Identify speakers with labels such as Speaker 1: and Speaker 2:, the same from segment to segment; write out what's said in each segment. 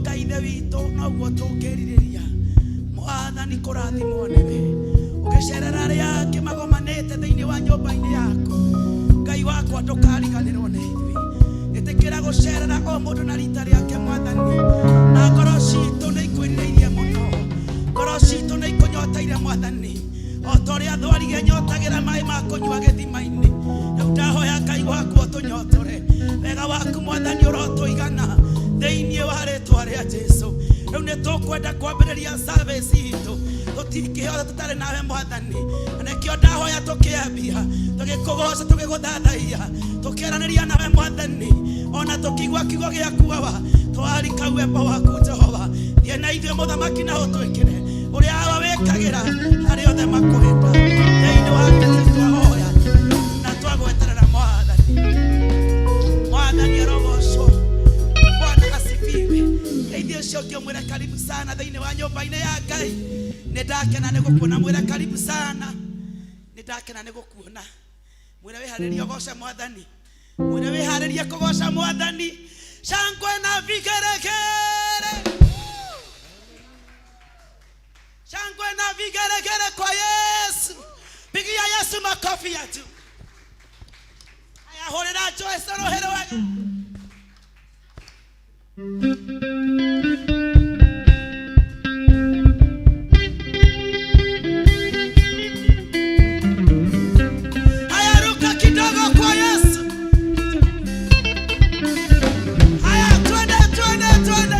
Speaker 1: Ngai Ithe witũ, noguo tũngĩrirĩria Mwathani kũrathimwo nĩwe. Ũgĩcerera arĩa angĩ magomanĩte thĩinĩ wa nyũmba-inĩ yaku, Ngai wakwa, ndũkariganĩrwo nĩ ithuĩ. Ĩtĩkĩra gũcerera o mũndũ na rita rĩake, Mwathani. Na ngoro citũ nĩ ikwĩrirĩirie mũno, ngoro citũ nĩ ikũnyoteire, Mwathani, o ta ũrĩa thwariga ĩnyotagĩra maĩ ma kũnyua gĩthima-inĩ. Rĩu ndahoya, Ngai wakwa, ũtũnyotore. Wega waku, Mwathani, ũrotũigana thĩinĩ wa rĩtwa rĩa Jesu. Rĩu nĩ tũkwenda kwambĩrĩria service itũ, tũtingĩhota tũtarĩ nawe, Mwathani. Na nĩkĩo ndahoya tũkĩambia, tũgĩkũgoca, tũgĩgũthathaia, tũkĩaranĩria nawe, Mwathani, ona tũkĩigua kiugo gĩaku. Awa, twarika uwepo waku, Jehova. Thiĩ na ithuĩ, Mũthamaki, na ũtwĩkĩre ũrĩa Awa wĩkagĩra arĩa othe makwenda. Thĩinĩ wa Kristo twahoya na twagweterera, Mwathani. Mwathani arogocwo. Bwana asifiwe. Geithia ũcio ũngĩ, ũmwĩre karibu sana thĩinĩ wa nyũmba-inĩ ya Ngai. Nĩ ndakena nĩ gũkuona. Mwĩre karibu sana, nĩ ndakena nĩ gũkuona. Mwĩre wĩharĩrie ũgoce Mwathani. Mwĩre wĩharĩrie kũgoca Mwathani. Shangwe na vigeregere, shangwe na vigeregere kwa Yesu. Pigia Yesu makofi ya juu. Haya, hũrĩra Joyce rũhĩ rwega. Haya, ruka kidogo kwa Yesu. Haya, twende, twende, twende.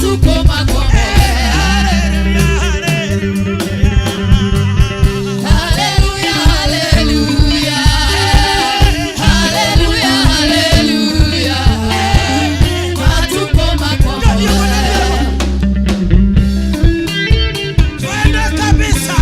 Speaker 2: Matukũ makwa mothe.
Speaker 1: Haleluya, haleluya.
Speaker 2: Haleluya, haleluya, haleluya. Matukũ makwa mothe.
Speaker 1: Twende kabisa.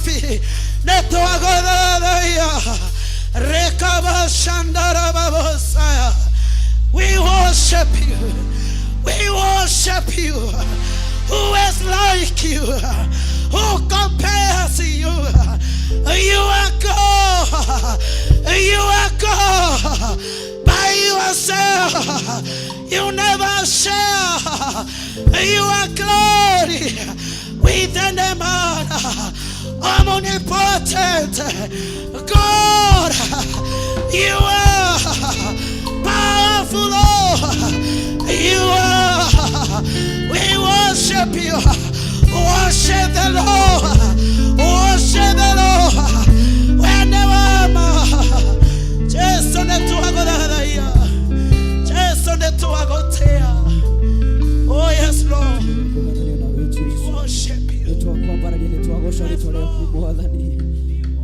Speaker 1: Nairobi. Nĩtwagũthathaiya. Rekabashandarababosaya. We worship you. We worship you. Who is like you? Who compares to you? You are God. You are God by yourself. You never share. You are glory with any man. Omnipotent God. You are powerful, Lord. You are. We worship you. Worship the Lord. Worship the Lord. Whenever Jesu nĩtwagũthathaiya. Jesu nĩtwagũtĩa. Oh yes, Lord.
Speaker 3: Kũgananio nawe Jesu.
Speaker 1: Worship you.
Speaker 3: Nĩtwakwambararia, nĩtwagoca rĩtwa rĩaku Mwathani,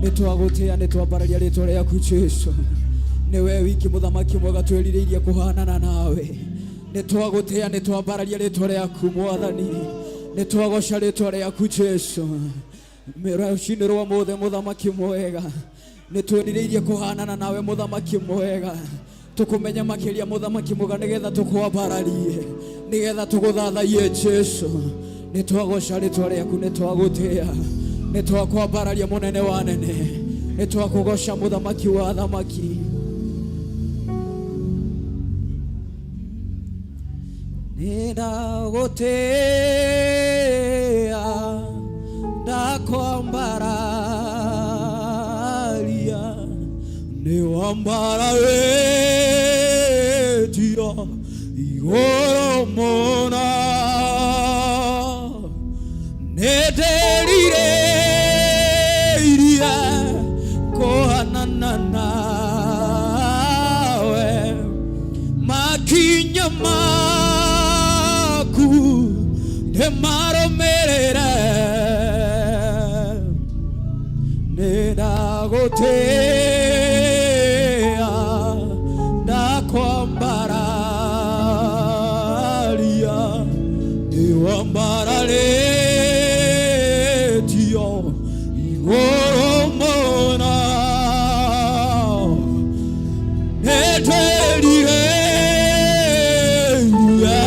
Speaker 3: nĩtwagũtĩa, nĩtwambararia rĩtwa rĩaku Jesu. Nĩwe wiki mũthamaki mwega twĩrirĩirie kũhanana nawe. Nĩtwagũtĩa, nĩtwambararia rĩtwa rĩaku Mwathani, nĩtwagoca rĩtwa rĩaku Jesu. Rũcinĩ rwa mũthĩ, mũthamaki mwega, nĩtwĩrirĩirie kũhanana nawe, mũthamaki mwega, tũkũmenye makĩria, mũthamaki mwega, nĩgetha tũkwambararie, nĩgetha tũgũthathaiye Jesu. Nĩtwagoca rĩtwa rĩaku, nĩtwagũtĩa, nĩtwakwambararia, mũnene wa nene, nĩtwakũgoca, mũthamaki wa athamaki. Nĩndagũtĩa, ndakwambararia, nĩwambararĩtio igũrũ mũno. Nĩndĩrirĩirie kũhanana nawe, makinya maku nĩmarũmĩrĩre. Nĩndagũtĩa, ndakwambararia, nĩwambararĩtio igũrũ mũno. Nĩtwĩrirĩirie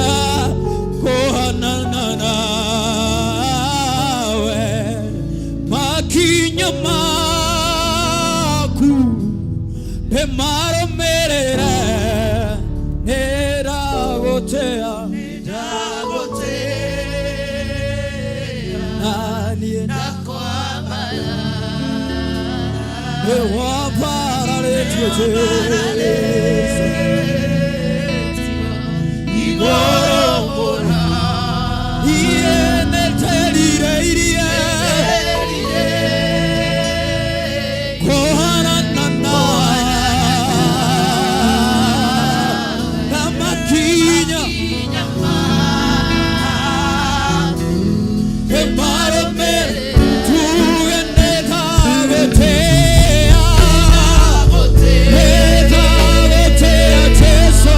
Speaker 3: kũhanana nawe, makinya maku nĩmarũmĩrĩre. Nĩndagũtĩa naniĩ nĩwambararĩtio Jesu igũrũ mũno. Iye nĩtwerirĩirie kũhanana na makinya nĩmarũmĩrĩre. Tuge nĩndagũtĩa, nĩndagũtĩa Jesu,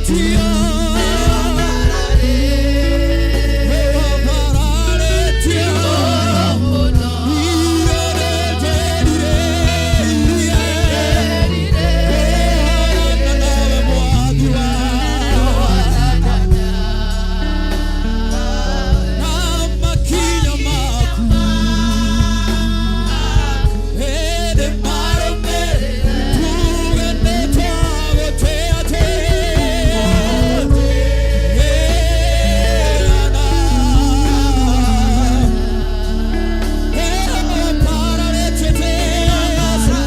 Speaker 3: nĩwambararĩtio, nĩwambararĩtio. Iye nĩndĩrirĩirie kũhanana nawe, Mwathi wakwa, na makinya maku ĩndĩ marũmĩrĩre. Tuge nĩtwagũtĩa tĩana. Nĩwambararĩtio Jesu.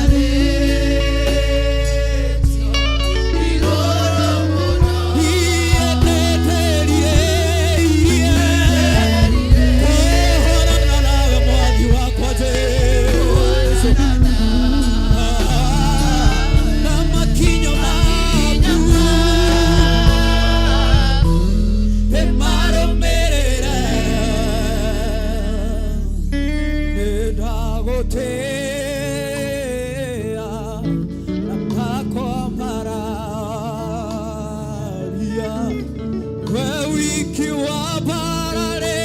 Speaker 3: Iye nĩndĩrirĩirie kũhorana nawe, Mwathi wakwa Jesu, na makinya maku nĩmarũmĩrĩre. Nĩndagũtĩa na ndakwambararia, we wiki wambararĩtio.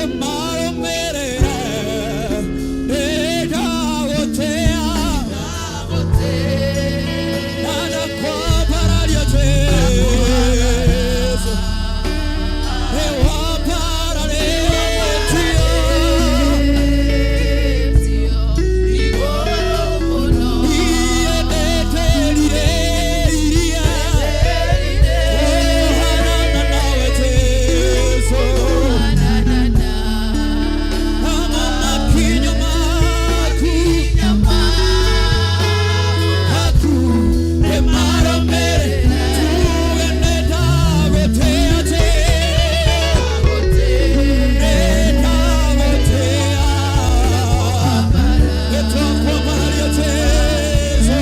Speaker 3: Nĩmarũmĩrĩre, nĩndagũtĩa, na ndakwambararia Jesũ. Nĩwambararĩtio. Niĩ nĩndĩrirĩirie kũhaanana nawe Jesũ. Namo makinya maku aku nĩmarũmĩrĩre. Tuge nĩndagũtĩa Jesũ. Nĩndagũtĩa. Nĩtwakwambararia Jesũ.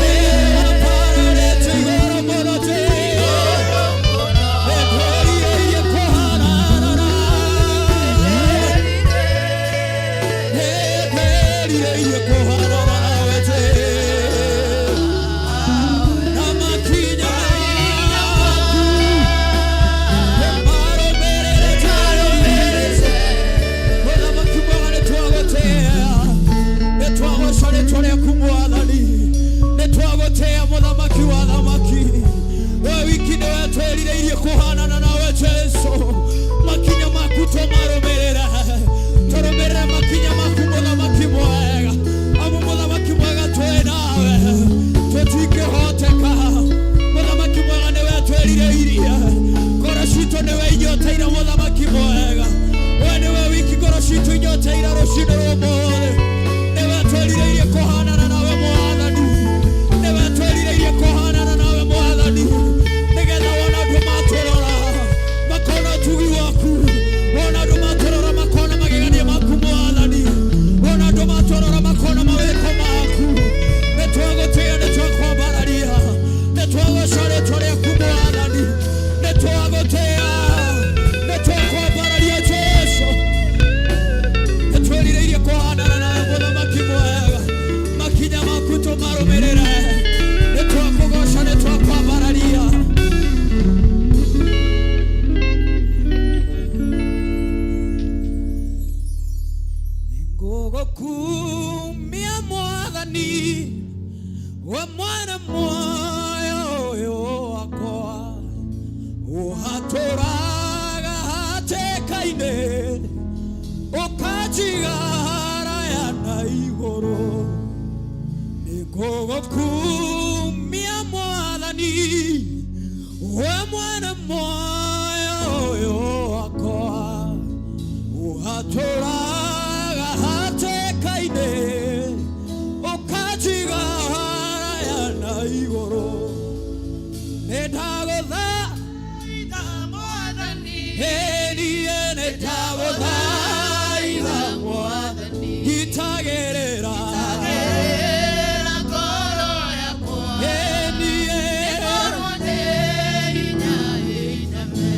Speaker 3: Nĩwambararĩtio igũrũ mũno Jesũ. Nĩtwĩrirĩirie kũhaanana nawe. Nĩtwĩrirĩirie kũhaanana nawe Jesũ. Na makinya maku nĩmarũmĩrĩre Jesũ. Mũthamaki mwega nĩtwagũtĩa, nĩtwagũca rĩtwa rĩaku Mwathani, nĩtwagũtĩa mũthamaki wa thamaki. We wiki nĩwe twĩrirĩirie kũhanana nawe Jesũ. Makinya maku tũmarũmĩrĩre, tũrũmĩrĩre makinya maku mũthamaki mwega, amu mũthamaki mwega twĩ nawe tũtingĩhoteka. Mũthamaki mwega nĩwe twĩrirĩirie, ngoro citũ nĩwe inyoteire mũthamaki mwega. We nĩwe wiki ngoro citũ inyoteire rũcinĩ rwa ũmũthĩ. Nĩwe twĩrirĩirie kũhanana nawe Mwathani, nĩwe twĩrirĩirie kũhanana nawe Mwathani, nĩgetha wona andũ matũrora makona ũtugi waku, wona andũ matũrora makona magegania maku Mwathani, wona andũ matũrora makona mawĩko maku. Nĩtwagũtĩa, nĩtwakwambararia, nĩtwagũca rĩtwa rĩaku Mwathani, nĩtwagũtĩa, nĩtwakwambararia Jesũ. Nĩtwĩrirĩirie kũhanana nawe mũthamaki mwega, makinya maku tũmarũmĩrĩre, nĩtwakũgoca, nĩtwakwambararia. Nĩngũgũkumia Mwathani, we mwene muoyo ũyũ wakwa, ũhatũraga hatĩka-inĩ, ũkanjiga haraya na igũrũ. Nĩngũgũkumia Mwathani, we mwene muoyo ũyũ wakwa, ũhatũraga hatĩka-inĩ, ũkanjiga haraya na igũrũ. Nĩndagũtha niĩ nĩndagũthaitha Mwathani, ngitagĩrĩra niĩ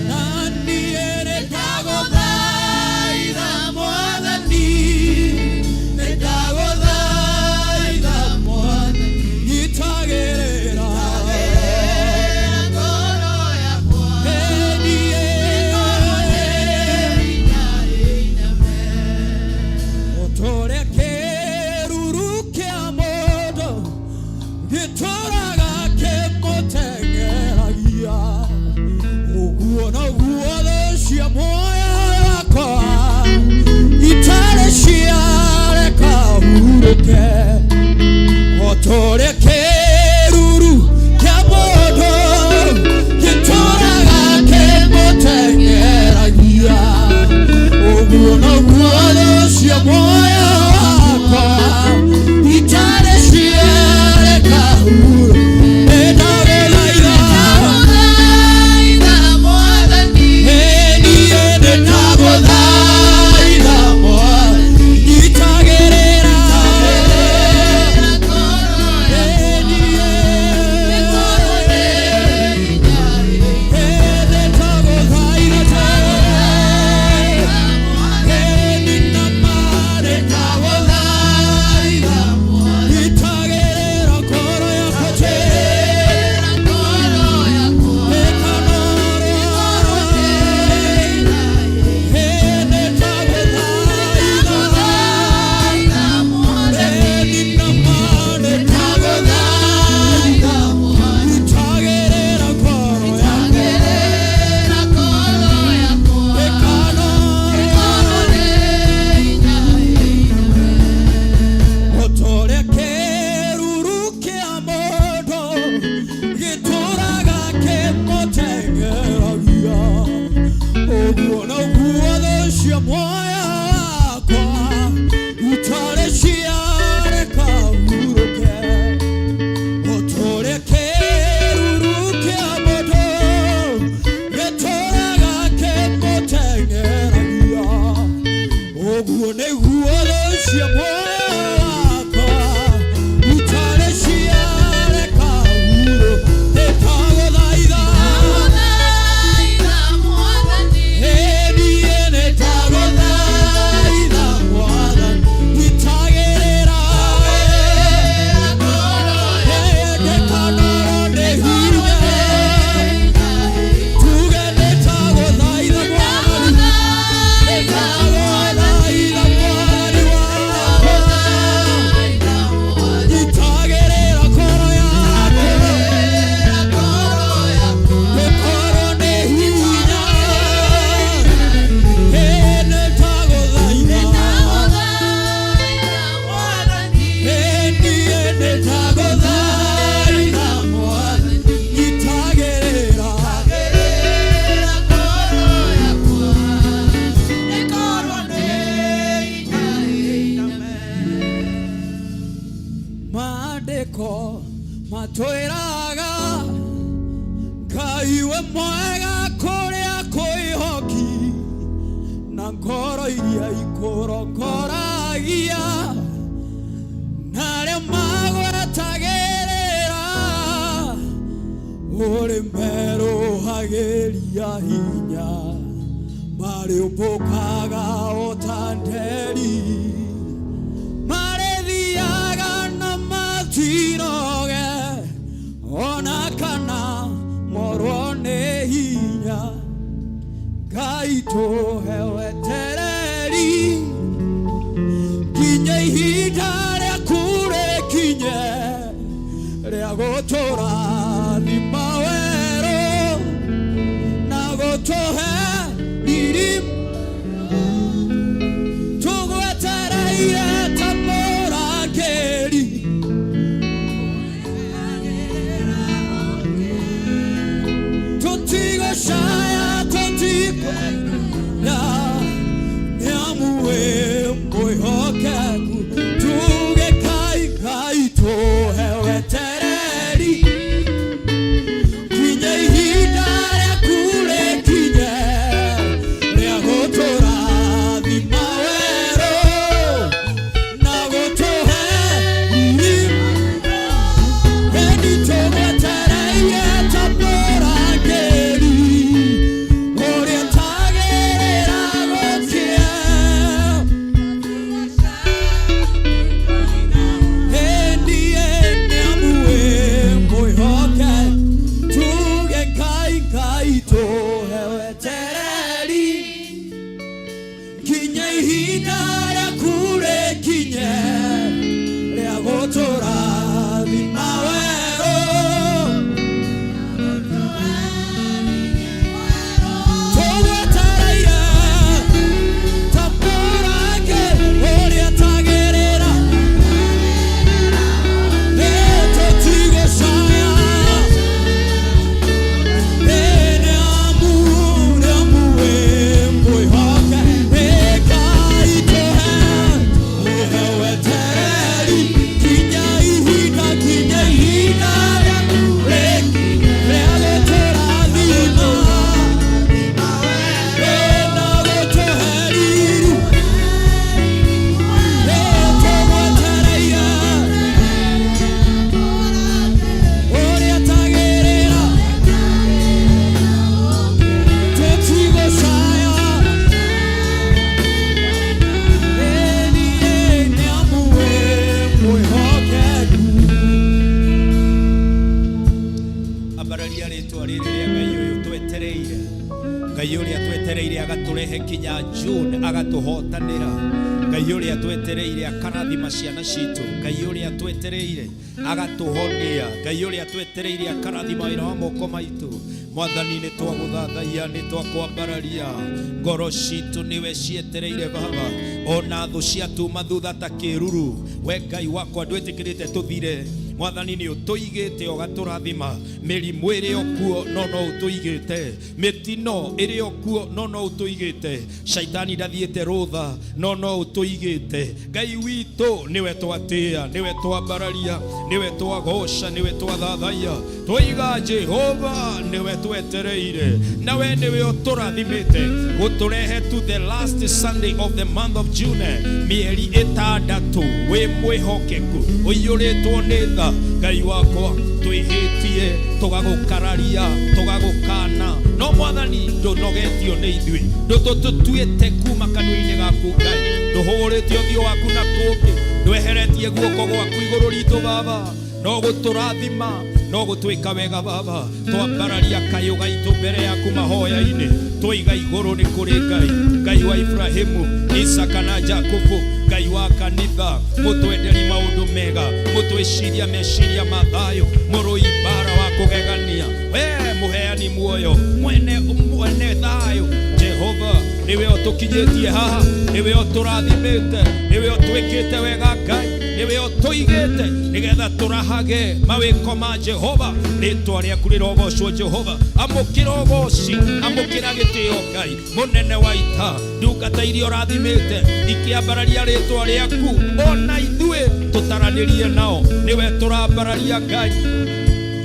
Speaker 3: na niĩ nĩndagũthaitha Mwathani, nĩndagũthaitha Mwathani, ngitagĩrĩra niĩ. Ũtũũre kĩruru kĩa mũndũ gĩtũũraga kĩmũteng'eragia, ũguo noguo thũ cia muoyo wakwa itarĩ ciareka hurũke. Ũtũũre kĩruru kĩa mũndũ gĩtũũraga kĩmũteng'eragia, ũguo noguo thũ cia muoyo wakwa itarĩ ciareka hurũke. Nĩndagũthaitha, niĩ nĩndagũthaitha Mwathani, nyitagĩrĩra. cia muoyo wakwa itarĩ ciareka hurũ nĩtagũthaitha niĩ nĩtagũthaitha Mwathani itagĩrĩra ndĩkanorwo nĩ hinya tuge nĩtagũthaitha Mwathani nĩtagũthaitha Mwathani wakwa itagĩrĩra ngoro yakwa ndĩkorwo nĩ hinya nĩtagũthaitha niĩ nĩtagũthaitha Mwathani itagĩrĩra maandĩko matwĩraga Ngai we mwega kũrĩa kwĩhoki na ngoro iria ikũrongoragia na arĩa magwetagĩrĩra ũrĩ merũhagĩria hinya marĩũmbũkaga o ta nderi marĩthiaga na matinoge ona kana morwo nĩ hinya Ngai tũhe wetereri nginya ihinda rĩaku rĩkinye rĩa gũtũrathima werũ na gũtũhe riri tũgwetereire ta mũrangĩri tũtigũcaya tũtikoya nĩamu wĩ mwĩhokeku tuge Ngai Ngai tũhe wetereri nginya ihinda rĩaku rĩkinye rĩa gũtũrathima werũ na gũtũhe riri ĩni tũgwetereire ta mũrangĩri ũrĩa ũtagĩrĩra gũkĩa Endie nĩamu wĩ mwĩhoke tuge Ngai Ngai tũhe wetereri nginya ihinda rĩaku rĩkinye rĩa gũtũrathima werũ tũgwetereire ta mũrangĩri ũrĩa ũtagĩrĩra tũtigũcaya nĩamu nĩamu wĩ mwĩhoke Ngai tũhe ũhe wetereri nginya ihinda nginya ihinda rĩaku rĩa gũtũrathima na gũtũhe riri tũgwetereire ũrĩa tagĩrĩra tũtigũcaya niĩ nĩamu wĩ mwĩhokeku
Speaker 4: Ambararia rĩtwa rĩrĩ rĩa Ngai ũyũ twetereire Ngai ũrĩa twetereire agatũrehe kinya June agatũhotanĩra Ngai ũrĩa twetereire akarathima ciana citũ Ngai ũrĩa twetereire agatũhonia Ngai ũrĩa twetereire akarathima wĩra wa moko maitũ Mwathani nĩ twagũthathaiya nĩ twakwambararia ngoro citũ nĩwe cietereire baba ona thũ ciatuma thutha ta kĩruru we Ngai wakwa ndwĩtĩkĩrĩte tũthire Mwathani nĩ ũtũigĩte ũgatũrathima. Mĩrimũ ĩrĩ o kuo no no ũtũigĩte, mĩtino ĩrĩ o kuo no no ũtũigĩte, shaitani ndathiĩte rũtha no no ũtũigĩte. Ngai witũ nĩwe twatĩa, nĩwe twambararia, nĩwe twagoca, nĩwe twathathaiya. Twaiga Jehova nĩwe twetereire, na we nĩwe ũtũrathimĩte gũtũrehe to the last Sunday of the month of June, mĩeri ĩtandatũ wĩ mwĩhokeku, ũiyũrĩtwo nĩ tha. Ngai wakwa, twĩhĩtie, tũgagũkararia, tũgagũkana, no Mwathani ndũnogetio nĩ ithuĩ, ndũtũtuĩte kuma kanua-inĩ gaku. Ngai, ndũhũrĩte ũthiũ waku na kũngĩ, ndweheretie guoko gwaku igũrũ ritũ Baba, no gũtũrathima, no gũtwĩka wega Baba. Twambararia kayũ gaitũ mbere yaku mahoya-inĩ, twaiga igũrũ nĩ kũrĩ Ngai, Ngai wa Ibrahimu, Isaka na Jakubu, Ngai wa kanitha, mũtwenderi maũndũ mega, mũtwĩciria meciria ma thayũ, mũrũi mbara wa kũgegania, we mũheani muoyo, mwene mwene thayũ. Jehova, nĩwe ũtũkinyĩtie haha, nĩwe ũtũrathimĩte, nĩwe ũtwĩkĩte wega Ngai, nĩwe ũtũigĩte nĩgetha tũrahage mawĩko ma Jehova. Rĩtwa rĩaku rĩrogocwo Jehova. Amũkĩra ũgoci, amũkĩra gĩtĩo Ngai mũnene wa ita. Ndungata iria ũrathimĩte ikĩambararia rĩtwa rĩaku, ona ithuĩ tũtaranĩrie nao, nĩwe tũrambararia Ngai.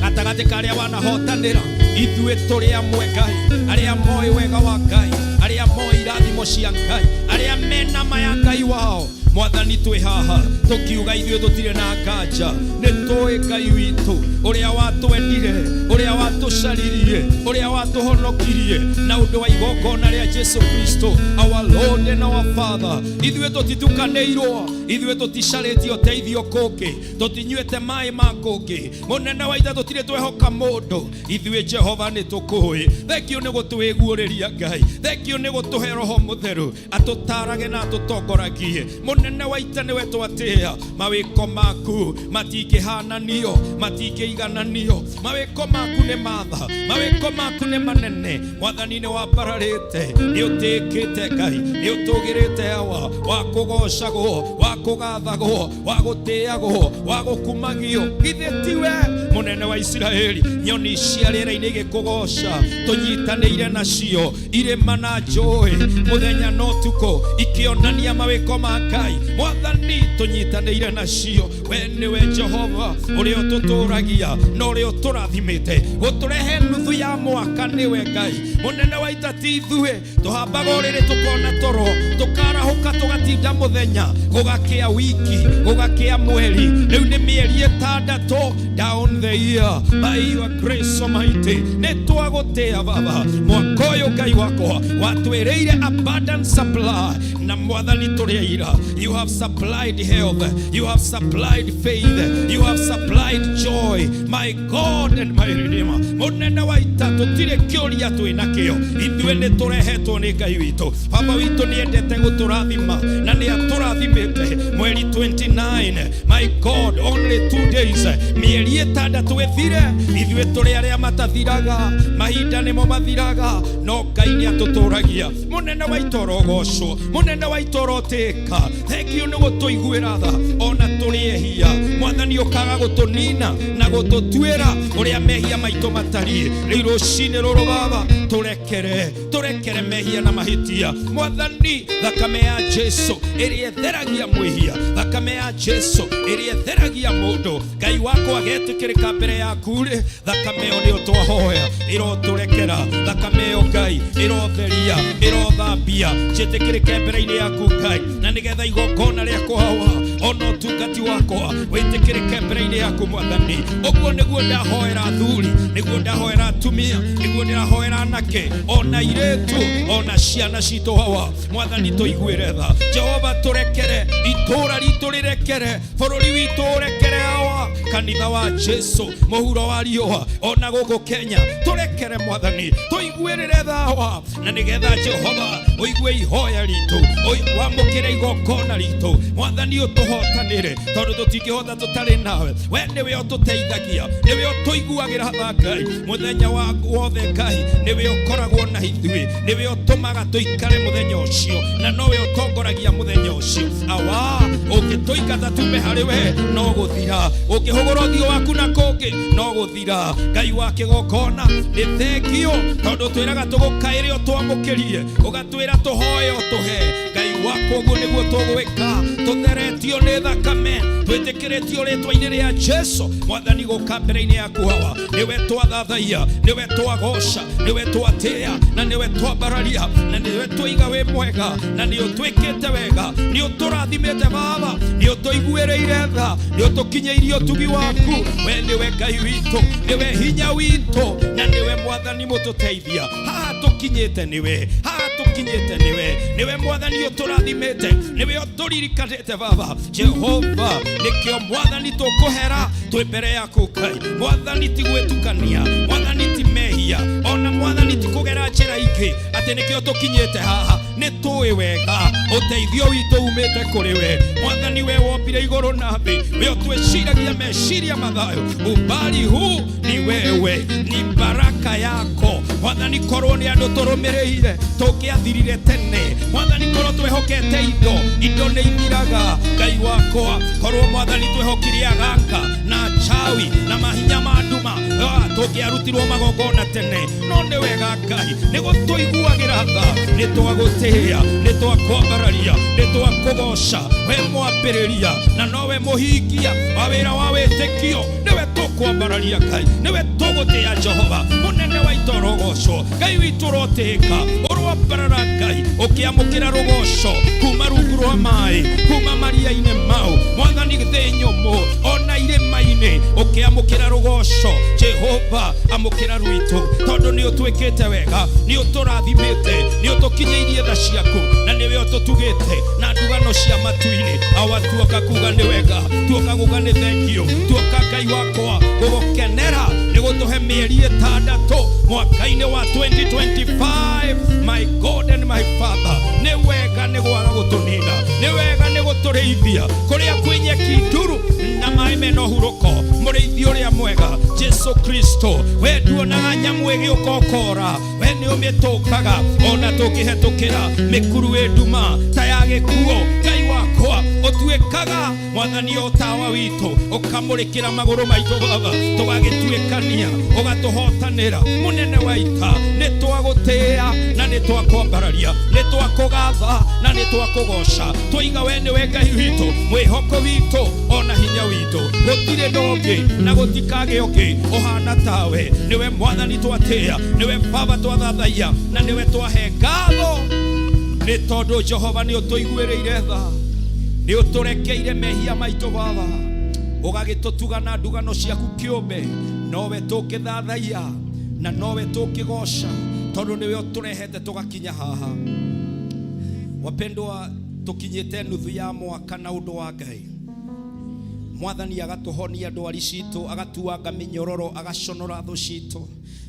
Speaker 4: Gatagatĩ ka arĩa wanahotanĩra, ithuĩ tũrĩ amwe Ngai, arĩa moĩ wega wa Ngai, arĩa moĩ irathimo cia Ngai, arĩa mena ma ya Ngai wao. Mwathani, twĩ haha tũkiuga ithuĩ tũtirĩ na nganja, nĩ tũĩ Ngai witũ ũrĩa watwendire, ũrĩa watũcaririe, ũrĩa watũhonokirie na ũndũ wa igongona rĩa Jesu Kristo, our Lord and our Father. Ithuĩ tũtitukanĩirwo, ithuĩ tũticarĩtie ũteithio kũngĩ, tũtinyuĩte maĩ ma kũngĩ. Mũnene wa ita, tũtirĩ twehoka mũndũ. Ithuĩ Jehova nĩ tũkũĩ. Thengiũ nĩ gũtwĩguũrĩria Ngai, thengiũ nĩ gũtũhe Roho Mũtheru atũtarage na atũtongoragie. Mũnene wa ita, nĩwe twatĩa. Mawĩko maku matingĩhananio, matingĩigananio. Mawĩko maku nĩ matha, mawĩko maku nĩ manene. Mwathani, nĩ wambararĩte, nĩ ũtĩkĩte Ngai, nĩ ũtũgĩrĩte awa, wa kũgocagwo, wa kũgathagwo, wa gũtĩagwo, wa gũkumagio. Githĩ tiwe mũnene wa Isiraeli? Nyoni cia rĩera-inĩ igĩkũgoca, tũnyitanĩire nacio, irĩma na njũĩ, mũthenya na ũtukũ, ikĩonania mawĩko ma Ngai. Mwathani, tũnyitanĩire nacio. We nĩwe Jehova ũrĩa ũtũtũragia na ũrĩa ũtũrathimĩte gũtũrehe nuthu ya mwaka. Nĩwe Ngai mũnene wa ita. Ti ithuĩ tũhambaga ũrĩrĩ tũkona toro, tũkarahũka, tũgatinda mũthenya, gũgakĩa wiki, gũgakĩa mweri. Rĩu nĩ mĩeri 6 down the year. By your grace almighty, nĩ twagũtĩa Baba. Mwaka ũyũ, Ngai wakwa, watwĩrĩire abundant supply, na Mwathani tũrĩ aira. You have supplied health, you have supplied faith, you have supplied joy, my God and my Redeemer. Mũnene wa ita, tũtirĩ kĩũria twĩ nakĩo. Ithuĩ nĩ tũrehetwo nĩ Ngai witũ. Baba witũ nĩ endete gũtũrathima na nĩ atũrathimĩte. Mweri 29, my God, only 2 days, mĩeri 6 ĩthire. Ithuĩ tũrĩ arĩa matathiraga, mahinda nĩmo mathiraga, no Ngai nĩ atũtũragia. Mũnene wa ita, ũrogocwo. Mũnene wa ita, ũrotĩka. Thengiũ nĩ gũtũiguĩra tha ona tũrĩ ehia. Mwathani, ũkaga gũtũnina na gũtũtuĩra ũrĩa mehia maitũ matariĩ. Rĩu rũcinĩ rũrũ, Baba, tũrekere, tũrekere mehia na mahĩtia. Mwathani, thakame ya Jesu ĩrĩa ĩtheragia mwĩhia, thakame ya Jesu ĩrĩa ĩtheragia mũndũ, Ngai wakwa, agetĩkĩrĩka mbere yaku rĩ, thakame ĩyo nĩyo twahoya ĩrotũrekera. Thakame ĩyo, Ngai, ĩrotheria, ĩrothambia, njĩtĩkĩrĩke mbere-inĩ yaku, Ngai, na nĩgetha igongona rĩakwa hawa ona ũtungati wakwa wĩtĩkĩrĩke mbere-inĩ yaku, Mwathani. Ũguo nĩguo ndahoera athuri, nĩguo ndahoera atumia, nĩguo ndĩrahoera anake ona airĩtu ona ciana citũ hawa. Mwathani, tũiguĩre tha. Jehova, tũrekere, itũũra ritũ rĩrekere, bũrũri witũ ũrekere hawa, kanitha wa Jesu mũhuro wa riũa ona gũkũ Kenya. Tũrekere, Mwathani, tũiguĩrĩre thawa, na nĩgetha Jehova Ũigue ihoya ritũ, wamũkĩre igongona ritũ. Mwathani ũtũhotanĩre, tondũ tũtingĩhota tũtarĩ nawe. We nĩwe ũtũteithagia, nĩwe ũtũiguagĩra tha Ngai mũthenya wa wothe. Ngai nĩwe ũkoragwo na ithuĩ, nĩwe ũtũmaga tũikare mũthenya ũcio, na nowe ũtongoragia mũthenya ũcio. Awa, ũngĩtũingata tume harĩ we no gũthira, ũngĩhũgũra ũthiũ waku na kũngĩ no gũthira. Ngai wa kĩgongona, nĩ thengio tondũ twĩraga tũgũkaĩre ũtwamũkĩrie, ũgatwĩra tũhoe ũtũhe. Ngai wakwa, ũguo nĩguo tũgwĩka, tũtheretio nĩ thakame, twĩtĩkĩrĩtio rĩtwa-inĩ rĩa Jesu. Mwathani, gũka mbere-inĩ yaku hawa, nĩwe twathathaiya, nĩwe twagoca, nĩwe twatĩĩa, na nĩwe twambararia, na nĩwe twaiga wĩ mwega, na nĩ ũtwĩkĩte wega, nĩ ũtũrathimĩte Baba, nĩ ũtũiguĩrĩire tha, nĩ ũtũkinyĩirie ũtugi waku. We nĩwe Ngai witũ, nĩwe hinya witũ, na nĩwe Mwathani mũtũteithia. Haha tũkinyĩte nĩwe, haha tũkinyĩte nĩwe, nĩwe Mwathani ũtũrathimĩte, nĩwe ũtũririkanĩte Baba Jehova. Nĩkĩo Mwathani tũkũhera twĩ mbere yaku Ngai. Mwathani, ti gwĩtukania, Mwathani, ti mehia, ona Mwathani ti kũgera njĩra ingĩ atĩ nĩkĩo tũkinyĩte haha. Nĩ tũĩ wega ũteithio witũ umĩte kũrĩ we Mwathani. We wombire igũrũ na thĩ, we ũtwĩciragia meciria mathayo. Ubali huu ni wewe, ni baraka yako Mwathani. Korwo nĩ andũ tũrũmĩrĩire, tũngĩathirire tene. Mwathani, korwo twĩhokete indo, indo nĩ ithiraga. Ngai wakwa, korwo Mwathani twĩhokire aganga na chawi na mahinya ma nduma, tũngĩarutirwo magongona tene. No nĩ wega Ngai nĩ gũtũiguagĩra tha. Nĩ twagũtĩĩa, nĩ twakwambararia, nĩ twakũgoca, we mwambĩrĩria na nowe mũhingia wa wĩra wa wĩtĩkio. Nĩwe tũkwambararia Ngai, nĩwe tũgũtĩĩa. Jehova mũnene wa ita, ũrogocwo. Ngai witũ, ũrotĩĩka, ũrwambarara. Ngai, ũkĩamũkĩra rũgoco kuma rungu rwa maĩ, kuma maria-inĩ mau Mwathani, thĩ nyũmũ ona irĩma-inĩ, ũkĩamũkĩra rũgoco. Jehova, amũkĩra rwitũ, tondũ nĩ ũtwĩkĩte wega, nĩ ũtũrathimĩte, nĩ ũtũkinyĩirie tha ciaku, na nĩwe ũtũtugĩte na ndugano cia matu-inĩ. Awa, tuoka kuga nĩ wega, tuoka kuga nĩ thengio, tuoka Ngai wakwa gũgũkenera nĩ gũtũhe mĩeri 6 mwaka-inĩ wa 2025. My God and my Father, nĩ wega nĩ gwaga gũtũnina, nĩ wega nĩ gũtũrĩithia kũrĩa kwĩ nyeki nduru na maĩ mena ũhurũko. Mũrĩithi ũrĩa mwega, Jesu Kristo, we nduonaga nyamũ ĩgĩũka ũkora, we nĩ ũmĩtũngaga. Ona tũngĩhetũkĩra mĩkuru ĩ nduma ta ya gĩkuũ, Ngai wakwa, ũtuĩkaga Mwathani o tawa witũ, ũkamũrĩkĩra magũrũ maitũ. Baba, tũgagĩtuĩkania, ũgatũhotanĩra. Mũnene wa ita, nĩ twagũtĩĩa na nĩ twakwambararia, nĩ twakũgatha na nĩ twakũgoca. Twaiga we nĩwe Ngai witũ, mwĩhoko witũ ona hinya witũ. Gũtirĩ ndũngĩ na gũtikagĩa ũngĩ ũhana tawe. Nĩwe Mwathani twatĩĩa, nĩwe Baba twathathaiya, na nĩwe twahe ngatho, nĩ tondũ Jehova nĩ ũtũiguĩrĩire tha, nĩ ũtũrekeire mehia maitũ. Baba, ũgagĩtũtuga na ndugano ciaku kĩũmbe. Nowe tũngĩthathaiya na nowe tũngĩgoca, tondũ nĩwe ũtũrehete tũgakinya haha. Wapendwa, tũkinyĩte nuthu ya mwaka na ũndũ wa Ngai. Mwathani agatũhonia ndwari citũ, agatuanga mĩnyororo, agaconora thũ citũ.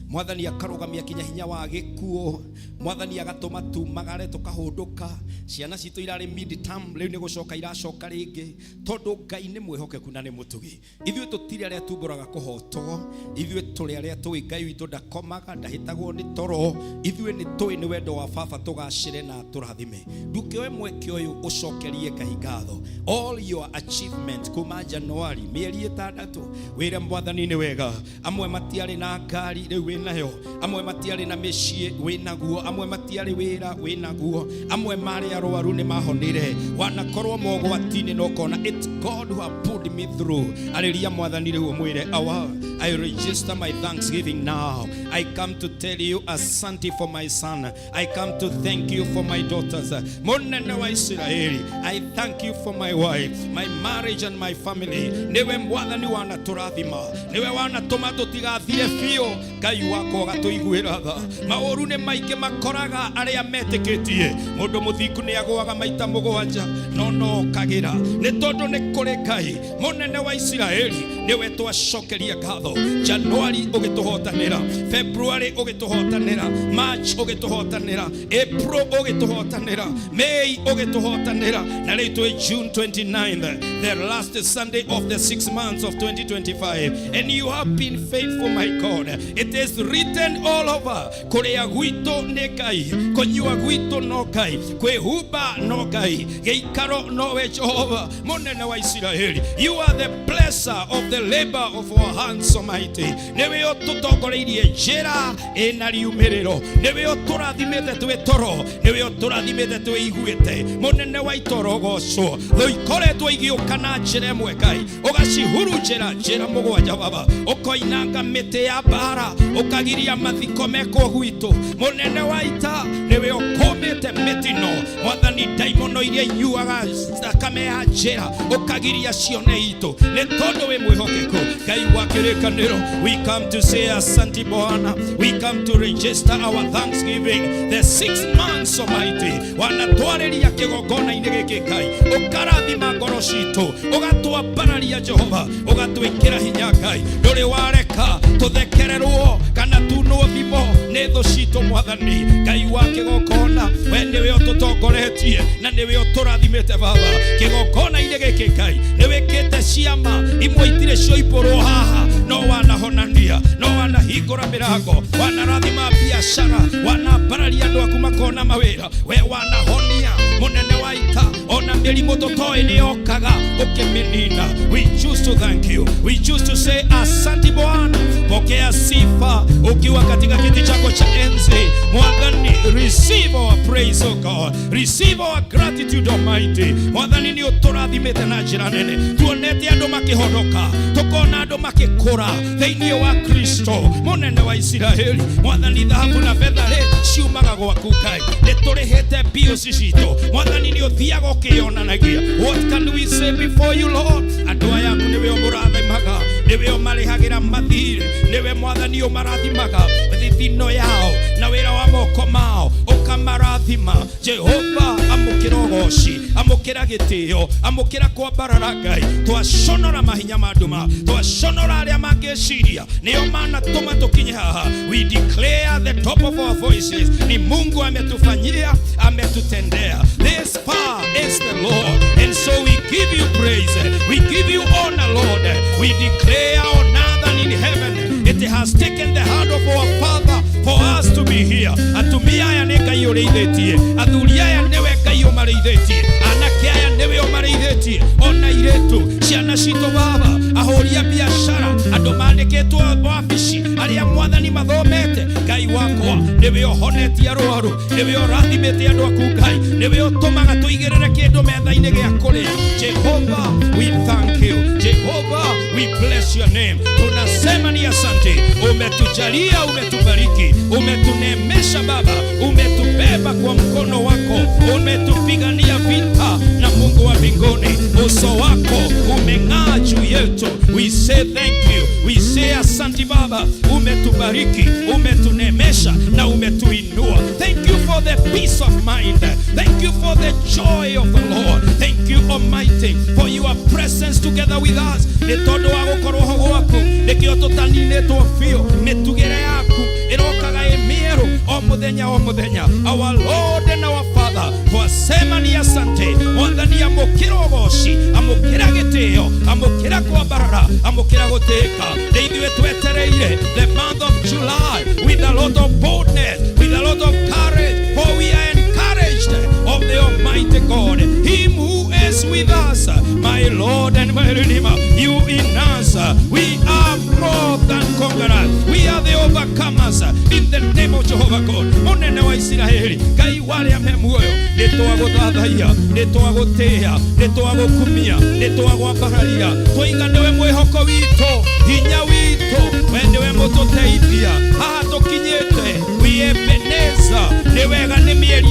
Speaker 4: Mwathani akarũgamia kinya hinya wa gĩkuũ. Mwathani agatũma tumagare, tũkahũndũka. Ciana citũ irarĩ mid term, rĩu nĩ gũcoka iracoka rĩngĩ, tondũ Ngai nĩ mwĩhokeku na nĩ mũtugi. Ithuĩ tũtirĩ arĩa tumbũraga kũhotwo, ithuĩ tũrĩ arĩa tũĩ Ngai witũ ndakomaga, ndahĩtagwo nĩ toro. Ithuĩ nĩ tũĩ nĩ wendo wa Baba tũgacĩre na tũrathime. Ndũkĩoe mweke ũyũ ũcokerie Ngai ngatho, all your achievement kuma Januari, mĩeri 6. Wĩre Mwathani nĩ wega. Amwe matiarĩ na ngari, rĩu wĩ nayo. Amwe matiarĩ na mĩciĩ, wĩ naguo. Amwe matiarĩ wĩra, wĩ naguo. Amwe marĩ arwaru, nĩ mahonire. Wanakorwo mogwati-inĩ no kona, "It's God who have pulled me through." Arĩria Mwathani rĩu, ũmwĩre, "Awa, I register my thanksgiving now. I come to tell you asante for my son. I come to thank you for my daughters. Mũnene wa Isiraeli, I thank you for my wife, my marriage and my family." Nĩwe Mwathani wanatũrathima, nĩwe wanatũma tũtigathire biũ. Ngai wakwa, ũgatũiguĩra tha. Maũru nĩ maingĩ makoraga arĩa metĩkĩtie. Mũndũ mũthingu nĩ agũaga maita 7, no no okagĩra, nĩ tondũ nĩ kũrĩ Ngai. Mũnene wa Isiraeli, nĩwe twacokeria ngatho. Januari ũgĩtũhotanĩra. February ũgĩtũhotanĩra, March ũgĩtũhotanĩra, April ũgĩtũhotanĩra, May ũgĩtũhotanĩra, na rĩu twĩ June 29th, the last Sunday of the 6 months of 2025, and you have been faithful, my God. It is written all over, kũrĩa gwitũ nĩ Ngai, kũnyua gwitũ no Ngai, kwĩhumba no Ngai, gĩikaro nowe Jehova mũnene wa Isiraeli. You are the blesser of the labor of our hands, Almighty. Nĩwe ũtũtongoreirie njĩra ĩna riumĩrĩro, nĩwe ũtũrathimĩte twĩ toro, nĩwe ũtũrathimĩte twĩiguĩte. Mũnene wa itoro gocwo, thũ ikoretwo igĩũka na njĩra ĩmwe Ngai, ũgacihurunjĩra njĩra mũgwanja Baba, ũkoinanga mĩtĩ ya mbara, ũkagiria mathiko mekwo gwitũ. Mũnene wa ita, nĩwe ũkũmĩte mĩtino. Mwathani, ndaimono iria inyuaga thakame ya njĩra ũkagiria cione itũ, nĩ tondũ wĩ mwĩhokeku. Ngai wa kĩrĩkanĩro, we come to say asante Bwana. We come to register our thanksgiving, the 6 months, Almighty. Wanatwarĩria kĩgongona-inĩ gĩkĩ Ngai, ũkarathima ngoro citũ, ũgatwambararia Jehova, ũgatwĩkĩra hinya Ngai. Ndũrĩ wareka tũthekererwo kana tunwo thimo nĩ thũ citũ. Mwathani Ngai wa kĩgongona, we nĩwe ũtũtongoretie na nĩwe ũtũrathimĩte Baba. Kĩgongona-inĩ gĩkĩ Ngai, nĩ wĩkĩte ciama imwe itirĩ cioimbũrwo haha, no wanahonania, no wanahingũra mĩrango, wanarathima biacara, wanambararia andũ aku makona mawĩra. We wanahonia, mũnene wa ita, ona mĩrimũ tũtoĩ nĩ yokaga ũkĩmĩnina. We choose to thank you, we choose to say asante Bwana. Pokea sifa ukiwa katika kiti chako cha enzi. Mwathani, receive our praise, O God, receive our gratitude, Almighty. Mwathani, nĩ ũtũrathimĩte na njĩra nene. Tuonete andũ makĩhonoka, tũkona andũ makĩkũra thĩinĩ wa Kristo, mũnene wa Isiraeli. Mwathani, thahabu na betha rĩ ciumaga gwaku Ngai, nĩ tũrĩhĩte bills citũ. Mwathani, nĩ ũthiaga ũkĩyonanagia. What can we say before you, Lord? Andũ aya aku nĩwe ũmũrathimaga, nĩwe ũmarĩhagĩra mathirĩ, nĩwe Mwathani ũmarathimaga thithino yao na wĩra wa moko mao ũkamarathima. Jehova, amũkĩra ũgoci, amũkĩra gĩtĩo, amũkĩra kwambarara. Ngai, twaconora mahinya ma nduma, twaconora arĩa mangĩciria nĩo manatũma tũkinye haha. We declare the top of our voices, ni Mungu ametufanyia, ametutendea. This far is the Lord, and so we give you praise, we give you honor, Lord. We declare on earth and in heaven, it has taken the hand of our Father for us to be here. Atumia aya nĩ Ngai ũrĩithĩtie, athuri aya nĩwe Ngai ũmarĩithĩtie, anake aya nĩwe ũmarĩithĩtie, ona irĩtu ciana citũ Baba, ahũri a biacara, andũ mandĩkĩtwo wabici, arĩa Mwathani mathomete. Ngai wakwa, nĩwe ũhonetie arwaru, nĩwe ũrathimĩte andũ aku. Ngai, nĩwe ũtũmaga tũigĩrĩre kĩndũ metha-inĩ gĩa kũrĩa. Jehova, we thank you. Jehova, we bless your name. Tunasema ni asante, umetujalia, umetubariki, umetuneemesha Baba, umetubeba kwa mkono wako, umetupigania vita, na Mungu wa mbinguni, uso wako umeng'aa juu yetu. We say thank you, we say asante Baba, umetubariki, umetuneemesha na umetuinua. Thank you for the peace of mind. Thank you for the joy of the Lord. Thank you, Almighty, for your presence together with us. Nĩ tondũ wa gũkorwo ho gwaku nĩkĩo tũtaninĩtwo biũ. Mĩtugĩre yaku ĩrokaga ĩ mĩerũ o mũthenya o mũthenya. Our Lord and our Father, twasema ni asante. Mwathani, amũkĩra ũgoci, amũkĩra gĩtĩo, amũkĩra kwambarara, amũkĩra gũtĩĩka. Nĩ ithuĩ twetereire the month of July with a lot of boldness, with a lot of courage, for we are encouraged of the Almighty God, Him who is with us, my Lord and my Redeemer. You in us, we are more than conquerors. We are the overcomers in the name of Jehovah God. Mũnene wa Isiraeli, Ngai wa arĩa me muoyo, nĩ twagũthathaiya, nĩ twagũtĩĩa, nĩ twagũkumia, nĩ twagwambararia. Twaiga nĩwe mwĩhoko witũ, hinya witũ, we nĩwe mũtũteithia haha tũkinyĩte. We Ebeneza, nĩ wega nĩ mĩeri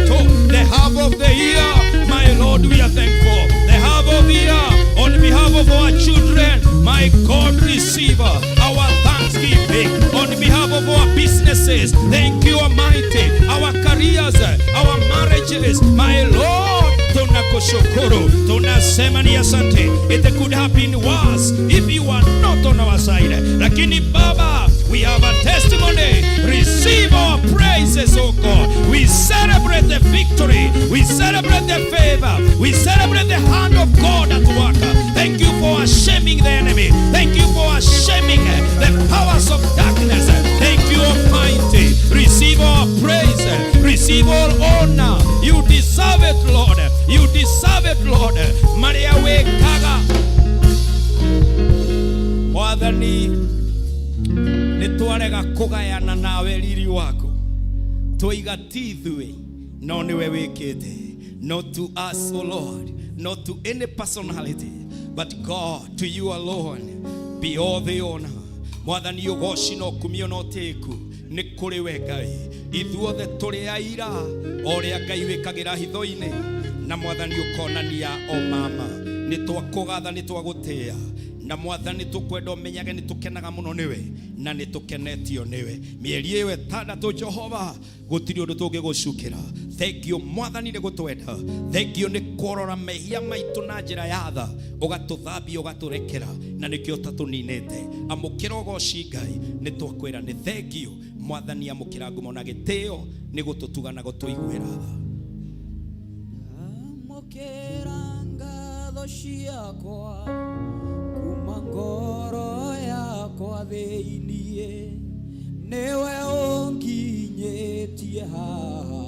Speaker 4: 6, the half of the year. My Lord, we are thankful. The half of the year, on behalf of our children, my God, receive our thanksgiving. On behalf of our businesses, thank you, Almighty. Our careers, our marriages, my Lord, tunakushukuru, tunasema ni asante. It could have been worse if you are not on our side, lakini Baba, we We have a testimony. Receive our praises, oh God. We celebrate the victory. We celebrate the favor. We celebrate the hand of God at work. Thank you for shaming the enemy. Thank you for shaming the powers of darkness. Thank you, Almighty. Receive our praise. Receive all honor. You deserve it, Lord. You deserve it, Lord. Maria wekaga. Mwathani, nĩ twarega kũgayana nawe riri waku. Twoiga ti ithuĩ, no nĩwe wĩkĩte. Not to us, O Lord, not to any personality, but God, to you alone be all the honor. Mwathani, ũgoci na ũkumio na ũtĩĩku nĩ kũrĩ we Ngai. Ithuothe tũrĩ aira o ũrĩa Ngai wĩkagĩra hitho-inĩ, na Mwathani ũkonania o mama. Nĩ twakũgatha, nĩ twagũtĩĩa, na Mwathani tũkwenda ũmenyage nĩ tũkenaga mũno nĩwe na nĩ tũkenetio nĩwe. Mĩeri ĩyo ĩtandatũ, Jehova, gũtirĩ ũndũ tũngĩgũcukĩra. Thank you, Mwathani, nĩ gũtwenda. Thank you nĩ kũrora mehia maitũ na njĩra ya tha, ũgatũthambia, ũgatũrekera, na nĩkĩo ũtatũninĩte. Amũkĩra ũgoci, Ngai. Nĩ twakwĩra nĩ thank you, Mwathani. Amũkĩra ngumo na gĩtĩo nĩ gũtũtuga na gũtũiguĩra tha.
Speaker 3: Amũkĩra ngatho ciakwa kuma ngoro yakwa thĩiniĩ, nĩwe ũnginyĩtie haha.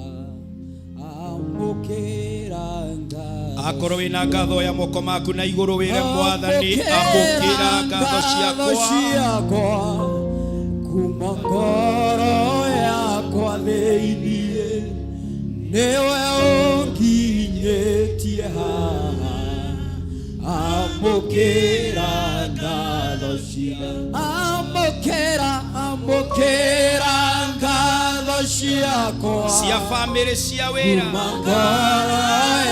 Speaker 3: Amũkĩra ngatho.
Speaker 4: Akorwo wĩna ngatho ya moko maku na igũrũ, wĩre Mwathani, amũkĩra ngatho ciakwa.
Speaker 3: Ciakwa kuma ngoro yakwa thĩiniĩ, nĩwe ũnginyĩtie haha. Amũkĩra ngatho cia, amũkĩra, amũkĩra ngatho ciakwa
Speaker 4: cia famĩlĩ, cia wĩra,
Speaker 3: kuma ngoro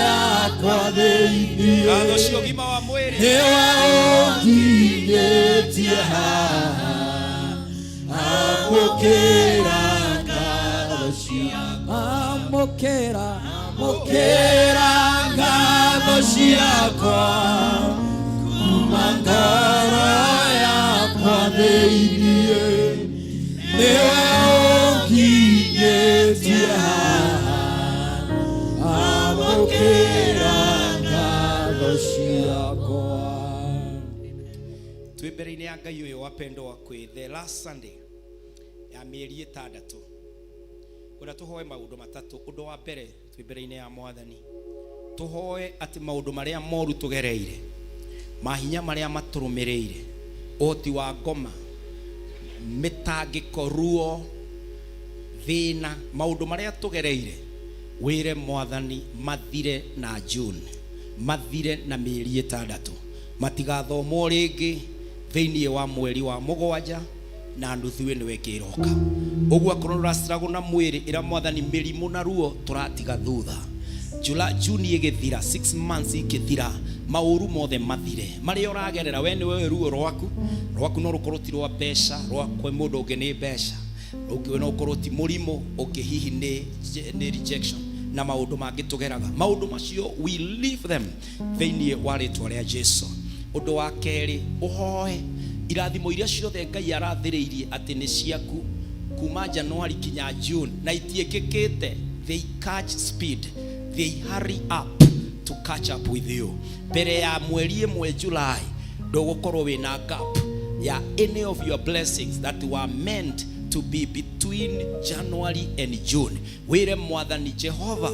Speaker 3: yakwa thĩiniĩ,
Speaker 4: ngatho cia ũgima wa mwĩrĩ.
Speaker 3: Nĩwe ũnginyĩtie haha. Amũkĩra ngatho ciakwa, amũkĩra, amũkĩra ngatho ciakwa kuma ngoro yakwa thĩiniĩ, nĩwe ũnginyĩtie haha. Amũkĩra ngatho ciakwa.
Speaker 4: Twĩ mbere-inĩ ya Ngai ũyũ, wapendwa, kwĩ the last Sunday ya mĩeri ĩtandatũ, kwenda tũhoe maũndũ matatũ. Ũndũ wa mbere, twĩ mbere-inĩ ya Mwathani, tũhoe atĩ maũndũ marĩa moru tũgereire, mahinya marĩa matũrũmĩrĩire, ũhoti wa ngoma, mĩtangĩko, ruo, thĩna, maũndũ marĩa tũgereire, wĩre Mwathani mathire na June, mathire na mĩeri ĩtandatũ, matigathomwo rĩngĩ thĩinĩ wa mweri wa mũgwanja na nuthu ĩno ĩngĩ ĩroka. Ũguo akorwo ũrastruggle na mwĩrĩ, ĩra Mwathani mĩrimũ na ruo tũratiga thutha. July, June ĩgĩthira, 6 months ikĩthira, maũru mothe mathire marĩa ũragerera. We nĩwe ruo rwaku no rũkorwo ti rwa mbeca, rwakwa mũndũ ũngĩ nĩ mbeca, ũngĩ no ũkorwo ti mũrimũ, ũngĩ hihi nĩ rejection na maũndũ mangĩ tũgeraga. Maũndũ macio, we leave them thĩinĩ wa rĩtwa rĩa Jesu. Ũndũ wa kerĩ, ũhoe irathimo iria ciothe Ngai arathĩrĩirie atĩ nĩ ciaku kuma January kinya June na itiĩkĩkĩte, they catch speed, they hurry up to catch up with you. Mbere ya mweri ĩmwe July, ndũgũkorwo wĩna gap ya any of your blessings that were meant to be between January and June. Wĩre Mwathani Jehova,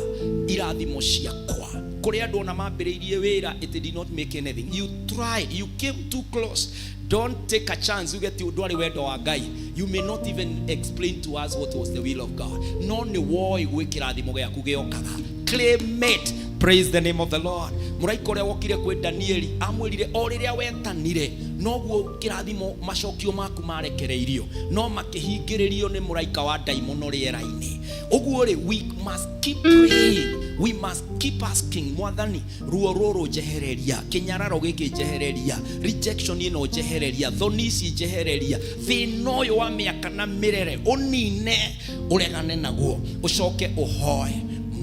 Speaker 4: irathimo ciakwa. Kũrĩ andũ ona mambĩrĩirie wĩra, it did not make anything. You tried, you came too close. Don't take a chance uge ti ndwarĩ wendo wa Ngai. You may not even explain to us what was the will of God, no nĩ woĩ gwĩ kĩrathimo gĩaku gĩokaga. Claim it. Praise the name of the Lord. Mũraika ũrĩa wokire kwĩ Danieli amwĩrire o rĩrĩa wetanire, noguo kĩrathimo macokio maku marekereirio, no makĩhingĩrĩrio nĩ mũraika wa ndaimono rĩera-inĩ. Ũguo rĩ, we must keep praying, we must keep asking Mwathani, ruo rũrũ njehereria, kĩnyararo gĩkĩ njehereria, rejection ĩno njehereria, thoni ici njehereria, thĩna ũyũ wa mĩaka na mĩrere ũnine, ũregane naguo. Ũcoke ũhoe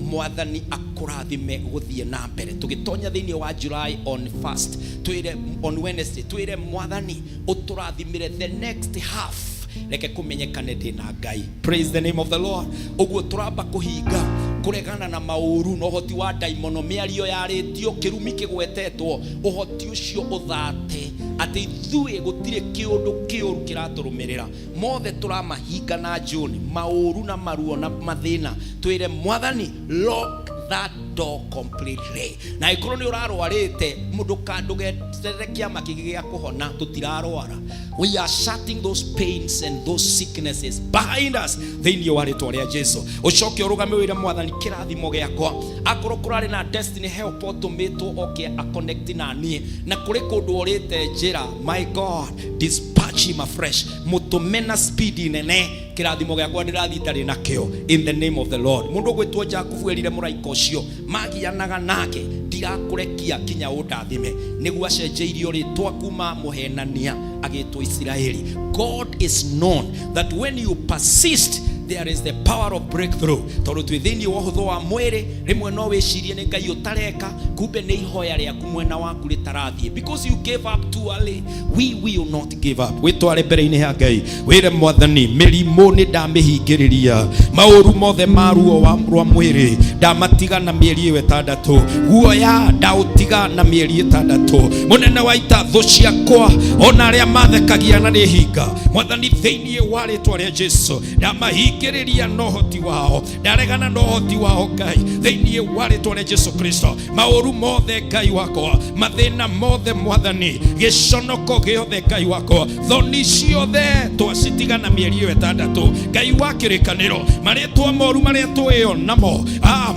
Speaker 4: Mwathani akũrathime gũthiĩ na mbere. Tũgĩtonya thĩinĩ wa July on first, twĩre on Wednesday, twĩre Mwathani ũtũrathimire the next half. Reke kũmenyekane ndĩ na Ngai. Praise the name of the Lord. Ũguo tũramba kũhinga kũregana na maũru na ũhoti wa ndaimono, mĩario yarĩtio, kĩrumi kĩgwetetwo, ũhoti ũcio ũthate atĩ ithuĩ gũtirĩ kĩũndũ kĩũru kĩratũrũmĩrĩra. Mothe tũramahinga na June, maũru na maruo na mathĩna, twĩre Mwathani, lock that door completely. Na ĩkorwo nĩ ũrarwarĩte, mũndũ ndũgeterere kĩama kĩngĩ gĩa kũhona, tũtirarwara. We are shutting those pains and those sicknesses behind us thĩinĩ wa rĩtwa rĩa Jesu. Ũcoke ũrũgame wĩre Mwathani, kĩrathimo gĩakwa, akorwo kũrarĩ na destiny help ũtũmĩtwo oke aconnect na niĩ, na kũrĩ kũndũ ũrĩte njĩra, my God, dispatch him afresh, mũtũme na speed nene. Kĩrathimo gĩakwa ndĩrathiĩ itarĩ nakĩo, in the name of the Lord. Mũndũ ũgwĩtwo Jakubu erire mũraika ũcio magianaga nake, ndirakũrekia kinya ũndathime. Nĩguo acenjeirio rĩtwa kuma mũhenania agĩtwo Isiraeli. God is known that when you persist, there is the power of breakthrough. Tondũ twĩ thĩinĩ wa ũhũthũ wa mwĩrĩ, rĩmwe no wĩcirie nĩ Ngai ũtareka, kumbe nĩ ihoya rĩaku mwena waku rĩtarathiĩ, because you gave up too early. We will not give up. Wĩtware mbere-inĩ ya Ngai, wĩre Mwathani, mĩrimũ nĩ ndamĩhingĩrĩria, maũru mothe ma ruo rwa mwĩrĩ ndamatiga na mĩeri ĩyo 6, guoya ndaũtiga na mĩeri 6. Mũnene wa ita, thũ ciakwa ona arĩa mathekagia na nĩ hinga, Mwathani, thĩinĩ wa rĩtwa rĩa Jesu, ndamahingĩrĩria na ũhoti wao, ndaregana na ũhoti wao, Ngai, thĩinĩ wa rĩtwa rĩa Jesu Kristo. Maũru mothe, Ngai wakwa, mathĩna mothe, Mwathani, gĩconoko gĩothe, Ngai wakwa, thoni ciothe twacitiga na mĩeri ĩyo 6. Ngai wa kĩrĩkanĩro, marĩtwa moru marĩa tũĩo namo,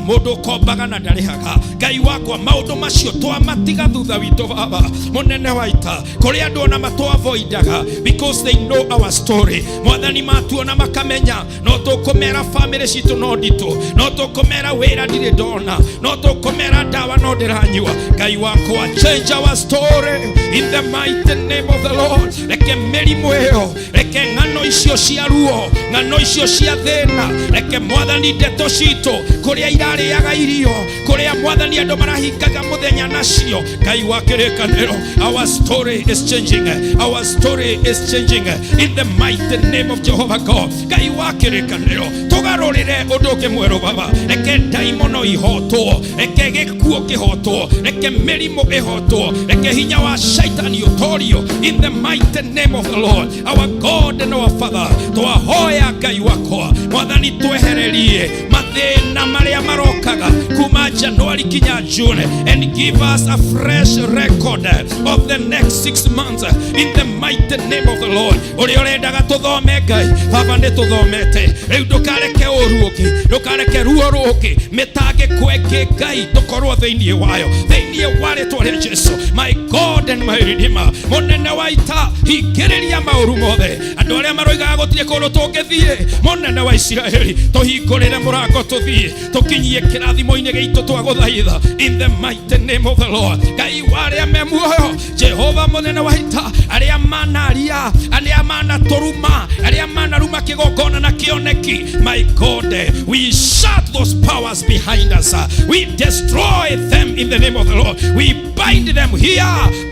Speaker 4: mũndũ ũkombaga na ndarĩhaga, Ngai wakwa, maũndũ macio twamatiga thutha witũ. Baba mũnene wa ita, kũrĩ andũ ona matũavoidaga because they know our story. Mwathani, matuona makamenya no tũkũmera family citũ no nditũ, no tũkũmera wĩra ndirĩ ndona, no tũkũmera ndawa no ndĩranyua. Ngai wakwa, change our story in the mighty name of the Lord. Reke mĩrimũ ĩyo, reke ng'ano icio cia ruo, ng'ano icio cia thĩna, reke Mwathani ndeto citũ kũrĩa irarĩaga irio, kũrĩa Mwathani andũ marahingaga mũthenya nacio. Ngai wa kĩrĩkanĩro, our story is changing, our story is changing in the mighty name of Jehovah God. Ngai wa kĩrĩkanĩro, tũgarũrĩre ũndũ ũngĩ mwerũ. Baba, reke ndaimono ihotwo, reke gĩkuũ kĩhotwo, reke mĩrimũ ĩhotwo, reke hinya wa shaitani ũtorio, in the mighty name of the Lord our God and our Father. Twahoya, Ngai wakwa, Mwathani, twehererie mathĩna marĩa marokaga kuma January kinya June, and give us a fresh record of the next 6 months in the mighty name of the Lord. Ũrĩa ũrendaga tũthome, Ngai Baba, nĩ tũthomete. Rĩu ndũkareke ũru ũngĩ, ndũkareke ruo rũngĩ, mĩtangĩko ĩngĩ, Ngai, tũkorwo thĩinĩ wayo, thĩinĩ wa rĩtwa rĩa Jesu. My God and my Redeemer, mũnene wa ita, hingĩrĩria maũru mothe. Andũ arĩa maroigaga gũtirĩ kũndũ tũngĩthiĩ, mũnene wa Isiraeli, tũhingũrĩre mũrango tũthiĩ tũkinyie kĩrathimo-inĩ gĩitũ twagũthaitha, in the mighty name of the Lord. Ngai wa arĩa me muoyo, Jehova mũnene wa ita, arĩa manaria, arĩa manatũruma, arĩa manaruma kĩgongona na kĩoneki, my God, we shut those powers behind us. We destroy them in the name of the Lord. We bind them here,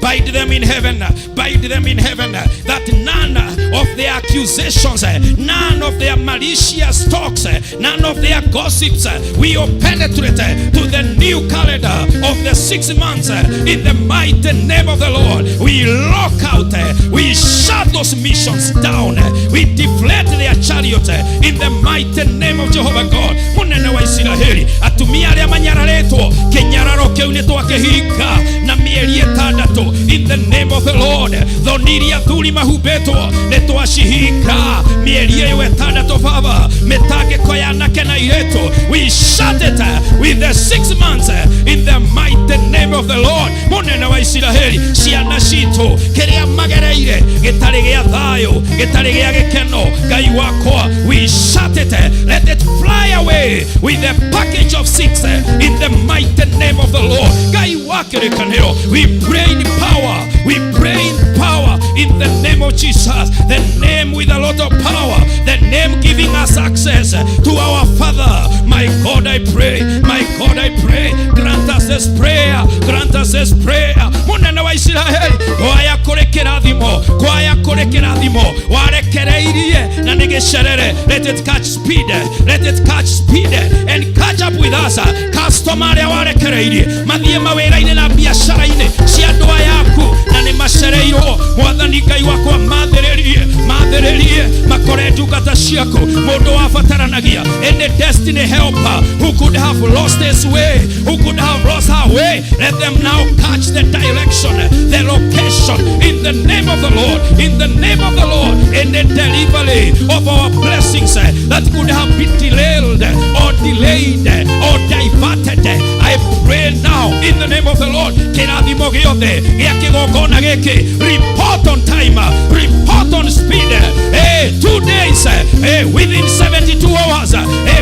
Speaker 4: bind them in heaven, bind them in heaven, that none of their accusations, none of their malicious talks, none of their gossips will penetrate to the new calendar of the 6 months, in the mighty name of the Lord. We lock out, we shut those missions down, we deflate their chariot in the mighty name of Jehovah God. Mũnene wa Isiraeli, atumia arĩa manyararĩtwo, kĩnyararo kĩu nĩ twakĩhinga na mĩeri 6, in the name of the Lord. Thoni iria athuri mahumbĩtwo nĩ twacihinga mĩeri ĩyo 6. Baba, mĩtangĩko ya anake na airĩtu, we shut it with the 6 months in the mighty name of the Lord. Mũnene wa Isiraeli, ciana citũ kĩrĩa magereire gĩtarĩ gĩa thayũ, gĩtarĩ gĩa gĩkeno, Ngai wakwa, we shut it. Let it fly away with the package of six in the mighty name of the Lord. Ngai wa kĩrĩkanĩro, we pray in power, we pray in power in the name of Jesus, the name with a lot of power, the name giving us access to our Father. My God, I pray, my God, I pray, grant us the this prayer, grant us this prayer. Munene wa Isiraeli, kwaya kũrĩ kĩrathimo, kwaya kũrĩ kĩrathimo warekereirie na nĩ gĩcerere. Let it catch speed, let it catch speed and catch up with us. Customer arĩa warekereirie mathiĩ mawĩra-inĩ na biacara-inĩ cia andũ aya aku na nĩ macereirwo. Mwathani Ngai wakwa, mathĩrĩrie, mathĩrĩrie makore ndungata ciaku mũndũ wabataranagia, any destiny helper who could have lost his way, who could have lost her way, let them now catch the direction, the location, in the name of the Lord, in the name of the Lord. In the delivery of our blessings that could have been delayed or delayed or diverted, I pray now in the name of the Lord. Kĩrathimo gĩothe gĩa kĩgongona gĩkĩ, report on time, report on speed. 2 days, within 72 hours,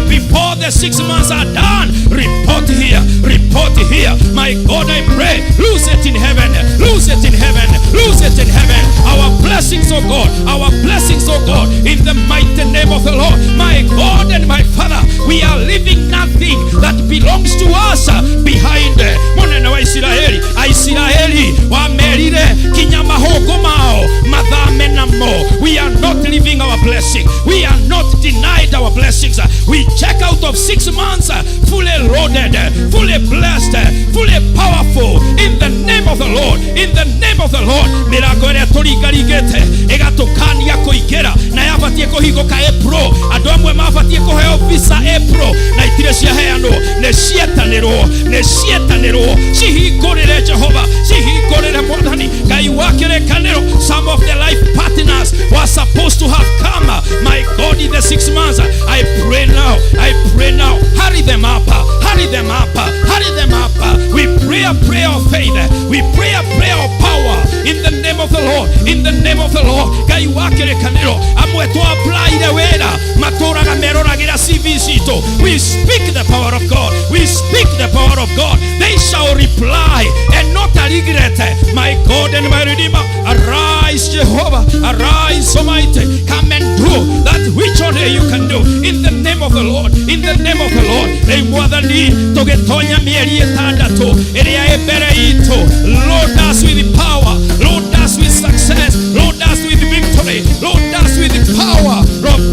Speaker 4: before the 6 months are done, report here, report here. My God, I pray, lose it in heaven, lose it in heaven, lose it in heaven. Our blessings, oh God, our blessings, oh God, in the mighty name of the Lord. My God and my Father, we are leaving nothing that belongs to us behind. Munene wa Isiraeli, Aisiraeli wamerire kinya mahũngũ mao mathame namo. We are not leaving our blessing. We are not denied our blessings. We check out of 6 months fully loaded, fully blessed, fully powerful, in the name of the Lord, in the name of the Lord. Mĩrango ĩrĩa tũringaringĩte ĩgatũkania kũingĩra na yabatiĩ kũhingũka April, andũ amwe mabatiĩ kũheo visa April na itirĩ ciaheanwo, nĩ cietanĩrwo, nĩ cietanĩrwo, cihingũrĩre Jehova, cihingũrĩre Mwathani Ngai wa kĩrĩkanĩro. Some of the life partners were supposed to have come, my God, in the 6 months. I pray now, I pray now, hurry them up, hurry them up, hurry them up. We pray a prayer of faith, we pray a prayer of power, in the name of the Lord, in the name of the Lord. Ngai wa kĩrĩkanĩro, amwe twaapplaire wĩra matũraga meroragĩra CV citũ. We speak the power of God, we speak the power of God. They shall reply and not regret. My God and my Redeemer, arise, Jehovah, arise, Almighty. Come and do that which only you can do, in the name of the Lord, in the name of the Lord. Rĩu Mwathani, tũgĩtonya mĩeri ĩtandatũ ĩrĩa ĩ mbere itũ, load us with power, load us with success, load us with victory, load us with the power of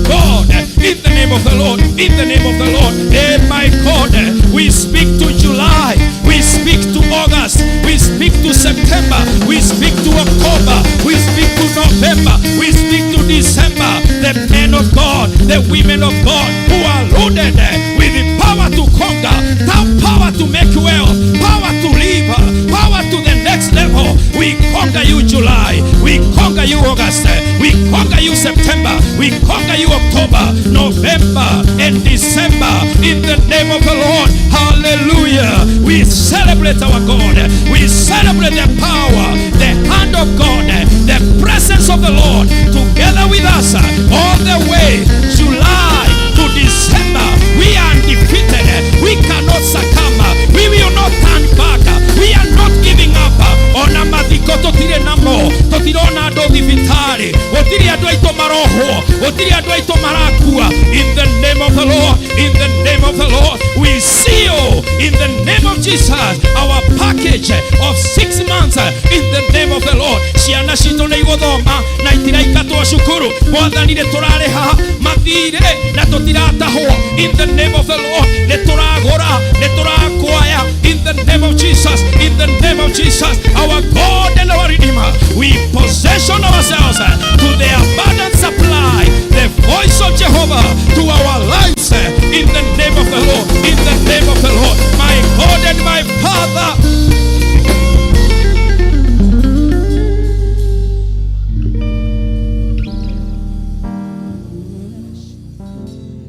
Speaker 4: God, in the name of the Lord, in the name of the Lord. Hey, my God, we speak to July, we speak to August, we speak to September, we speak to October, we speak to November, we speak to December. The men of God, the women of God who are loaded with the power to conquer, the power to make wealth, power to live, power to the next level. We conquer you, July, we conquer you, August, we conquer you, September, we conquer you, October, November, and December, in the name of the Lord. Hallelujah. We celebrate our God. We celebrate the power, the hand of God, the presence of the Lord together with us all the way July to December. We are undefeated. We cannot succumb. We will not turn back. We are not giving up. Ona mathiko tũtirĩ namo, tũtirona andũ thibitarĩ, gũtirĩ andũ aitũ marohwo, gũtirĩ andũ aitũ marakua, in the name of the Lord, in the name of the Lord. We seal in the name of Jesus our package of 6 months, in the name of the Lord. Ciana citũ nĩ igũthoma na itiraingatwo cukuru. Mwathani, nĩ tũrarĩha mathirĩ na tũtiratahwo, in the name of the Lord. Nĩ tũragũra, nĩ tũrakwaya, in the name of Jesus, in the name of Jesus, our God and our Redeemer. We possession ourselves to the abundant supply, the voice of Jehovah to our lives, in the name of the Lord, in the name of the Lord. My God and my Father.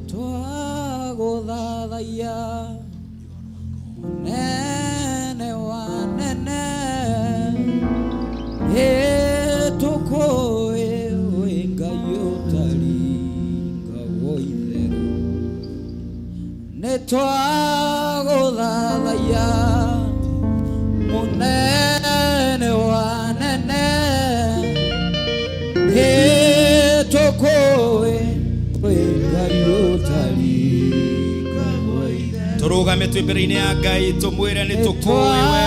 Speaker 3: Twagũthathaiya mũnene wa nene, nĩtũkũĩ wĩ Ngai ũtaringagwo itherũ. Nĩtwagũthathaiya mũnene wa nene, nĩtũkũĩ wĩ Ngai ũtaringagwo itherũ.
Speaker 4: Tũrũgame twĩ mbere-inĩ ya Ngai tũmwĩre nĩ tũkũĩ we.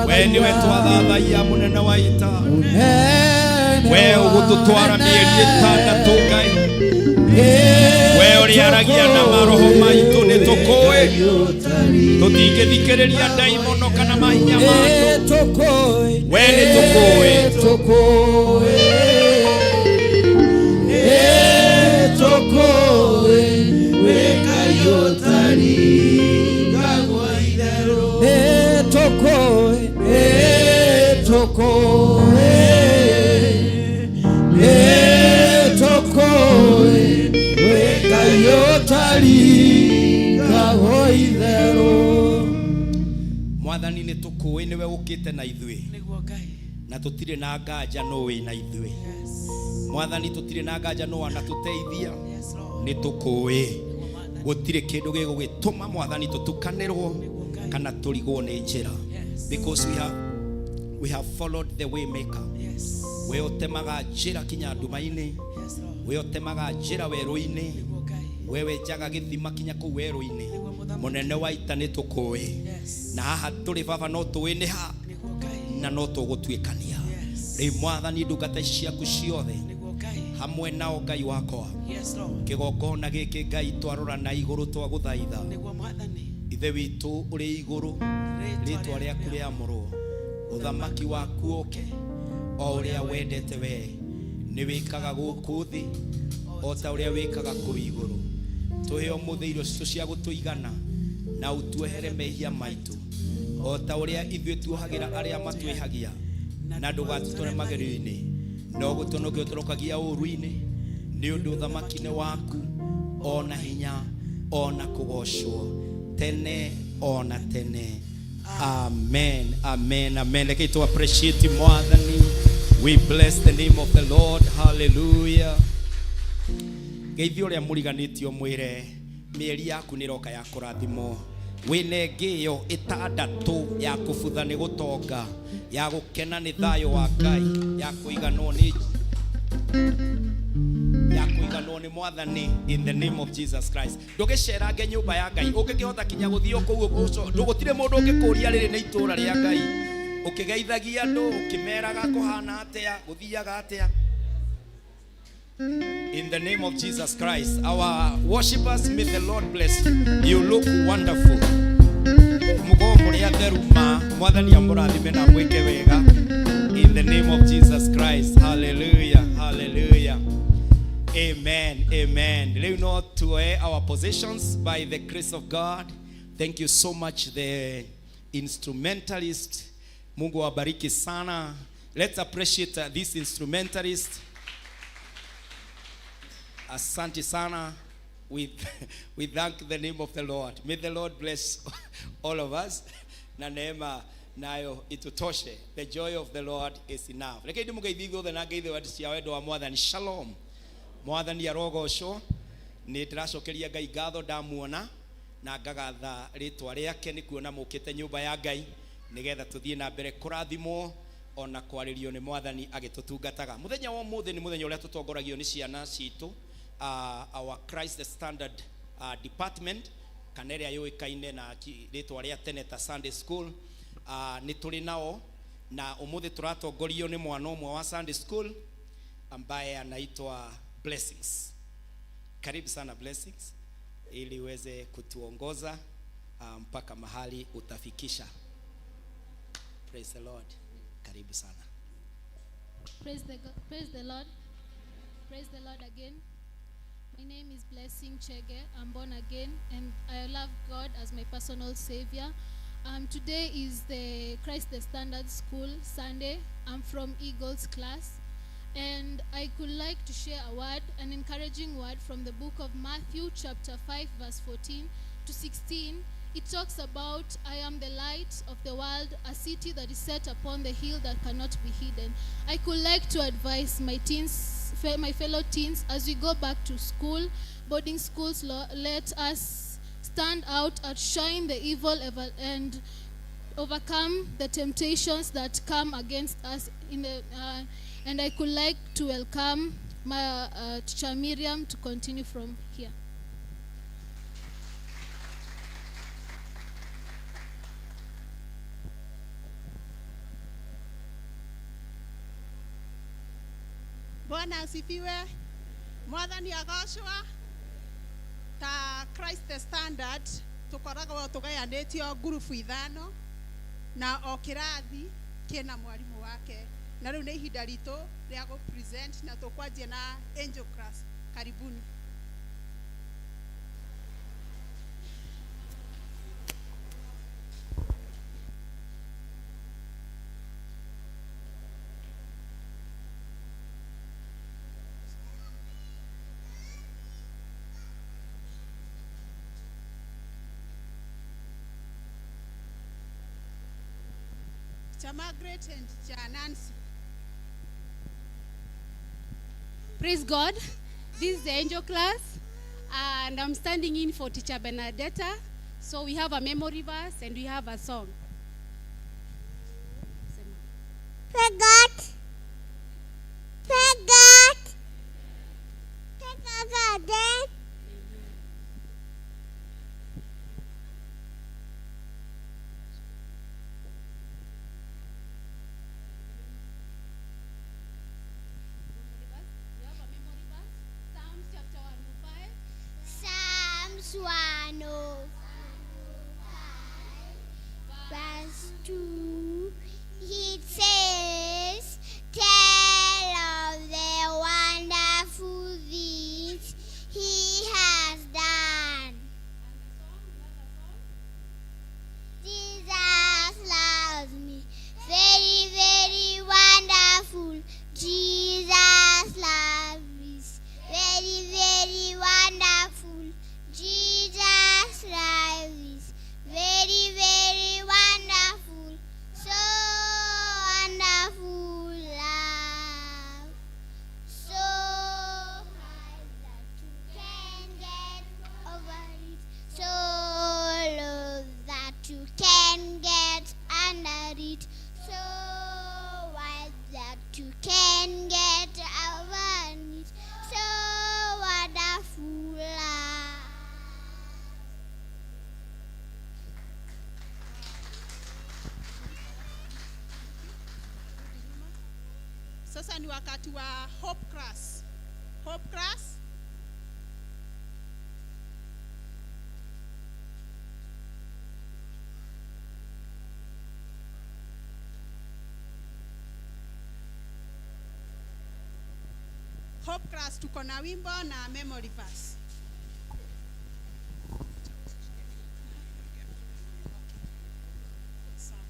Speaker 4: We nĩwe twathathaiya mũnene wa ita. We ũgũtũtwara mĩeri ĩtandatũ Ngai. We ũrĩaragia na maroho maitũ nĩ tũkũĩ. Tũtingĩthikĩrĩria ndaimono kana mahinya ma andũ. We nĩ tũkũĩ. Mwathani nĩ tũkũĩ nĩwe ũkĩte na ithuĩ
Speaker 1: Nĩguo Ngai.
Speaker 4: na tũtirĩ na nganja no wĩ na ithuĩ.
Speaker 1: Yes.
Speaker 4: Mwathani tũtirĩ na nganja no anatũteithia.
Speaker 1: Yes, Lord.
Speaker 4: Nĩ tũkũĩ gũtirĩ kĩndũ gĩgũgĩtũma mwathani tũtukanĩrwo kana tũrigwo nĩ njĩra.
Speaker 1: Yes.
Speaker 4: Because we have followed the way maker.
Speaker 1: Yes.
Speaker 4: We ũtemaga njĩra kinya nduma-inĩ.
Speaker 1: Yes, Lord.
Speaker 4: We ũtemaga njĩra werũ-inĩ.
Speaker 1: Nĩguo Ngai.
Speaker 4: We wenjaga gĩthima kinya kũu werũ-inĩ.
Speaker 1: Nĩguo Mũthamaki.
Speaker 4: Mũnene wa ita nĩ tũkũĩ.
Speaker 1: Yes.
Speaker 4: Na haha tũrĩ baba no tũĩ nĩ ha
Speaker 1: Nĩguo Ngai.
Speaker 4: na no tũgũtuĩkania.
Speaker 1: Yes.
Speaker 4: Rĩu mwathani ndungata ici ciaku ciothe
Speaker 1: Nĩguo Ngai.
Speaker 4: hamwe nao Ngai wakwa
Speaker 1: Yes, Lord.
Speaker 4: kĩgongona gĩkĩ Ngai twarora na igũrũ twagũthaitha.
Speaker 1: Nĩguo Mwathani.
Speaker 4: Ithe witũ ũrĩ igũrũ, rĩtwa rĩaku rĩamũrwo, ũthamaki waku ũke, o ũrĩa wendete we nĩ wĩkaga gũkũ thĩ o ta ũrĩa wĩkaga kũu igũrũ. Tũhe ũmũthĩ irio citũ cia gũtũigana na ũtuohere mehia maitũ o ta ũrĩa ithuĩ tuohagĩra arĩa matwĩhagia, na ndũgatũtware magerio-inĩ no gũtũnokia ũtũrokagia ũũru-inĩ, nĩ ũndũ ũthamaki nĩ waku ona hinya ona kũgocwo tene ona tene. Amen, amen, amen. Reke tu appreciate mwathani. We bless the name of the Lord. Hallelujah. Geithio ũrĩa mũriganĩtio mwĩre mĩeri yaku nĩ ĩroka ya kũrathimwo. Wĩna ĩngĩ ĩyo ĩtandatũ ya kũbutha nĩ gũtonga, ya gũkena nĩ thayũ wa Ngai, ya kũiganwo nĩ ya kũiganwo nĩ mwathani in the name of Jesus Christ. Ndũgĩcerange nyũmba ya Ngai ũngĩkĩhota kinya gũthiĩ kũu gũtirĩ mũndũ ũngĩkũria rĩrĩ nĩ itũũra rĩa Ngai, ũkĩgeithagia andũ ũkĩmeraga kũhana atĩa gũthiaga atĩa. In the name of Jesus Christ, our worshippers, may the Lord bless you. You look wonderful. Mũkorwo mũrĩ atheru ma mwathani amũrathime na mwĩke wega. In the name of Jesus Christ. Hallelujah. Hallelujah. Amen. Amen. Rĩu no tuoe our positions by the grace of God. Thank you so much, the instrumentalist. Mungu awabariki sana. Let's appreciate this instrumentalist. Asante sana. We thank the name of the Lord. May the Lord bless all of us. Na neema nayo itutoshe. The joy of the Lord is enough. Reke ndĩmũgeithie ithuothe na ngeithio cia wendo wa Mwathani. Shalom. Mwathani arogocwo. Nĩ ndĩracokeria Ngai ngatho ndamuona na ngagatha rĩtwa rĩake nĩ kuona mũkĩte nyũmba ya Ngai nĩgetha tũthiĩ na mbere kũrathimwo ona kwarĩrio nĩ Mwathani agĩtũtungataga. Mũthenya wa ũmũthĩ nĩ mũthenya ũrĩa tũtongoragio nĩ ciana citũ, our Christ the Standard department kana ĩrĩa yũĩkaine na rĩtwa rĩa tene ta Sunday School. Nĩ tũrĩ nao na ũmũthĩ tũratongorio nĩ mwana ũmwe wa Sunday School ambaye anaitwa Blessings. Karibu sana Blessings, ili uweze kutuongoza mpaka mahali utafikisha. Praise the Lord. Karibu sana.
Speaker 5: Praise the Lord. Praise the Lord again. My name is Blessing Chege. I'm born again and I love God as my personal savior. Today is the Christ the Standard School Sunday. I'm from Eagles class. And I could like to share a word, an encouraging word from the book of Matthew, chapter 5, verse 14 to 16. It talks about, "I am the light of the world, a city that is set upon the hill that cannot be hidden." I could like to advise my teens, my fellow teens, as we go back to school, boarding schools, let us stand out, outshine the evil and overcome the temptations that come against us. And I could like to welcome my teacher Miriam to continue from here.
Speaker 6: Bwana asifiwe. Mwathani agocwa. Ta Christ the Standard tukoragwo tugayanĩtio ngurubu ithano na o kĩrathi kĩna mwarimũ wake, na rĩu nĩ ihinda ritũ rĩa gũ present na tũkwanjia na Angel class. Karibuni. Cha Margaret and cha Nancy.
Speaker 7: Praise God. This is the angel class, and I'm standing in for Teacher Bernadetta. So we have a memory verse and we have a song.
Speaker 8: Forgot. Forgot. Forgot.
Speaker 7: We have a memory verse. Psalms chapter 105.
Speaker 8: Psalms 105, verse 2. It says, tell of the wonderful things he has done. Jesus loves me. Very, very wonderful. Jesus loves me. Very, very wonderful. Jesus loves me. Very, very wonderful. So wonderful love. So high that you can get over it. So low that you can get under it. So wide that you can get over it. So wonderful love.
Speaker 6: Sasa ni wakati wa Hope class. Hope class. Hope class tuko na wimbo na memory verse. Sawa.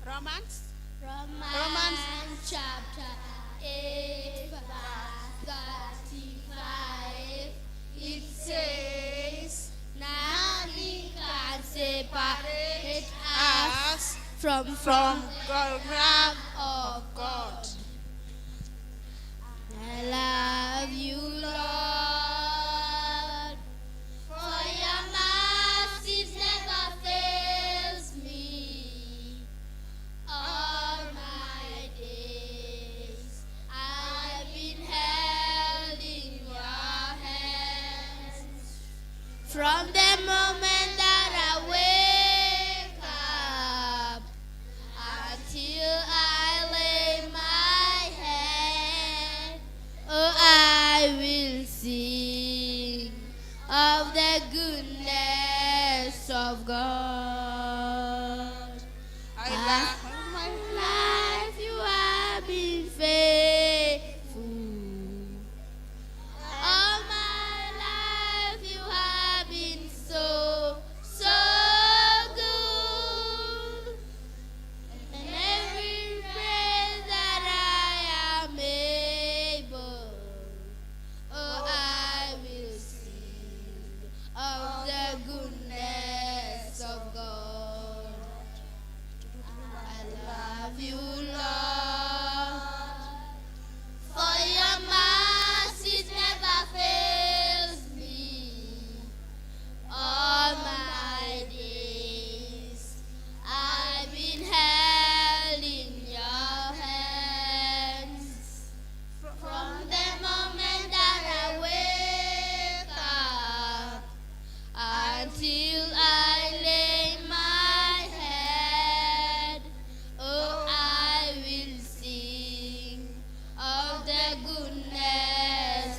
Speaker 6: Romans.
Speaker 8: Romans chapter 8, verse 35. It says, nothing can separate us from
Speaker 6: the
Speaker 8: love of God. I love you, Lord, for your mercy never fails me. All my days I've been held in your hands. From the moment that I wake up until I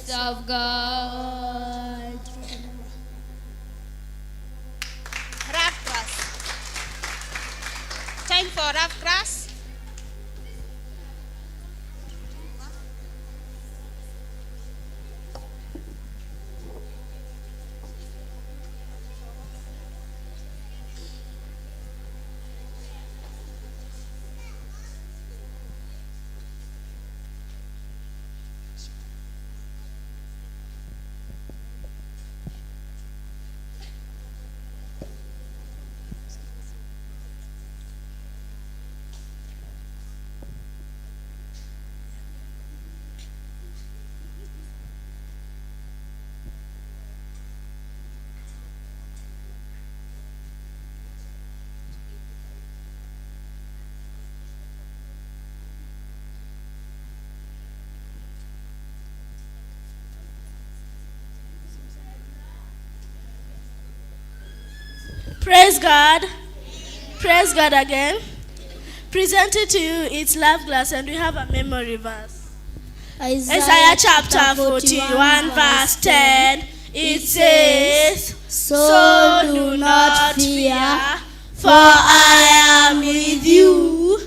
Speaker 8: voice of God.
Speaker 6: Rough class. Time for rough class.
Speaker 9: Praise God. Praise God again. Presented to you it's Love Glass, and we have a memory verse. Isaiah chapter 41, verse 10. It says,
Speaker 8: So do not fear,
Speaker 9: for I am with you.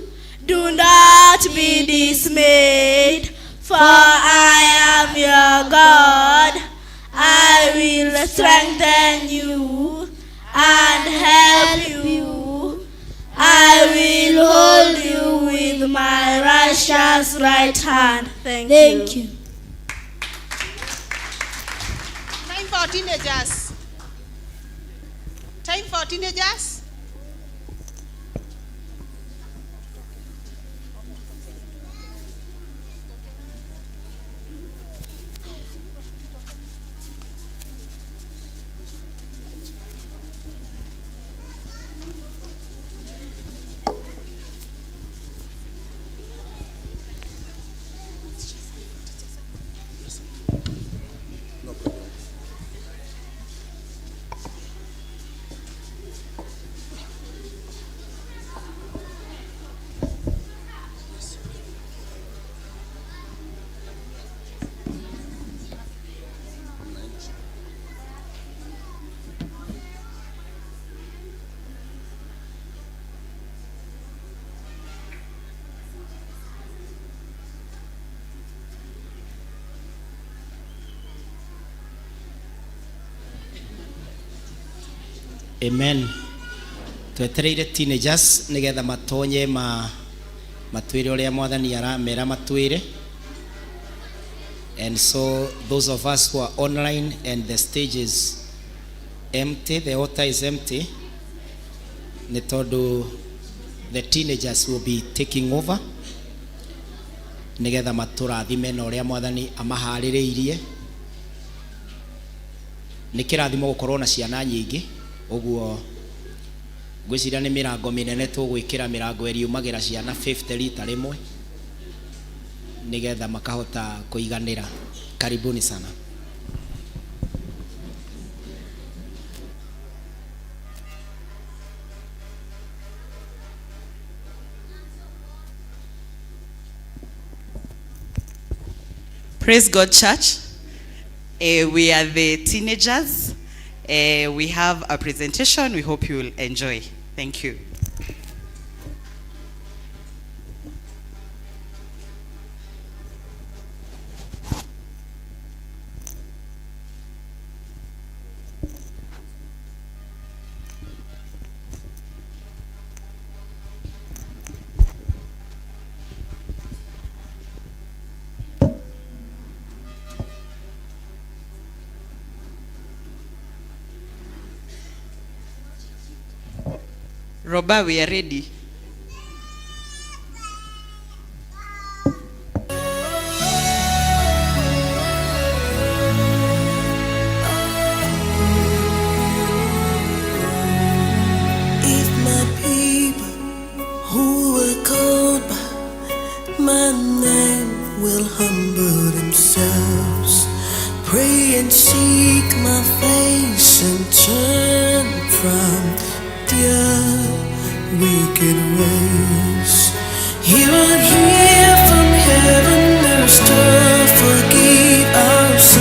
Speaker 9: Do not be dismayed, for I am your God. I will strengthen you and help you. I will hold you with my righteous right hand. Thank
Speaker 8: Thank
Speaker 9: you.
Speaker 8: you.
Speaker 6: Time for teenagers. Time for teenagers.
Speaker 4: Amen. Twetereire teenagers nigetha matonye ma matwire uria mwathani aramera matwire. And so those of us who are online and the stage is empty, the altar is empty, nĩ tondũ the teenagers will be taking over nigetha matũrathime na ũrĩa mwathani amaharĩrĩirie. Nĩ kĩrathimo gũkorwo na ciana nyingĩ, ũguo ngwĩciria nĩ mĩrango mĩnene tũgwĩkĩra, mĩrango ĩriumagĩra ciana 50 rita rĩmwe nigetha makahota kũiganĩra. Karibuni sana.
Speaker 10: Praise God, church. We are the teenagers. We have a presentation. We hope you will enjoy. Thank you. Roba, we are ready.
Speaker 11: If my people who were called by my name will humble themselves, pray and seek my face and turn from their wicked ways. Here I hear from heaven, restore, forgive our sins.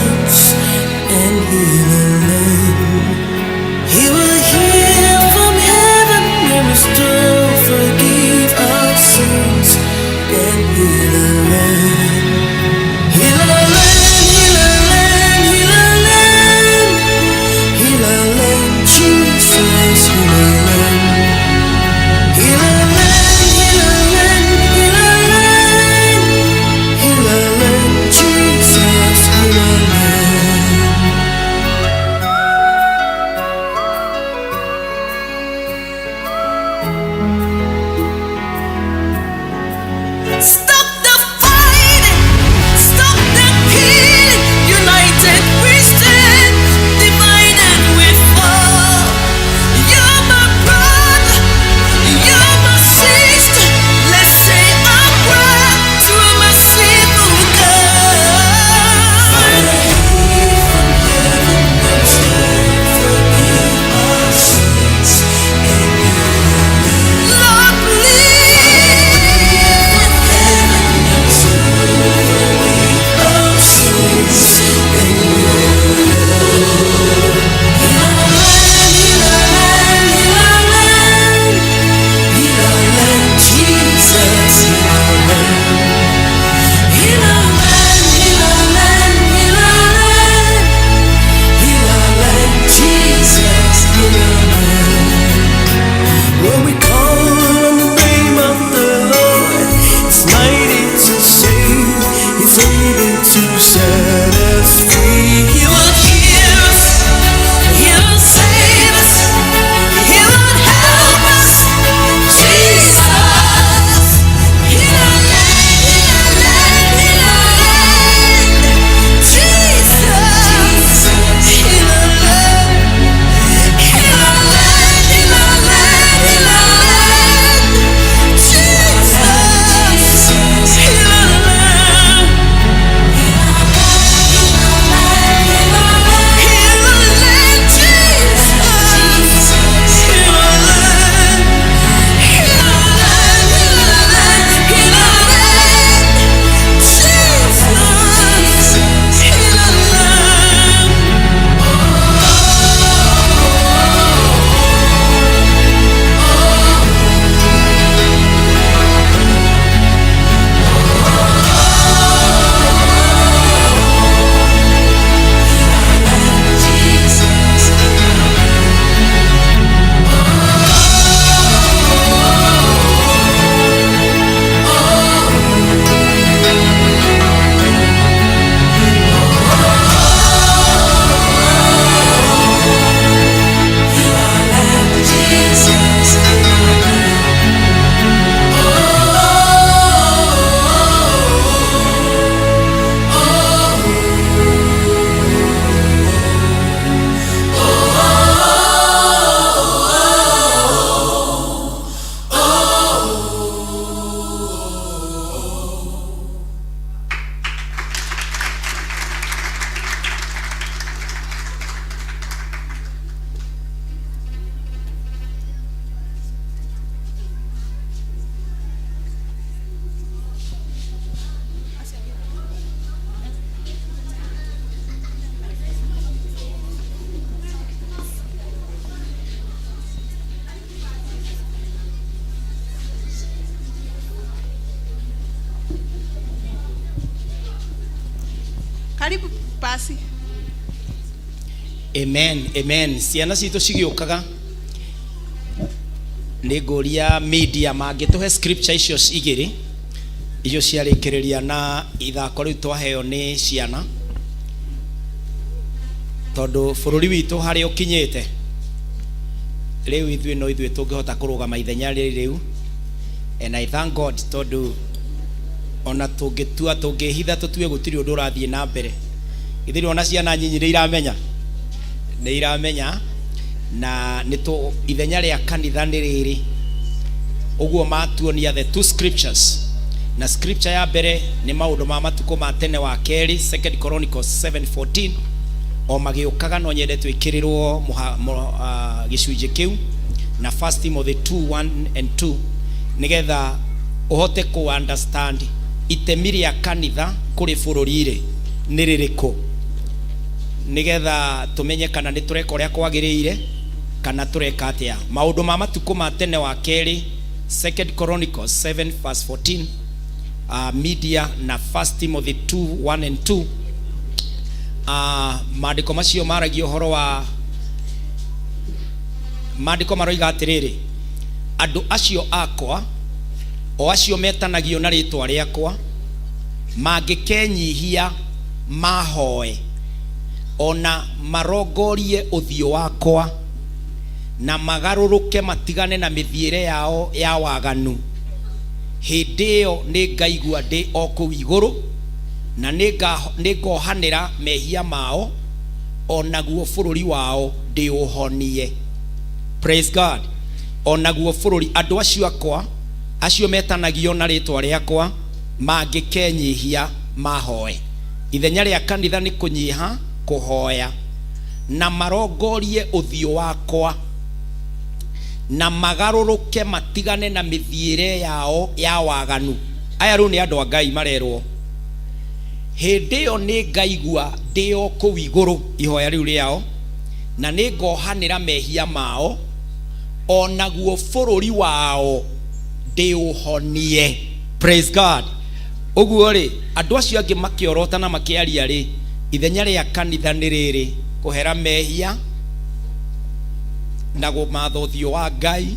Speaker 6: Karibu pasi.
Speaker 4: Amen, amen. Ciana citũ cigĩũkaga nĩ ngũria media mangĩtũhe scripture icio igĩrĩ icio ciarĩkĩrĩria na ithako rĩu twaheo nĩ ciana, tondũ bũrũri witũ harĩa ũkinyĩte rĩu ithuĩ no ithuĩ tũngĩhota kũrũgama ithenya rĩrĩ rĩu. And I thank God, tondũ ona tũngĩtua tũngĩhitha tũtue gũtirĩ ũndũ ũrathiĩ na mbere, ithuĩ ona ciana nyinyi nĩ iramenya, nĩ iramenya na nĩ tũ ithenya rĩa kanitha nĩ rĩrĩ. Ũguo matuonia the two scriptures, na scripture ya mbere nĩ Maũndũ ma Matukũ ma Tene wa Kerĩ, Second Chronicles 7:14. O magĩũkaga, no nyende twĩkĩrĩrwo gĩcunjĩ kĩu na First Timothy 2:1 and 2, nĩgetha ũhote kũ understand itemi rĩa kanitha kũrĩ bũrũri-rĩ nĩ rĩrĩkũ, nĩgetha tũmenye kana nĩ tũreka ũrĩa kwagĩrĩire kana tũreka atĩa. Maũndũ ma Matukũ ma Tene wa Kerĩ, Second Chronicles 7 verse 14, media, na First Timothy 2 1 and 2. Maandĩko macio maragia ũhoro wa maandĩko maroiga atĩrĩrĩ, "Andũ acio akwa, o acio metanagio na rĩtwa rĩakwa, mangĩkenyihia mahoe ona marongorie ũthiũ wakwa na magarũrũke matigane na mĩthiĩre yao ya waganu, hĩndĩ ĩyo nĩ ngaigua ndĩ o kũu igũrũ na nĩngohanĩra mehia mao, o naguo bũrũri wao ndĩũhonie." Praise God. O naguo bũrũri, andũ acio akwa acio metanagio na rĩtwa rĩakwa mangĩkenyihia mahoe. Ithenya rĩa kanitha nĩ kũnyiha, kũhoya na marongorie ũthiũ wakwa na magarũrũke matigane na mĩthiĩre yao ya waganu. Aya rĩu nĩ andũ a Ngai marerwo, hĩndĩ ĩyo nĩ ngaigua ndĩ o kũu igũrũ ihoya rĩu rĩao na nĩ ngohanĩra mehia mao, o naguo bũrũri wao ndĩũhonie. Praise God. Ũguo rĩ, andũ acio angĩ makĩorota na makĩaria rĩ, ithenya rĩa kanitha nĩ rĩrĩ: kũhera mehia na kũmatha ũthiũ wa Ngai,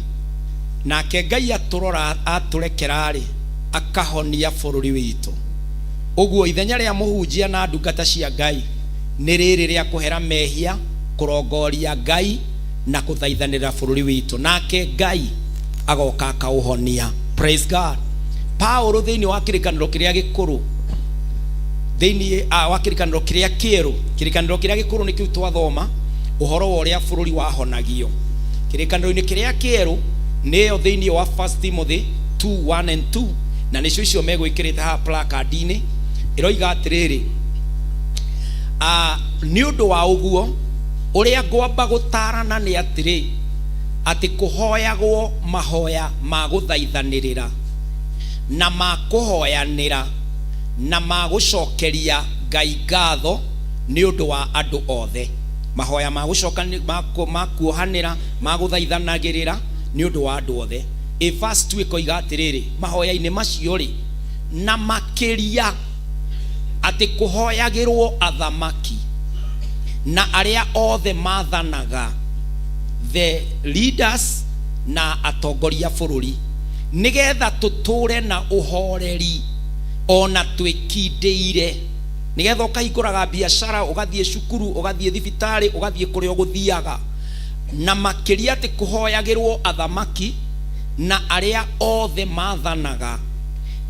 Speaker 4: nake Ngai atũrora atũrekera rĩ, akahonia bũrũri witũ. Ũguo ithenya rĩa mũhunjia na ndungata cia Ngai nĩ rĩrĩ rĩa kũhera mehia, kũrongoria Ngai na kũthaithanĩra bũrũri witũ, nake Ngai agoka akaũhonia. Praise God. Paulo thĩinĩ wa Kĩrĩkanĩro Kĩrĩa Gĩkũrũ, thĩinĩ wa Kĩrĩkanĩro Kĩrĩa Kĩerũ, Kĩrĩkanĩro Kĩrĩa Gĩkũrũ nĩ kĩu twathoma ũhoro wa ũrĩa bũrũri wahonagio. Kĩrĩkanĩro-inĩ Kĩrĩa Kĩerũ nĩyo thĩinĩ wa First Timothy 2 1 and 2, na nĩcio icio megwĩkĩrĩte haha placard-inĩ. Ĩroiga atĩrĩrĩ, "Nĩ ũndũ wa ũguo ũrĩa ngwamba gũtarana nĩ atĩrĩ, atĩ kũhoyagwo mahoya ma gũthaithanĩrĩra na ma kũhoyanĩra na ma gũcokeria Ngai ngatho nĩ ũndũ wa andũ othe." Mahoya ma gũcoka, ma kuohanĩra, ma gũthaithanagĩrĩra nĩ ũndũ wa andũ othe. Ĩ verse 2 ĩkoiga atĩrĩrĩ, mahoya-inĩ macio rĩ, na makĩria atĩ kũhoyagĩrwo athamaki na arĩa othe mathanaga, the leaders na atongoria bũrũri, nĩgetha tũtũre na ũhoreri ona twĩkindĩire, nĩgetha ũkahingũraga biacara, ũgathiĩ cukuru, ũgathiĩ thibitarĩ, ũgathiĩ kũrĩa ũgũthiaga. Na makĩria atĩ kũhoyagĩrwo athamaki na arĩa othe mathanaga,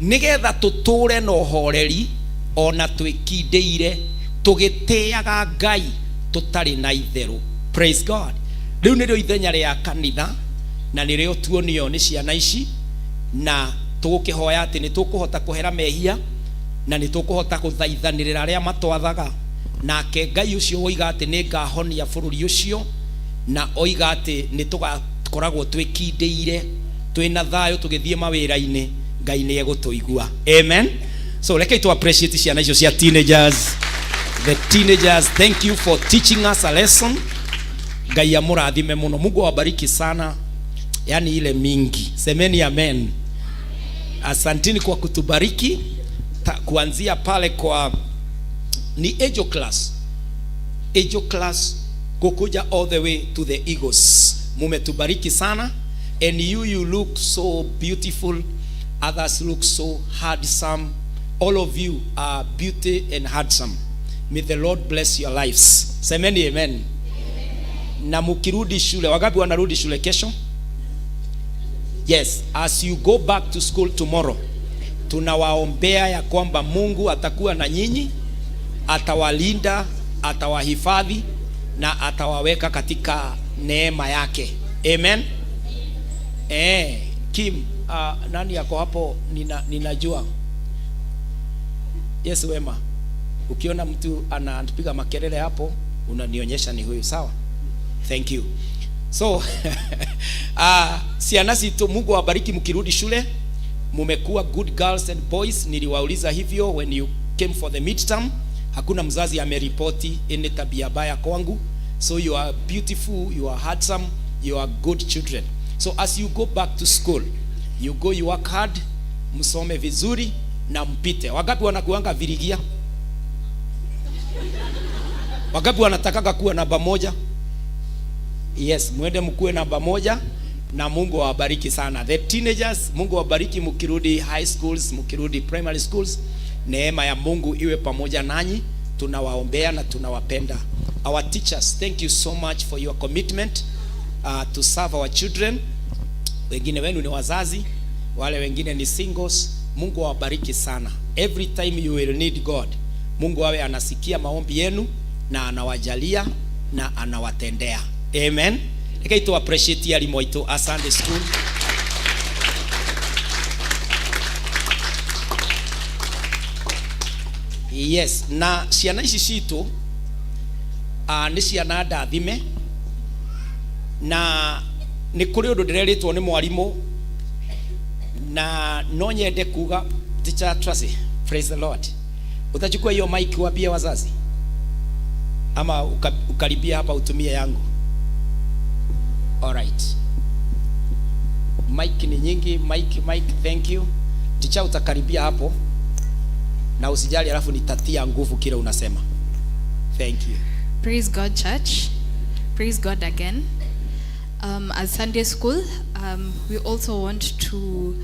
Speaker 4: nĩgetha tũtũre na ũhoreri ona twĩkindĩire, tũgĩtĩaga Ngai tũtarĩ na itherũ. Praise God. Rĩu nĩrĩo ithenya rĩa kanitha na nĩrĩo tuonio nĩ ciana ici, na tũgũkĩhoya atĩ nĩ tũkũhota kũhera mehia na nĩ tũkũhota gũthaithanĩrĩra arĩa matwathaga, nake Ngai ũcio woiga atĩ nĩ ngahonia bũrũri ũcio na oiga atĩ nĩ tũgakoragwo twĩkindĩire twĩna thayũ tũgĩthiĩ mawĩra-inĩ, Ngai nĩ egũtũigua. Amen. So rekei tu appreciate ciana icio cia teenagers, the teenagers. Thank you for teaching us a lesson. Ngai amũrathime mũno. Mungu awabariki sana, yani ile mingi. Semeni amen. Asantini kwa kutubariki kuanzia pale kwa Ni angel class, angel class kukuja all the way to the Eagles. Mumetubariki sana and you look so beautiful, others look so handsome. All of you are beauty and handsome. May the Lord bless your lives. Semeni amen. Na mukirudi shule, wangapi wanarudi shule kesho? Yes, as you go back to school tomorrow, tunawaombea ya kwamba Mungu atakuwa na nyinyi, atawalinda, atawahifadhi na atawaweka katika neema yake. Amen. Kim, nani yako hapo? Ninajua. Yes, Wema. Ukiona mtu anapiga makelele hapo, unanionyesha ni huyu, sawa? Thank you. So, ciana citũ, Mungu awabariki mkirudi shule. Mumekuwa good girls and boys. Niliwauliza hivyo when you came for the midterm. Hakuna mzazi ameripoti any tabia baya kwangu. So you are beautiful, you are handsome, you are good children. So as you go back to school, you go, you work hard, msome vizuri na mpite. Wangapi wanakuanga virigia? Wangapi wanatakaga kuwa namba moja? Yes, mwende mkuwe namba moja na Mungu awabariki sana. The teenagers, Mungu awabariki mkirudi high schools, mkirudi primary schools. Neema ya Mungu iwe pamoja nanyi. Tunawaombea na tunawapenda. Our teachers, thank you so much for your commitment to serve our children. Wengine wenu ni wazazi, wale wengine ni singles. Mungu awabariki sana. Every time you will need God, Mungu awe anasikia maombi yenu na anawajalia na anawatendea. Amen. Reke tu appreciate arimũ aitũ a Sunday school. Yes, na ciana ici citũ nĩ ciana ndathime, na nĩ kũrĩ ũndũ ndĩrerĩtwo nĩ mwarimũ na no nyende kuga. Teacher Tracy, praise the Lord. Utachukua hiyo mic uambie wazazi ama ukaribia hapa utumie yangu? All right. Mic ni nyingi, mic, mic, thank you. Teacher, utakaribia hapo na usijali, alafu nitatia nguvu kile unasema. Thank you.
Speaker 12: Praise God, church. Praise God again. As Sunday school, we also want to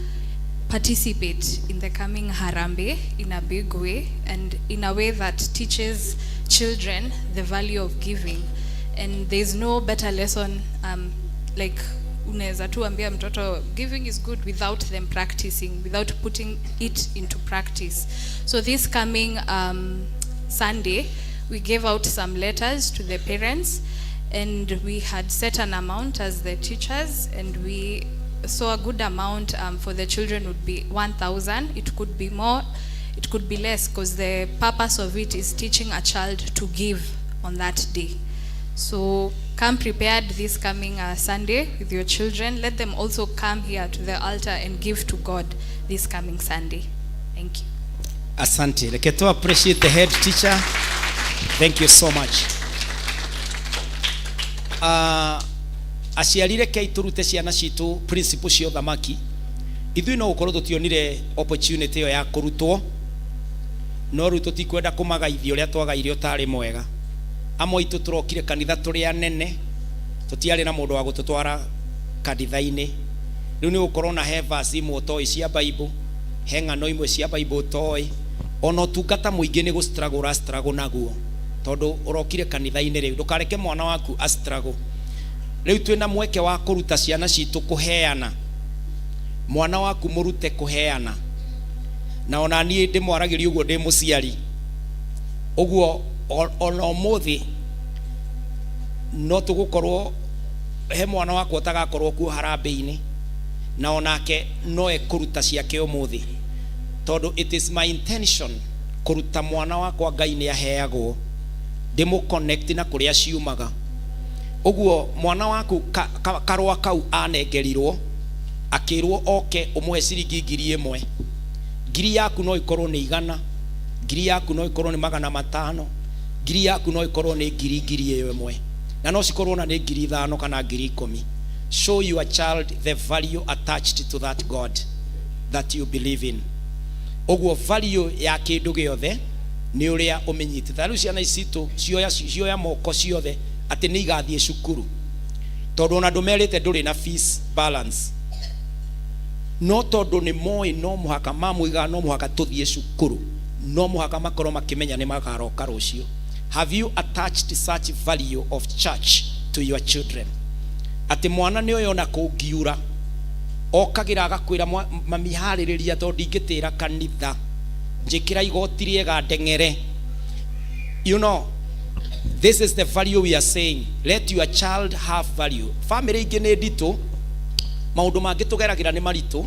Speaker 12: participate in the coming Harambee in a big way, and in a way that teaches children the value of giving. And there's no better lesson, like unaweza tu ambia mtoto giving is good without them practicing, without putting it into practice. So this coming Sunday, we gave out some letters to the parents, and we had set an amount as the teachers, and we saw a good amount for the children would be 1,000. It could be more, it could be less, because the purpose of it is teaching a child to give on that day. So come prepared this coming Sunday with your children. Let them also come here to the altar and give to God this coming Sunday. Thank you.
Speaker 4: Asante. Reke tu appreciate the head teacher. Thank you so much. Aciari, rekei tũrute ciana citũ principle cia ũthamaki. Ithuĩ no gũkorwo tũtionire opportunity ĩyo ya kũrutwo, no rĩu tũtikwenda kũmagaithia ũrĩa twagaire ũtarĩ mwega. Amwe aitũ tũrokire kanitha tũrĩ anene, tũtiarĩ na mũndũ wa gũtũtwara kanitha-inĩ. Rĩu nĩ gũkorwo na he verse imwe ũtoĩ cia Bible, he ng'ano imwe cia Bible ũtoĩ, ona ũtungata mũingĩ nĩ gũ struggle ũra struggle naguo tondũ ũrokire kanitha-inĩ. Rĩu ndũkareke mwana waku a struggle. Rĩu twĩna mweke wa kũruta ciana citũ kũheana. Mwana waku mũrute kũheana, na ona niĩ ndĩmwaragĩria ũguo ndĩ mũciari ũguo. Ona ũmũthĩ no tũgũkorwo he mwana wakwa ũtagakorwo kuo harambĩ-inĩ, na onake no ekũruta ciake ũmũthĩ, tondũ it is my intention kũruta mwana wakwa Ngai nĩ aheagwo, ndĩmũ connect na kũrĩa ciumaga. Ũguo mwana waku karũa kau anengerirwo akĩrwo oke ũmũhe ciringi 1,000. Ngiri yaku no ikorwo nĩ 100, ngiri yaku no ikorwo nĩ 500, ngiri yaku no ikorwo nĩ ngiri ĩyo ĩmwe, na no cikorwo na nĩ 5,000 kana 10,000. Show your child the value attached to that God that you believe in. Ũguo value ya kĩndũ gĩothe. Nĩ ũrĩa ũmĩnyitĩte. Ta rĩu ciana ici citũ cioya cioya moko ciothe atĩ nĩ igathiĩ cukuru, tondũ ona ndũmerĩte ndũrĩ na fees balance, no tondũ nĩ moĩ no mũhaka mamũigaga, no mũhaka tũthiĩ cukuru, no mũhaka makorwo makĩmenya nĩ makaroka rũciũ. Have you attached such value of church to your children, atĩ mwana nĩ ũyũ ona kũngiura okagĩra agakwĩra, "Mami, harĩrĩria tondũ ndingĩtĩra kanitha, njĩkĩra igoti rĩega ndeng'ere"? You know, this is the value we are saying. Let your child have value. Family ingĩ nĩ nditũ, maũndũ mangĩ tũgeragĩra nĩ maritũ,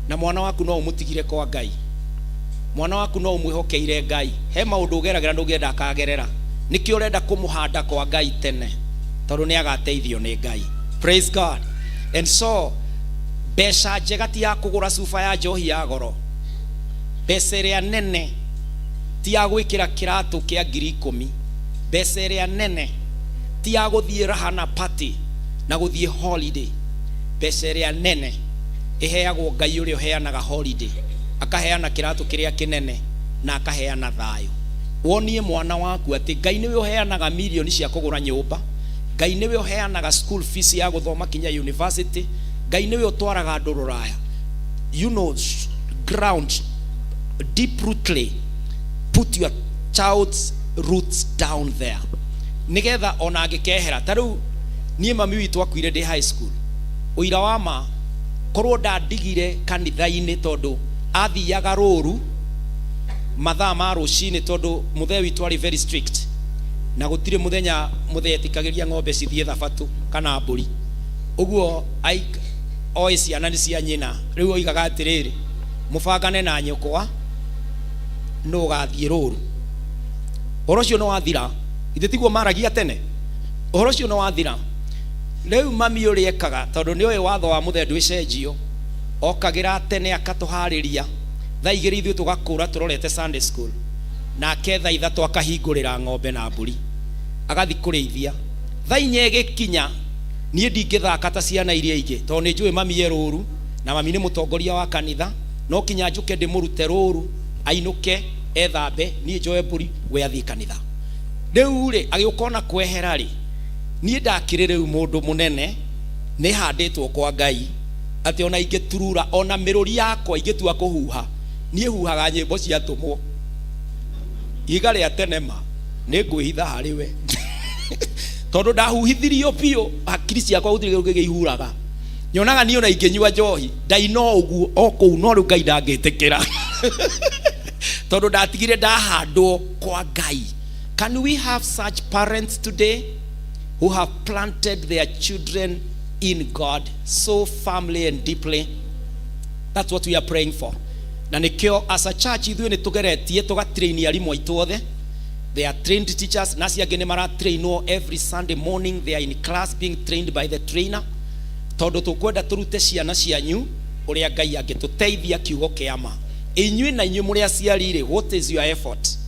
Speaker 4: na mwana waku no ũmũtigire kwa Ngai, mwana waku no ũmwĩhokeire Ngai. He maũndũ ũgeragĩra ndũngĩenda akagerera, nĩkĩo ũrenda kũmũhanda kwa Ngai tene, tondũ nĩ agateithio nĩ Ngai. Praise God. And so mbeca njega ti ya kũgũra cuba ya njohi ya goro, mbeca ĩrĩa nene ti ya gwĩkĩra kĩratũ kĩa 10,000, mbeca ĩrĩa nene ti ya gũthiĩ raha na party na gũthiĩ holiday. Mbeca ĩrĩa nene ĩheagwo Ngai, ũrĩa ũheanaga holiday, akaheana kĩratũ kĩrĩa kĩnene na akaheana thayũ. Wonie mwana waku atĩ Ngai nĩwe ũheanaga milioni cia kũgũra nyũmba, Ngai nĩwe ũheanaga school fees ya gũthoma kinya university, Ngai nĩwe ũtwaraga andũ rũraya. Ground deep rootly, put your child's roots down there, nigetha ona angĩkehera. Ta rĩu niĩ mami witũ akuire ndĩ high school. Ũira wa ma, korwo ndandigire kanitha-inĩ, tondũ athiaga rũru mathaa ma rũcinĩ, tondũ mũthee witũ arĩ very strict na gũtirĩ mũthenya mũthee etĩkagĩria ng'ombe cithiĩ thabatũ kana mbũri. Ũguo oĩ ciana nĩ cia nyina. Rĩu oigaga atĩrĩrĩ, "Mũbangane na nyũkwa nũ ũgathiĩ rũru." Ũhoro ũcio nĩ wathira. Ithe tiguo maragia tene? Ũhoro ũcio nĩ wathira. Rĩu mami ũrĩa ekaga, tondũ nĩ oĩ watho wa mũthee ndwĩcenjio, okagĩra tene akatũharĩria. Thaa 2 ithuĩ tũgakũra tũrorete Sunday school, nake thaa 3 akahingũrĩra ng'ombe na mbũri, agathi kũrĩithia. Thaa 4 ĩgĩkinya, niĩ ndingĩthaka ta ciana iria ingĩ, tondũ nĩ njũĩ mami e rũru na mami nĩ mũtongoria wa kanitha. No kinya njũke ndĩmũrute rũru, ainũke ethambe, niĩ njoe mbũri, we athiĩ kanitha. Rĩu rĩ, agĩũka ona kwehera rĩ, niĩ ndakĩrĩ rĩu mũndũ mũnene, nĩ handĩtwo kwa Ngai, atĩ ona ingĩturura, ona mĩrũri yakwa ingĩtua kũhuha, niĩ huhaga nyĩmbo cia tũmwo ihiga rĩa tene. Ma nĩ ngwĩhitha harĩ we, tondũ ndahuhithirio biũ, hakiri ciakwa gũtirĩ kĩndũ kĩngĩ ihuraga. Nyonaga niĩ ona ingĩnyua njohi ndaina o ũguo o kũu, no rĩu Ngai ndangĩtĩkĩra, tondũ ndatigire ndahandwo kwa Ngai. Can we have such parents today who have planted their children in God so firmly and deeply? That's what we are praying for. Na nĩkĩo as a church ithuĩ nĩ tũgeretie tũgatrain arimũ aitũ othe. They are trained teachers, na acio angĩ nĩ maratrainwo. Every Sunday morning they are in class being trained by the trainer, tondũ tũkwenda tũrute ciana cianyu ũrĩa Ngai angĩtũteithia kiugo kĩa ma. Inyuĩ na inyuĩ mũrĩ aciari rĩ, what is your effort?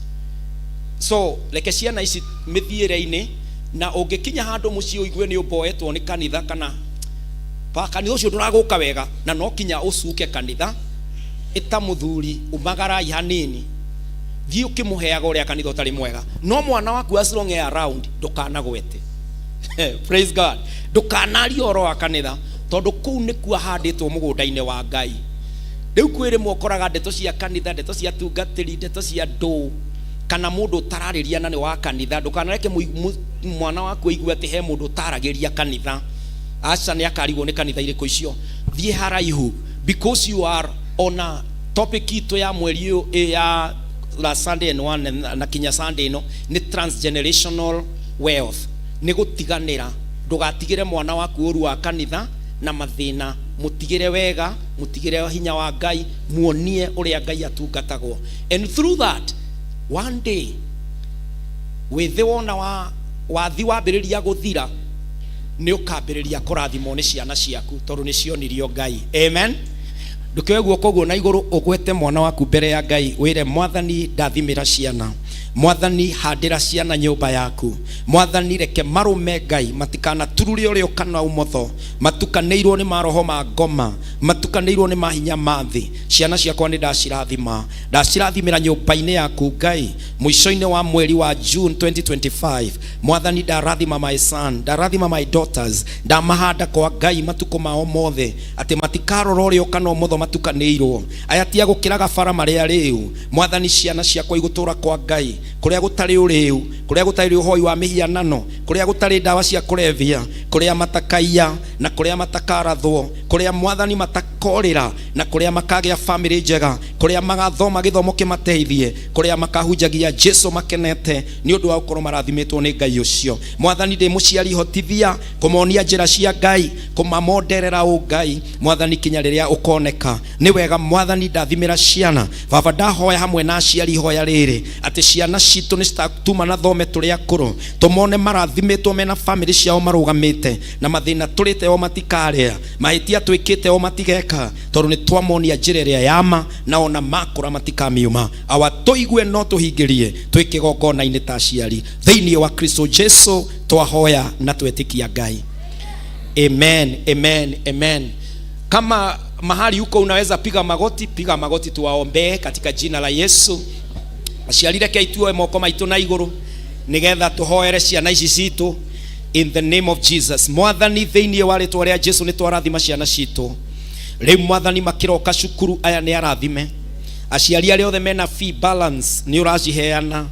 Speaker 4: So reke ciana ici mĩthiĩre-inĩ, na ũngĩkinya handũ mũciĩ ũigue nĩ ũmboetwo nĩ kanitha, kana pa kanitha ũcio ndũragũka wega, na no kinya ũcuke kanitha, ĩta mũthuri, umagarai hanini, thiĩ ũkĩmũheaga ũrĩa kanitha ũtarĩ mwega. No mwana waku, as long as around, ndũkanagwete. Praise God. Ndũkanarie ũhoro wa kanitha, tondũ kũu nĩkuo ahandĩtwo mũgũnda-inĩ wa Ngai. Rĩu kwĩ rĩmwe ũkoraga ndeto cia kanitha, ndeto cia tungatĩri, ndeto cia ndũ kana mũndũ ũtararĩria na nĩ wa kanitha, ndũkanareke mwana waku aigue atĩ he mũndũ ũtaragĩria kanitha. Aca, nĩ akarigwo nĩ kanitha irĩkũ icio. Thiĩ haraihu, because you are on a topic itũ ya mweri ũyũ ya last Sunday and one na kinya Sunday ĩno nĩ transgenerational wealth, nĩ gũtiganĩra. Ndũgatigĩre mwana waku ũru wa kanitha na mathĩna, mũtigĩre wega, mũtigĩre hinya wa Ngai, muonie ũrĩa Ngai atungatagwo, and through that one day wĩthĩ wona wa wathi wambĩrĩria gũthira, nĩ ũkambĩrĩria kũrathimwo nĩ ciana ciaku, tondũ nĩ cionirio Ngai. Amen. Ndũkĩoe guoko guo na igũrũ, ũgwete mwana waku mbere ya Ngai, wĩre Mwathani, "Ndathimĩra ciana. Mwathani, handĩra ciana nyũmba yaku. Mwathani, reke marũme Ngai, matikanaturure ũrĩo kana ũmotho, matukanĩirwo nĩ maroho ma ngoma, matukanĩirwo nĩ mahinya ma thĩ. Ciana ciakwa nĩ ndacirathima, ndacirathimĩra nyũmba-inĩ yaku Ngai." Mũico-inĩ wa mweri wa June 2025, Mwathani ndarathima my son, ndarathima my daughters, ndamahanda kwa Ngai matukũ mao mothe, atĩ matikarora ũrĩo kana ũmotho matukanĩirwo. Aya ti a gũkĩraga bara marĩ arĩu. Mwathani, ciana ciakwa igũtũra kwa Ngai, kũrĩa gũtarĩ ũrĩu, kũrĩa gũtarĩ ũhoi wa mĩhianano, kũrĩa gũtarĩ ndawa cia kũrebia, kũrĩa matakaiya na kũrĩa matakarathwo, kũrĩa Mwathani matakorĩra na kũrĩa makagĩa famĩlĩ njega, kũrĩa magathoma gĩthomo kĩmateithie, kũrĩa makahunjagia Jesu makenete nĩ ũndũ wa gũkorwo marathimĩtwo nĩ Ngai ũcio. Mwathani, ndĩ mũciari, hotithia kũmonia njĩra cia Ngai, kũmamonderera ũngai, Mwathani, kinya rĩrĩa ũkoneka. Nĩ wega Mwathani, ndathimĩra ciana. Baba, ndahoya hamwe na aciari ihoya rĩrĩ, atĩ ciana citũ nĩ citatuma na thome tũrĩ akũrũ, tũmone marathimĩtwo mena famĩlĩ ciao marũgamĩte, na mathĩna tũrĩte o matikarĩa, mahĩtia twĩkĩte o matigeka, tondũ nĩ twamonia njĩra ĩrĩa ya ma, na ona makũra matikamiuma. Awa, tũigue no tũhingĩrie twĩ kĩgongona-inĩ ta aciari. Thĩinĩ wa Kristo Jesu twahoya na twetĩkia Ngai. Amen, amen, amen. Kama mahali huko unaweza piga magoti, piga magoti tuwaombee katika jina la Yesu. Aciari, reke ituoe moko maitũ na igũrũ nĩgetha tũhoere ciana ici citũ in the name of Jesus. Mwathani, thĩinĩ wa rĩtwa rĩa Jesu nĩ twarathima ciana citũ. Rĩu Mwathani, makĩroka cukuru aya nĩ arathime. Aciari arĩa othe mena fee balance nĩ ũraciheana,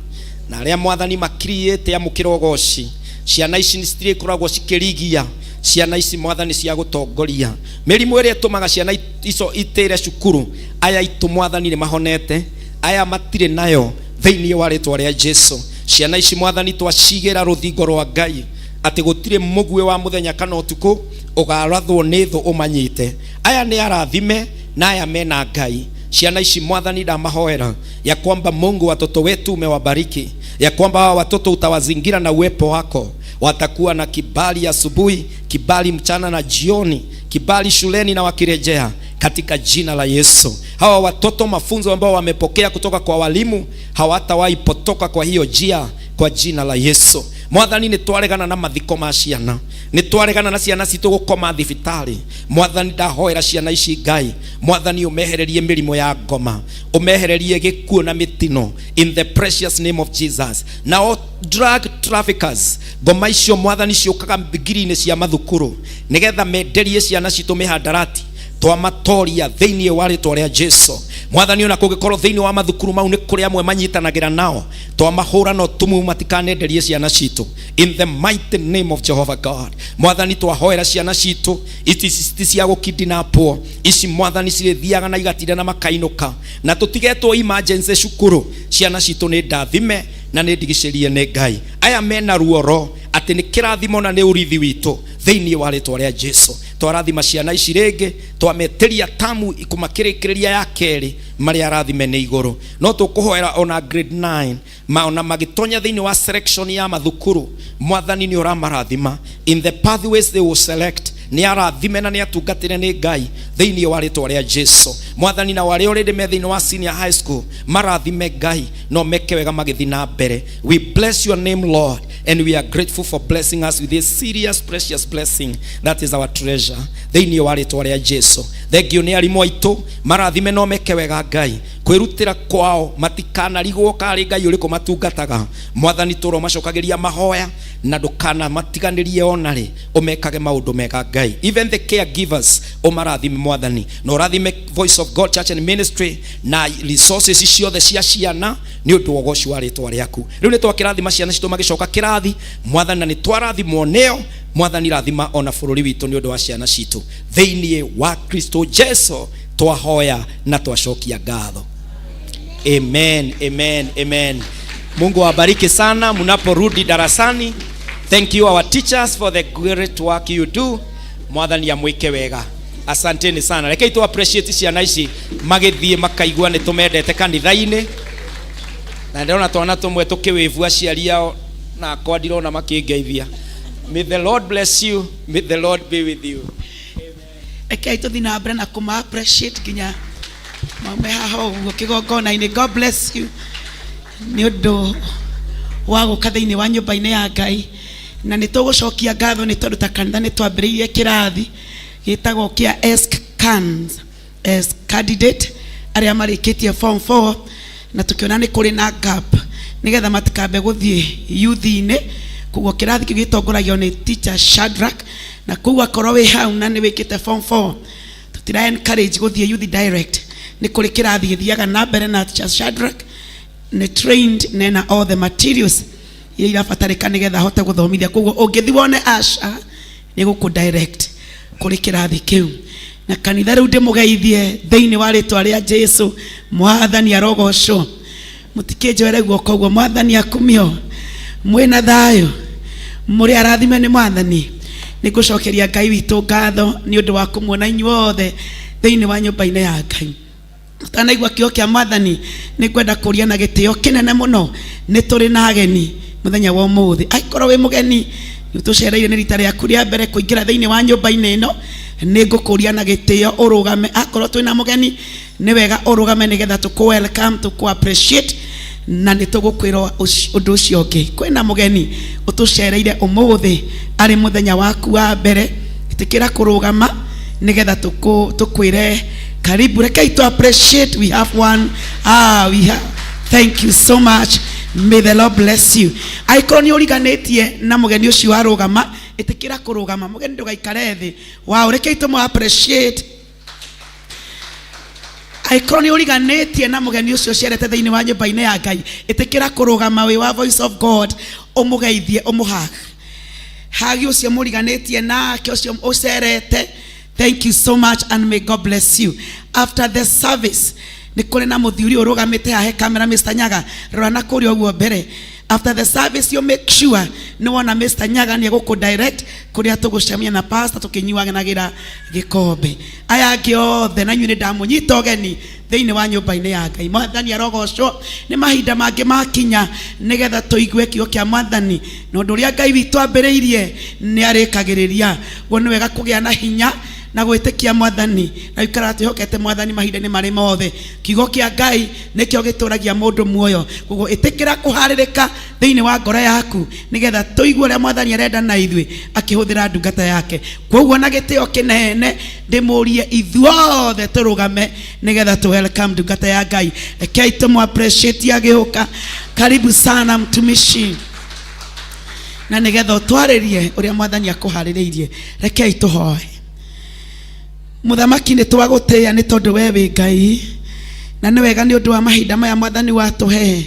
Speaker 4: na arĩa Mwathani makiriĩte amũkĩra ũgoci. Ciana ici nĩ citirĩkoragwo cikĩrigia, ciana ici Mwathani cia gũtongoria. Mĩrimũ ĩrĩa ĩtũmaga ciana ico itĩre cukuru, aya aitũ Mwathani nĩ mahonete, aya matirĩ nayo thĩinĩ wa rĩtwa rĩa Jesu. Ciana ici Mwathani twacigĩra rũthingo rwa Ngai, atĩ gũtirĩ mũguĩ wa mũthenya kana ũtukũ ũgarathwo nĩ thũ ũmanyite. Aya nĩ arathime na aya mena Ngai. Ciana ici Mwathani ndamahoera ya kwamba Mungu watoto wetu umewabariki, ya kwamba hawa watoto utawazingira na uwepo wako, watakuwa na kibali asubuhi, kibali mchana na jioni, kibali shuleni na wakirejea, katika jina la Yesu. Hawa watoto mafunzo ambao wamepokea kutoka kwa walimu hawatawahi potoka kwa hiyo njia, kwa jina la Yesu. Mwathani, nĩ twaregana na mathiko ma ciana, nĩ twaregana na ciana citũ gũkoma thibitarĩ. Mwathani, ndahoera ciana ici Ngai, Mwathani, ũmehererie mĩrimũ ya ngoma, ũmehererie gĩkuũ na mĩtino in the precious name of Jesus. Nao drug traffickers, ngoma icio Mwathani ciũkaga ngiri-inĩ cia mathukuru nĩgetha menderie ciana citũ mĩhandarati, twamatoria thĩinĩ wa rĩtwa rĩa Jesu. Mwathani, ona kũngĩkorwo thĩinĩ wa mathukuru mau nĩ kũrĩ amwe manyitanagĩra nao, twamahũra no tũmu matikanenderie ciana citũ in the mighty name of Jehovah God. Mwathani, twahoera ciana citũ ici ti cia gũkidnapwo, ici Mwathani cirĩthiaga na igatinda na makainũka, na tũtigetwo emergency cukuru. Ciana citũ nĩ ndathime na nĩ ndigicĩrie nĩ Ngai. Aya mena ruoro atĩ nĩ kĩrathimo na nĩ ũrithi witũ thĩinĩ wa rĩtwa rĩa Jesu. Twarathima ciana ici rĩngĩ, twametĩria tamu kũmakĩrĩkĩrĩria ya kerĩ, marĩa arathime nĩ igũrũ. No tũkũhoera ona grade 9 ma ona magĩtonya thĩinĩ wa selection ya mathukuru, Mwathani nĩ ũramarathima in the pathways they will select. Nĩ arathime na nĩ atungatĩre nĩ Ngai thĩinĩ wa rĩtwa rĩa Jesu. Mwathani, na arĩa already me thĩinĩ wa senior high school, marathime Ngai no meke wega magĩthiĩ na mbere. We bless your name, Lord, and we are grateful for blessing us with this serious precious blessing that is our treasure thĩinĩ wa rĩtwa rĩa Jesu. Thengiũ nĩ arimũ aitũ, marathime no meke wega Ngai kwĩrutĩra kwao, matikanarigwo karĩ Ngai ũrĩkũ matungataga. Mwathani, tũro macokagĩria mahoya na ndũkana matiganĩrie ona rĩ, ũmekage maũndũ mega Ngai. Even the caregivers, ũmarathime Mwathani, na ũrathime Voice of God Church and Ministry na resources ciothe cia ciana nĩ ũndũ wa ũgoci wa rĩtwa rĩaku. Rĩu nĩ twakĩrathima ciana citũ magĩcoka kĩrathi, Mwathani, na nĩ twarathimwo nĩo. Mwathani, rathima ona bũrũri witũ nĩ ũndũ wa ciana citũ. Thĩinĩ wa Kristo Jesu twahoya na twacokia ngatho. Amen, amen, amen. Mungu awabariki sana mnaporudi darasani. Thank you, our teachers, for the great work you do. Mwathani amwĩke wega. Asanteni sana. Rekei tu appreciate ciana ici magĩthiĩ makaigua nĩ tũmendete kanitha-inĩ. Na ndĩrona twana tũmwe tũkĩwĩvu aciari ao, na akwa ndirona makĩngeithia. May the Lord bless you. May the Lord be with you.
Speaker 1: Rekei tũthiĩ na mbere na kũma appreciate nginya maume haha ũguo kĩgongona-inĩ. God bless you nĩ ũndũ wa gũka thĩinĩ wa nyũmba-inĩ ya Ngai. Na nĩ tũgũcokia ngatho nĩ tondũ ta kanitha nĩ twambĩrĩirie kĩrathi gĩtagwo kĩa Ask Cans as candidate arĩa marĩkĩtie form 4, na tũkĩona nĩ kũrĩ na gap. Nĩgetha matikambe gũthiĩ youth-inĩ. Koguo kĩrathi kĩu gĩtongoragio nĩ teacher Shadrack, na koguo akorwo wĩ hau na nĩ wĩkĩte form 4, tũtira encourage gũthiĩ youth direct. Nĩ kũrĩ kĩrathi gĩthiaga na mbere na teacher Shadrack, nĩ trained na ena all the materials iria irabatarĩka nĩgetha ahote gũthomithia. Koguo ũngĩthiĩ wone Asha nĩ gũkũ direct kũrĩ kĩrathi kĩu. Na kanitha rĩu ndĩmũgeithie thĩinĩ wa rĩtwa rĩa Jesu. Mwathani arogocwo. Mũtikĩnjoere guoko ũguo. Mwathani akumio. Mwĩna thayũ, mũrĩ arathime nĩ Mwathani. Nĩ ngũcokeria Ngai witũ ngatho nĩ ũndũ wa kũmuona inyuothe thĩinĩ wa nyũmba-inĩ ya Ngai. Ũtanaigua kiugo kĩa Mwathani, nĩ ngwenda kũria na gĩtĩo kĩnene mũno, nĩ tũrĩ na ageni mũthenya wa ũmũthĩ. Angĩkorwo wĩ mũgeni, nĩ ũtũcereire nĩ rita rĩaku rĩa mbere kũingĩra thĩinĩ wa nyũmba-inĩ ĩno, nĩ ngũkũria na gĩtĩo ũrũgame. Akorwo twĩna mũgeni, nĩ wega ũrũgame nĩgetha tũkũ welcome, tũkũ appreciate, na nĩ tũgũkwĩra ũndũ ũcio ũngĩ. Kwĩna mũgeni ũtũcereire ũmũthĩ arĩ mũthenya waku wa mbere, ĩtĩkĩra kũrũgama nĩgetha tũkwĩre karibu. Rekei to appreciate. We have one. Ah, we have. Thank you so much. May the Lord bless you. Angĩkorwo nĩ ũriganĩtie na mũgeni ũcio warũgama, ĩtĩkĩra kũrũgama. Mũgeni, ndũgaikare thĩ. Wow, rekei tũmũ appreciate. Angĩkorwo nĩ ũriganĩtie na mũgeni ũcio ũcerete thĩinĩ wa nyũmba-inĩ ya Ngai, ĩtĩkĩra kũrũgama wĩ wa Voice of God, ũmũgeithie, ũmũhag hagi ũcio mũriganĩtie nake, ũcio ũcerete. Thank you so much and may God bless you. After the service, nĩ kũrĩ na mũthuri ũrũgamĩte hahe kamera. Mr Nyaga, rora na kũrĩa ũguo mbere. After the service, you make sure nĩ wona Mr Nyaga, nĩ egũkũ direct kũrĩa tũgũcemania na pastor tũkĩnyuanagĩra gĩkombe. Aya angĩ othe, na inyuĩ nĩ ndamũnyita ũgeni thĩinĩ wa nyũmba-inĩ ya Ngai. Mwathani arogocwo. Nĩ mahinda mangĩ makinya nĩgetha tũigue kiugo kĩa Mwathani, na ũndũ ũrĩa Ngai witũ ambĩrĩirie nĩ arĩkagĩrĩria. Guo nĩ wega kũgĩa na hinya na gwĩtĩkia Mwathani na gũikaraga twĩhokete Mwathani mahinda-inĩ marĩ mothe. Kiugo kĩa Ngai nĩkĩo gĩtũragia mũndũ muoyo. Koguo ĩtĩkĩra kũharĩrĩka thĩinĩ wa ngoro yaku nĩgetha tũigue ũrĩa Mwathani arenda na ithuĩ akĩhũthĩra ndungata yake. Koguo na gĩtĩo kĩnene ndĩmũrie ithuothe tũrũgame nĩgetha tũ welcome ndungata ya Ngai. Rekei tũmũ appreciate agĩũka. Karibu sana mtumishi, na nĩgetha ũtwarĩrie ũrĩa Mwathani akũharĩrĩirie. Rekei tũhoe. Mũthamaki, nĩ twagũtĩĩa nĩ tondũ we wĩ Ngai, na nĩ wega nĩ ũndũ wa mahinda maya Mwathani watũhe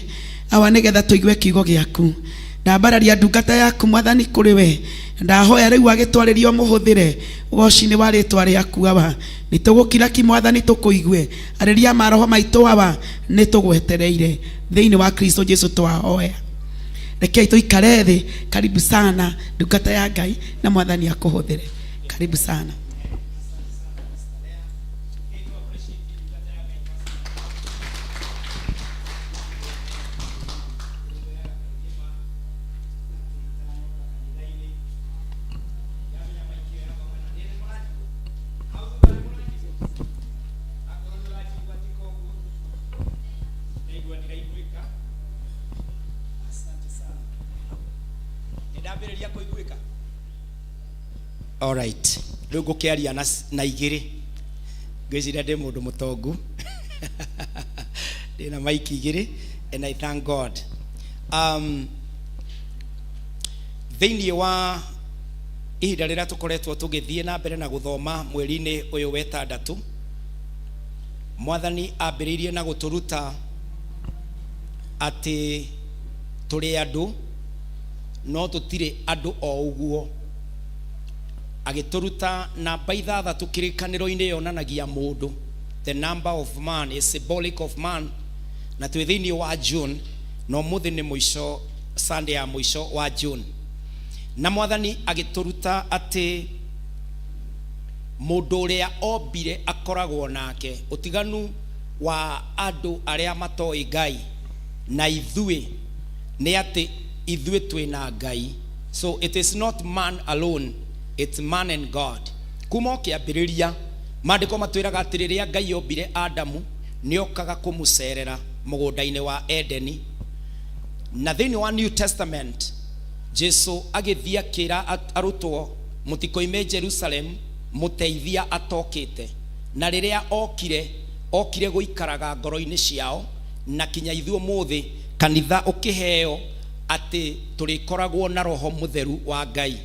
Speaker 1: awa nĩgetha tũigue kiugo gĩaku. Ndambararia ndungata yaku, Mwathani, kũrĩ we. Ndahoya rĩu agĩtwarĩria ũmũhũthĩre ũgoci-inĩ wa rĩtwa rĩaku. Awa, nĩ tũgũkira ki, Mwathani, tũkũigue. Arĩria maroho maitũ, awa, nĩ tũgwetereire. Thĩinĩ wa Kristo Jesu twahoya. Rekei tũikare thĩ. Karibu sana ndungata ya Ngai, na Mwathani akũhũthĩre. Karibu sana.
Speaker 4: Ndaigua ndiraiguĩka. Asante sana. Nĩ ndambĩrĩria kũiguĩka. Alright. Rĩu ngũkĩaria na igĩrĩ. Ngwĩciria ndĩ mũndũ mũtongu. Ndĩna maiki igĩrĩ and I thank God. Thĩinĩ wa ihinda rĩrĩa tũkoretwo tũgĩthiĩ na mbere na gũthoma mweri-inĩ ũyũ wa ĩtandatũ, Mwathani ambĩrĩirie na gũtũruta atĩ tũrĩ andũ no tũtirĩ andũ o ũguo. Agĩtũruta namba 6 kĩrĩkanĩro-inĩ yonanagia mũndũ. The number of man is symbolic of man. Na twĩ thĩinĩ wa June, na ũmũthĩ nĩ mũico, Sunday ya mũico wa June. Na Mwathani agĩtũruta atĩ mũndũ ũrĩa ombire akoragwo nake. Ũtiganu wa andũ arĩa matoĩ Ngai na ithuĩ nĩ atĩ ithuĩ twĩna Ngai. So it is not man alone, it's man and God. Kuma o kĩambĩrĩria, maandĩko matwĩraga atĩ rĩrĩa Ngai ombire Adamu, nĩ okaga kũmũcerera mũgũnda-inĩ wa Edeni. Na thĩinĩ wa New Testament, Jesu agĩthiĩ akĩra arutwo, mũtikoime Jerusalem mũteithia atokĩte. Na rĩrĩa okire, okire gũikaraga ngoro-inĩ ciao, na kinya ithuĩ ũmũthĩ Kanitha ũkĩheo atĩ tũrĩkoragwo na Roho Mũtheru wa Ngai.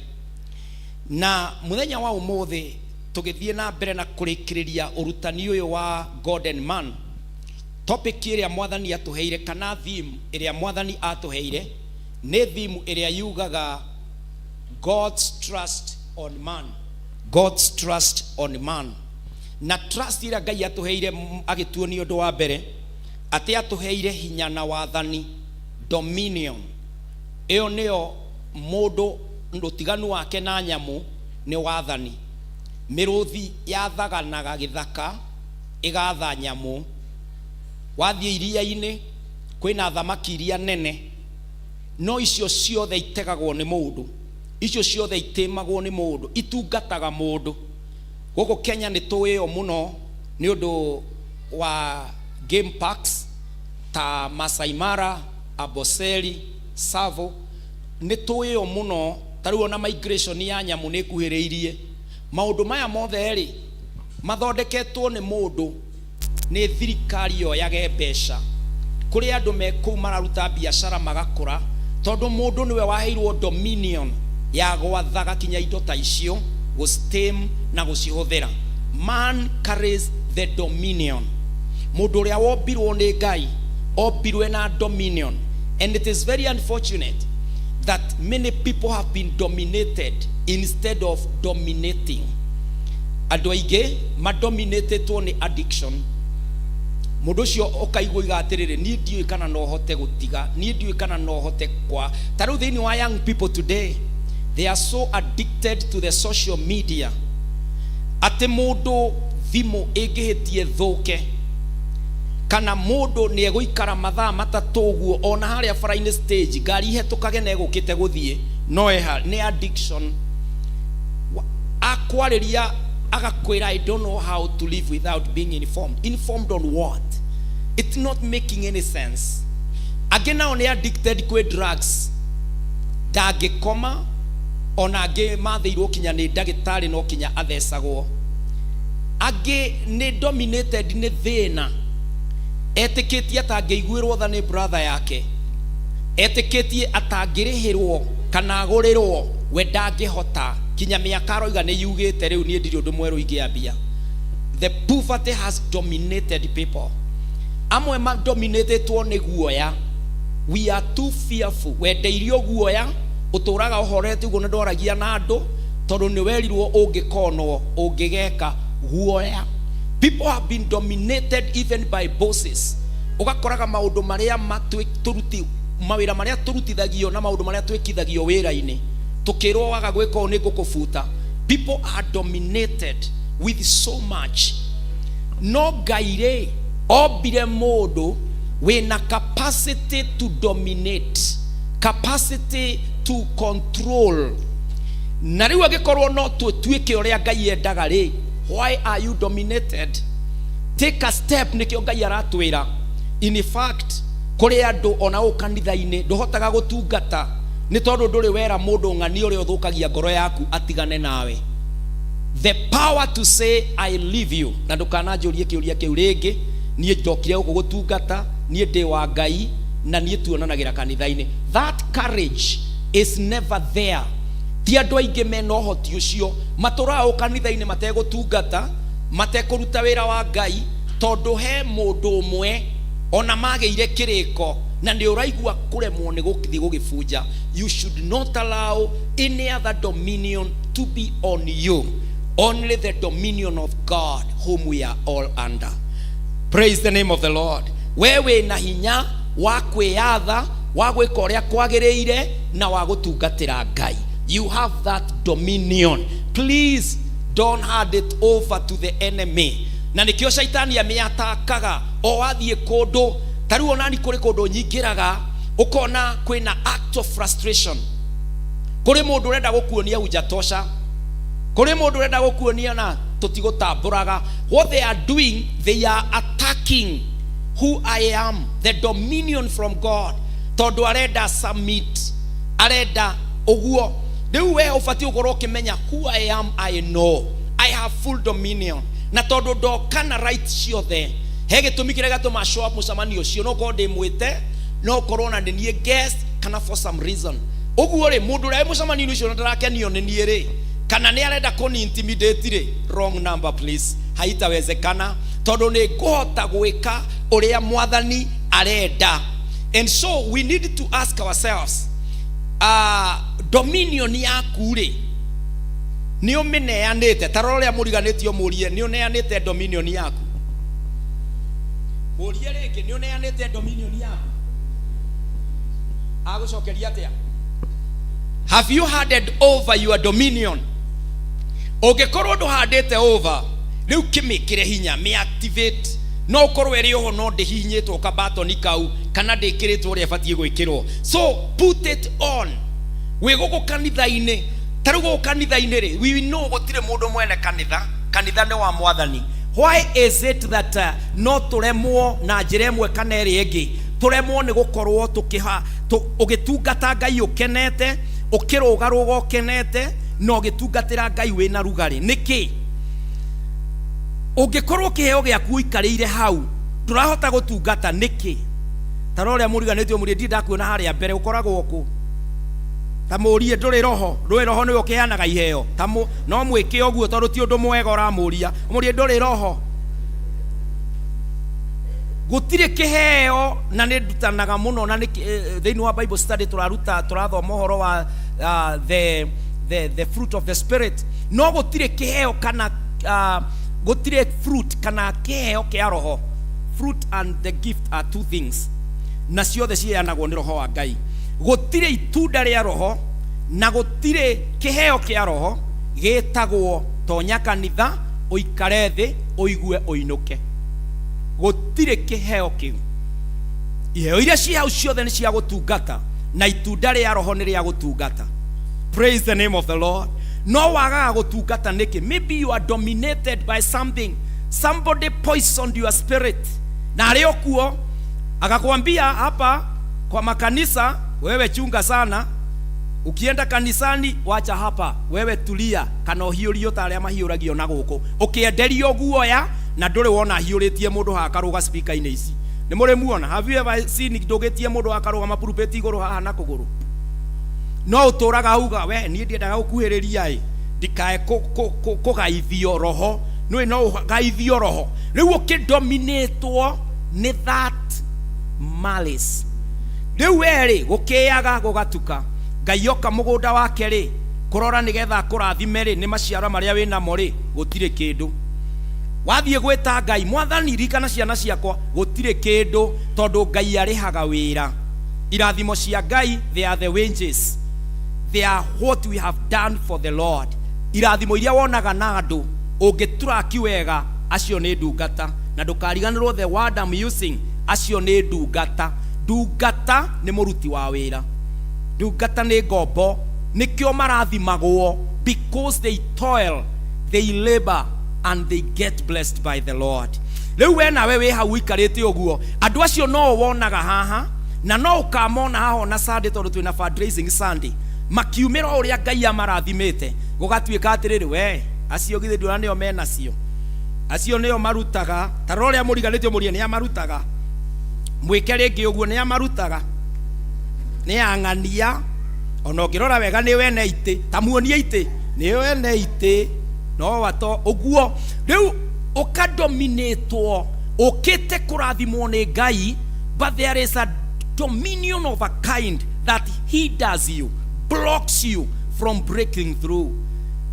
Speaker 4: Na mũthenya wa ũmũthĩ tũgĩthiĩ na mbere na kũrĩkĩrĩria ũrutani ũyũ wa God and Man, topic ĩrĩa Mwathani atũheire kana theme ĩrĩa Mwathani atũheire nĩ theme ĩrĩa yugaga God's trust on man. God's trust on man. Na trust ĩrĩa Ngai atũheire agĩtuonia ũndũ wa mbere atĩ atũheire hinya na wathani, dominion. Ĩyo nĩyo mũndũ, ũtiganu wake na nyamũ nĩ wathani. Mĩrũthi yathaganaga gĩthaka ĩgatha nyamũ. Wathiĩ iria-inĩ kwĩna thamaki iria nene, no icio ciothe itegagwo nĩ mũndũ, icio ciothe itĩmagwo nĩ mũndũ, itungataga mũndũ. Gũkũ Kenya nĩ tũĩyo mũno nĩ ũndũ wa game parks ta Masai Mara, Amboseli, Tsavo. Nĩ tũĩyo mũno. Ta rĩu ona migration ya nyamũ nĩ ĩkuhĩrĩirie. Maũndũ maya mothe rĩ, mathondeketwo nĩ mũndũ, nĩ thirikari yoyage mbeca kũrĩ andũ me kũu mararuta biacara magakũra, tondũ mũndũ nĩwe waheirwo dominion ya gwathaga kinya indo ta icio, gũcitame na gũcihũthĩra. Man carries the dominion. Mũndũ ũrĩa wombirwo nĩ Ngai ombirwe na dominion, and it is very unfortunate that many people have been dominated instead of dominating. Andũ aingĩ madominatetwo nĩ addiction. Mũndũ ũcio ũkaigua iga atĩrĩrĩ, niĩ ndiũĩ kana no hote gũtiga, niĩ ndiũĩ kana no hote kwa. Ta rĩu thĩinĩ wa young people today, they are so addicted to the social media atĩ mũndũ thimũ ĩngĩhĩtie thũke kana mũndũ nĩ egũikara mathaa 3 ũguo ona harĩa bara-inĩ stage, ngari ihetũkage na egũkĩte gũthiĩ no eha. Nĩ addiction. Akwarĩria agakwĩra, "I don't know how to live without being informed." Informed on what? It's not making any sense. Angĩ nao nĩ addicted kwĩ drugs, ndangĩkoma. Ona angĩ mathĩirwo kinya nĩ ndagĩtarĩ no kinya athecagwo. Angĩ nĩ dominated nĩ thĩna, etĩkĩtie atangĩiguĩrwo tha nĩ brother yake, etĩkĩtie atangĩrĩhĩrwo kana agũrĩrwo we ndangĩhota. Kinya mĩaka aroiga nĩ yugĩte rĩu niĩ ndirĩ ũndũ mwerũ ingĩambia. The poverty has dominated people. Amwe madominatetwo nĩ guoya. We are too fearful. Wendeirio guoya, ũtũraga ũhorete ũguo na ndwaragia na andũ tondũ nĩ werirwo ũngĩkonwo ũngĩgeka guoya. People have been dominated even by bosses. Ũgakoraga maũndũ marĩa tũruti mawĩra marĩa tũrutithagio na maũndũ marĩa twĩkithagio wĩra-inĩ, tũkĩrwo waga gwĩka ũũ nĩ ngũkũbuta. People are dominated with so much. No Ngai rĩ, ombire mũndũ wĩna capacity to dominate, capacity to control. Na rĩu angĩkorwo no tũtuĩke ũrĩa Ngai endaga rĩ, why are you dominated? Take a step. Nĩkĩo Ngai aratwĩra. In fact, kũrĩ andũ ona ũũ kanitha-inĩ ndũhotaga gũtungata nĩ tondũ ndũrĩ wera mũndũ ng'ani ũrĩa ũthũkagia ngoro yaku atigane nawe. The power to say, "I leave you," na ndũkananjũrie kĩũria kĩu rĩngĩ. Niĩ ndokire gũkũ gũtungata, niĩ ndĩ wa Ngai na niĩ tuonanagĩra kanitha-inĩ. That courage is never there. Ti andũ aingĩ mena ũhoti ũcio. Matũraga ũũ kanitha-inĩ mategũtungata, matekũruta wĩra wa Ngai, tondũ he mũndũ ũmwe ona magĩire kĩrĩko na nĩ ũraigua kũremwo nĩ gũthiĩ gũgĩbunja. You should not allow any other dominion to be on you, only the dominion of God whom we are all under. Praise the name of the Lord. We wĩna hinya wa kwĩyatha, wa gwĩka ũrĩa kwagĩrĩire na wa gũtungatĩra Ngai. You have that dominion. Please don't hand it over to the enemy. Na nĩkĩo caitani amĩatakaga o wathiĩ kũndũ. Ta rĩu onani kũrĩ kũndũ nyingĩraga ũkona kwĩna act of frustration. Kũrĩ mũndũ ũrenda gũkuonia hujatosha, kũrĩ mũndũ ũrenda gũkuonia na tũtigũtambũraga. What they are doing, they are attacking who I am, the dominion from God, tondũ arenda submit, arenda ũguo. Rĩu we ũbatiĩ gũkorwo ũkĩmenya who I am. I know I have full dominion, na tondũ ndoka na right ciothe, he gĩtũmi kĩrĩa gĩatũma show up mũcemanio ũcio. No korwo ndĩmwĩte No ũkorwo na nĩ niĩ guest kana for some reason. Ũguo rĩ, mũndũ ũrĩa wĩ mũcemanio-inĩ ũcio na ndarakenio nĩ niĩ rĩ, kana nĩ arenda kũni intimidate rĩ, wrong number please, haitawezekana, tondũ nĩ ngũhota gwĩka ũrĩa mwathani arenda. And so we need to ask ourselves, dominion yaku rĩ, nĩ ũmĩneanĩte? Ta rora ũrĩa mũriganĩtio, mũrie, nĩ ũneanĩte dominion yaku? Mũrie rĩngĩ, nĩ ũneanĩte dominion yaku? Agũcokeria atĩa? Have you handed over your dominion? Ũngĩkorwo ndũhandĩte over rĩu, kĩmĩkĩre hinya, mĩactivate. No ũkorwo ĩrĩ oho no ndĩhihinyĩtwo kabatoni kau kana ndĩkĩrĩtwo ũrĩa ĩbatiĩ gwĩkĩrwo. So put it on. Wĩ gũkũ kanitha-inĩ, ta rĩu gũkũ kanitha-inĩ rĩ, we know gũtirĩ mũndũ mwene kanitha, kanitha nĩ wa mwathani. Why is it that no tũremwo na njĩra ĩmwe kana ĩrĩa ĩngĩ, tũremwo nĩ gũkorwo tũkĩha ũgĩtungata Ngai ũkenete, ũkĩrũgarũga ũkenete, na ũgĩtungatĩra Ngai wĩna rugarĩ? Nĩkĩ ũngĩkorwo kĩheo gĩaku ũikarĩire hau ndũrahota gũtungata? Nĩkĩ? Ta rora ũrĩa mũriganĩtio, mũrie, ndirĩ ndakuona harĩa mbere, ũkoragwo kũ? Ta mũrie, ndũrĩ roho? Ndũĩ roho nĩwe ũkĩheanaga iheo? Ta mũ, no mwĩke ũguo tondũ ti ũndũ mwega ũramũria. Mũrie, ndũrĩ roho? Gũtirĩ kĩheo, na nĩ ndutanaga mũno na nĩ thĩinĩ wa Bible study tũraruta, tũrathoma ũhoro wa the fruit of the spirit. No gũtirĩ kĩheo kana gũtirĩ fruit kana kĩheo kĩa roho. Fruit and the gift are two things, na ciothe ciheanagwo nĩ roho wa Ngai. Gũtirĩ itunda rĩa roho na gũtirĩ kĩheo kĩa roho gĩtagwo tonya kanitha, ũikare thĩ, ũigue, ũinũke. Gũtirĩ kĩheo kĩu. Iheo iria ciĩ hau ciothe nĩ cia gũtungata, na itunda rĩa roho nĩ rĩa gũtungata. Praise the name of the Lord. No wagaga gũtungata nĩkĩ? Maybe you are dominated by something. Somebody poisoned your spirit, na arĩ o kuo akakwambia hapa kwa makanisa, wewe chunga sana, ukienda kanisani wacha hapa, wewe tulia, kana ũhiũrio ta arĩa mahiũragio na gũkũ, ũkĩenderio guoya, na ndũrĩ wona hiũrĩtie mũndũ haha akarũga speaker-inĩ ici? Nĩ mũrĩ muona? Have you ever seen ndũgĩtie mũndũ akarũgama pulpit igũrũ haha na kũgũrũ? No ũtũraga uga, we niĩ ndiendaga gũkuhĩrĩria ĩ, ndikae kũgaithio roho. Nĩũĩ no ũgaithio roho rĩu ũkĩdominĩtwo nĩ that malice. Rĩu we rĩ, gũkĩaga gũgatuka, Ngai oka mũgũnda wake rĩ, kũrora nĩgetha akũrathime rĩ, nĩ maciaro marĩa wĩ namo rĩ, gũtirĩ kĩndũ. Wathiĩ gwĩta Ngai, mwathani ririkana ciana ciakwa, gũtirĩ kĩndũ, tondũ Ngai arĩhaga wĩra. Irathimo cia Ngai, they are the wages, they are what we have done for the Lord. Irathimo iria wonaga na andũ ũngĩturaki wega, acio nĩ ndungata. Na ndũkariganĩrwo the word I'm using, acio nĩ ndungata. Ndungata nĩ mũruti wa wĩra, ndungata nĩ ngombo. Nĩkĩo marathimagwo, because they toil, they labor and they get blessed by the Lord. Rĩu we nawe wĩ hau ũikarĩte ũguo, andũ acio no wonaga haha na no ũkamona haha ona Sunday, tondũ twĩna fundraising Sunday, makiumĩra o ũrĩa Ngai amarathimĩte, gũgatuĩka atĩrĩrĩ, we acio githĩ ndũra nĩo menacio, acio nĩo marutaga. Ta rora ũrĩa mũriganĩtio, mũrie, nĩ amarutaga? Mwĩke rĩngĩ ũguo, nĩ amarutaga? Nĩ ang'ania ona ũngĩrora wega nĩ wene itĩ, ta muonie itĩ, nĩ wene itĩ no wato ũguo. Rĩu ũkadominĩtwo, ũkĩte kũrathimwo nĩ Ngai, but there is a dominion of a kind that hinders you, blocks you from breaking through.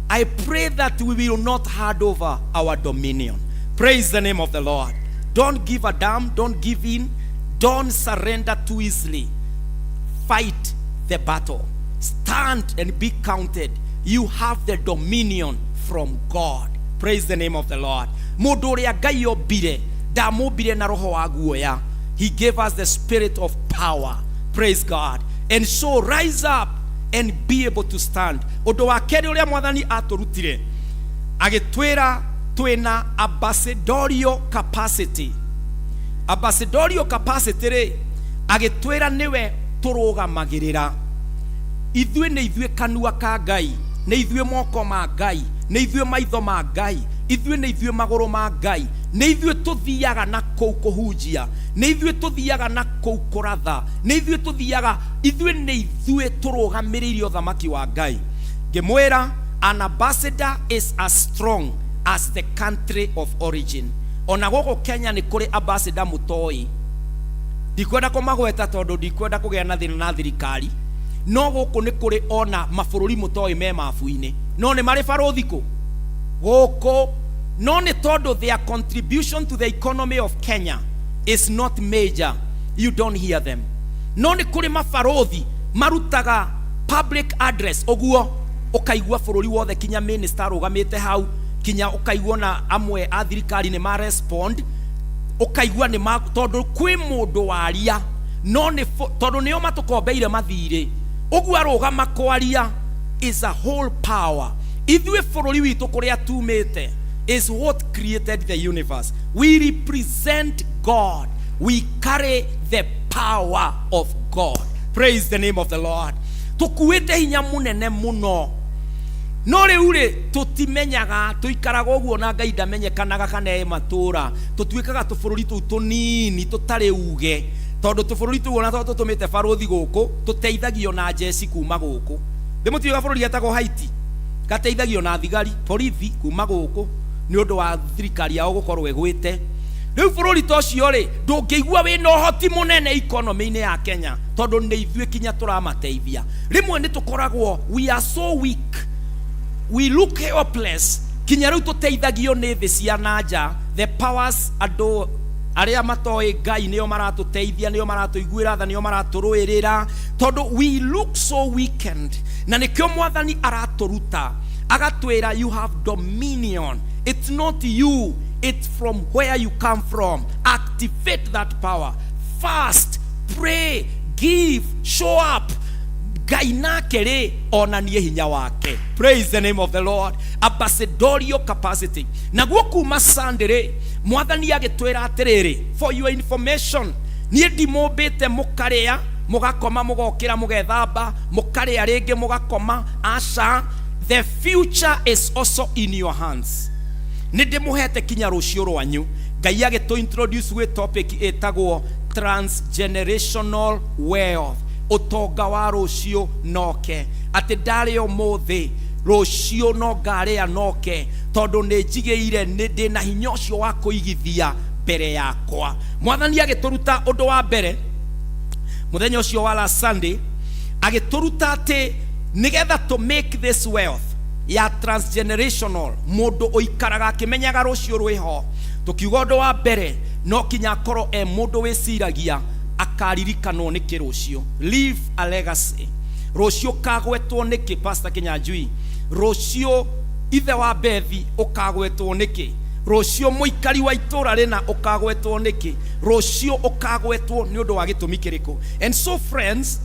Speaker 4: I pray that we will not hand over our dominion. Praise the name of the Lord. Don't give a damn, don't give in, don't surrender too easily. Fight the battle, stand and be counted. You have the dominion from God. Praise the name of the Lord. Mũndũ ũrĩa Ngai ombire, ndamũmbire na roho wa guoya. He gave us the spirit of power. Praise God. And so rise up and be able to stand. Ũndũ wa kerĩ ũrĩa mwathani atũrutire, agĩtwĩra twĩna ambassadorial capacity. Ambassadorial capacity rĩ, agĩtwĩra nĩwe tũrũgamagĩrĩra. Ithuĩ nĩ ithuĩ kanua ka Ngai, nĩ ithuĩ moko ma Ngai, nĩ ithuĩ maitho ma Ngai. Ithuĩ nĩ ithuĩ magũrũ ma Ngai, nĩ ithuĩ tũthiaga na kũu kũhunjia, nĩ ithuĩ tũthiaga na kũu kũratha, nĩ ithuĩ tũthiaga, ithuĩ nĩ ithuĩ tũrũgamĩrĩire ũthamaki wa Ngai. Ngĩmwĩra, an ambassador is as strong as the country of origin. Ona gũkũ Kenya nĩ kũrĩ ambassador mũtoĩ, ndikwenda kũmagweta tondũ ndikwenda kũgĩa na thĩna na thirikari, no gũkũ nĩ kũrĩ ona mabũrũri mũtoĩ me mabu-inĩ, no nĩ marĩ barũthi kũ gũkũ, no nĩ tondũ their contribution to the economy of Kenya is not major, you don't hear them. No nĩ kũrĩ mabarũthi marutaga public address ũguo ũkaigua bũrũri wothe, kinya minister arũgamĩte hau, kinya ũkaigua na amwe a thirikari nĩ ma respond, ũkaigua nĩ ma, tondũ kwĩ mũndũ waria, no nĩ tondũ nĩo matũkombeire mathirĩ ũguo arũgama kwaria is a whole power. Ithuĩ bũrũri witũ kũrĩa tumĩte is what created the universe. We represent God, we carry the power of God. Praise the name of the Lord. Tũkuĩte hinya mũnene mũno, no rĩu rĩ tũtimenyaga, tũikaraga ũguo na Ngai ndamenyekanaga kana e matũra, tũtuĩkaga tũbũrũri tũu tũnini tũtarĩ uge, tondũ tũbũrũri tũu ona tondũ tũtũmĩte barũthi gũkũ tũteithagio na njeci kuma gũkũ. Ndĩmũtiũĩ gabũrũri getagwo Haiti gateithagio na thigari borithi kuma gũkũ nĩ ũndũ wa thirikari yao gũkorwo ĩgwĩte. Rĩu bũrũri ta ũcio rĩ ndũngĩigua wĩna ũhoti mũnene economy-inĩ ya Kenya, tondũ nĩ ithuĩ kinya tũramateithia. Rĩmwe nĩ tũkoragwo we are so weak, we look helpless, kinya rĩu tũteithagio nĩ thĩ cia na nja, the powers, andũ arĩa matoĩ Ngai nĩo maratũteithia, nĩo maratũiguĩra tha, nĩo maratũrũĩrĩra, tondũ we look so weakened. Na nĩkĩo Mwathani aratũruta agatwĩra, you have dominion. It's not you, it's from where you come from. Activate that power, fast, pray, give, show up. Ngai nake rĩ onanie hinya wake. Praise the name of the Lord. Ambassadorial capacity. Naguo kuma Sunday rĩ, Mwathani agĩtwĩra atĩrĩrĩ, for your information, niĩ ndimũmbĩte mũkarĩa mũgakoma, mũgokĩra, mũgethamba, mũkarĩa rĩngĩ, mũgakoma. Aca, the future is also in your hands. Nĩ ndĩmũhete kinya rũciũ rwanyu. Ngai agĩtũ introduce gwĩ topic ĩtagwo transgenerational wealth, ũtonga wa rũciũ noke, atĩ ndarĩa ũmũthĩ, rũciũ no ngarĩa noke, tondũ nĩ njigĩire, nĩ ndĩna hinya ũcio wa kũigithia mbere yakwa. Mwathani agĩtũruta ũndũ wa mbere mũthenya ũcio wa last Sunday, agĩtũruta atĩ nĩgetha to make this wealth ya transgenerational, mũndũ ũikaraga akĩmenyaga rũciũ rwĩho, tũkiuga ũndũ wa mbere no kinya akorwo e mũndũ wĩciragia akaririkanwo nĩkĩ rũciũ. Leave a legacy. Rũciũ ũkagwetwo nĩkĩ, Pastor Kinyanjui? Rũciũ ithe wa Bethi ũkagwetwo nĩkĩ? Rũciũ mũikari wa itũra rĩna ũkagwetwo nĩkĩ? Rũciũ ũkagwetwo nĩ ũndũ wa gĩtũmi kĩrĩkũ? And so friends,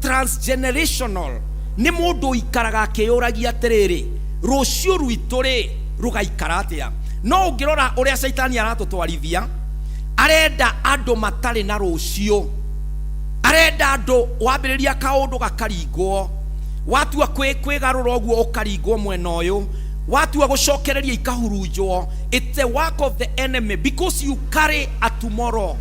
Speaker 4: transgenerational nĩ mũndũ ũikaraga akĩyũragia atĩrĩrĩ, rũciũ rwitũ rĩ rũgaikara atĩa? No ũngĩrora ũrĩa caitani aratũtwarithia, arenda andũ matarĩ na rũciũ, arenda andũ wambĩrĩria kaũndũ gakaringwo, watua kwĩgarũra ũguo ũkaringwo mwena ũyũ, watua gũcokereria ikahurunjwo. It's the work of the enemy, because you carry a tomorrow,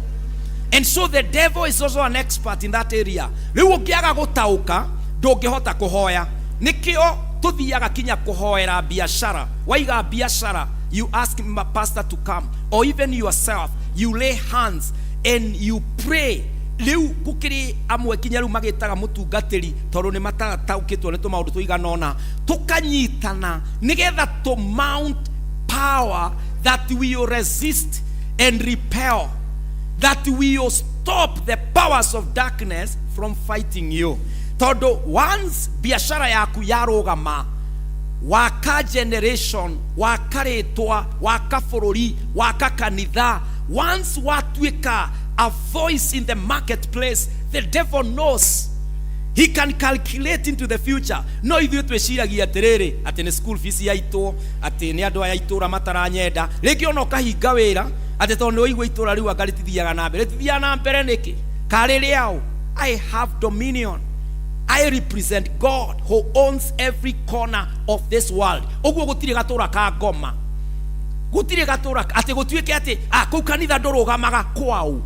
Speaker 4: and so the devil is also an expert in that area. Rĩu ũngĩaga gũtaũka ndũngĩhota kũhoya. Nĩkĩo tũthiaga kinya kũhoera biashara. Waiga biashara, you ask pastor to come, or even yourself, you lay hands and you pray. Rĩu gũkĩrĩ amwe kinya rĩu magĩtaga mũtungatĩri, tondũ nĩ matataũkĩtwo nĩ tũmaũndũ tũigana ũna, tũkanyitana nĩgetha to mount power that will resist and repel, that will stop the powers of darkness from fighting you. Tondũ once biashara yaku yarũgama, waka generation, waka rĩtwa, waka bũrũri, waka kanitha, once watuĩka a voice in the marketplace, the devil knows he can calculate into the future. No ithuĩ twĩciragia atĩrĩrĩ, atĩ nĩ school fees yaitwo, atĩ nĩ andũ aya itũra mataranyenda, rĩngĩ ona ũkahinga wĩra atĩ tondũ nĩ waigua itũra rĩu anga rĩtithiaga na mbere. Rĩtithiaga na mbere nĩkĩ? Karĩ rĩao. I have dominion. I represent God who owns every corner of this world. Ũguo gũtirĩ gatũra ka ngoma, gũtirĩ gatũra atĩ gũtuĩke atĩ ah, kũu kanitha ndũrũgamaga kwao.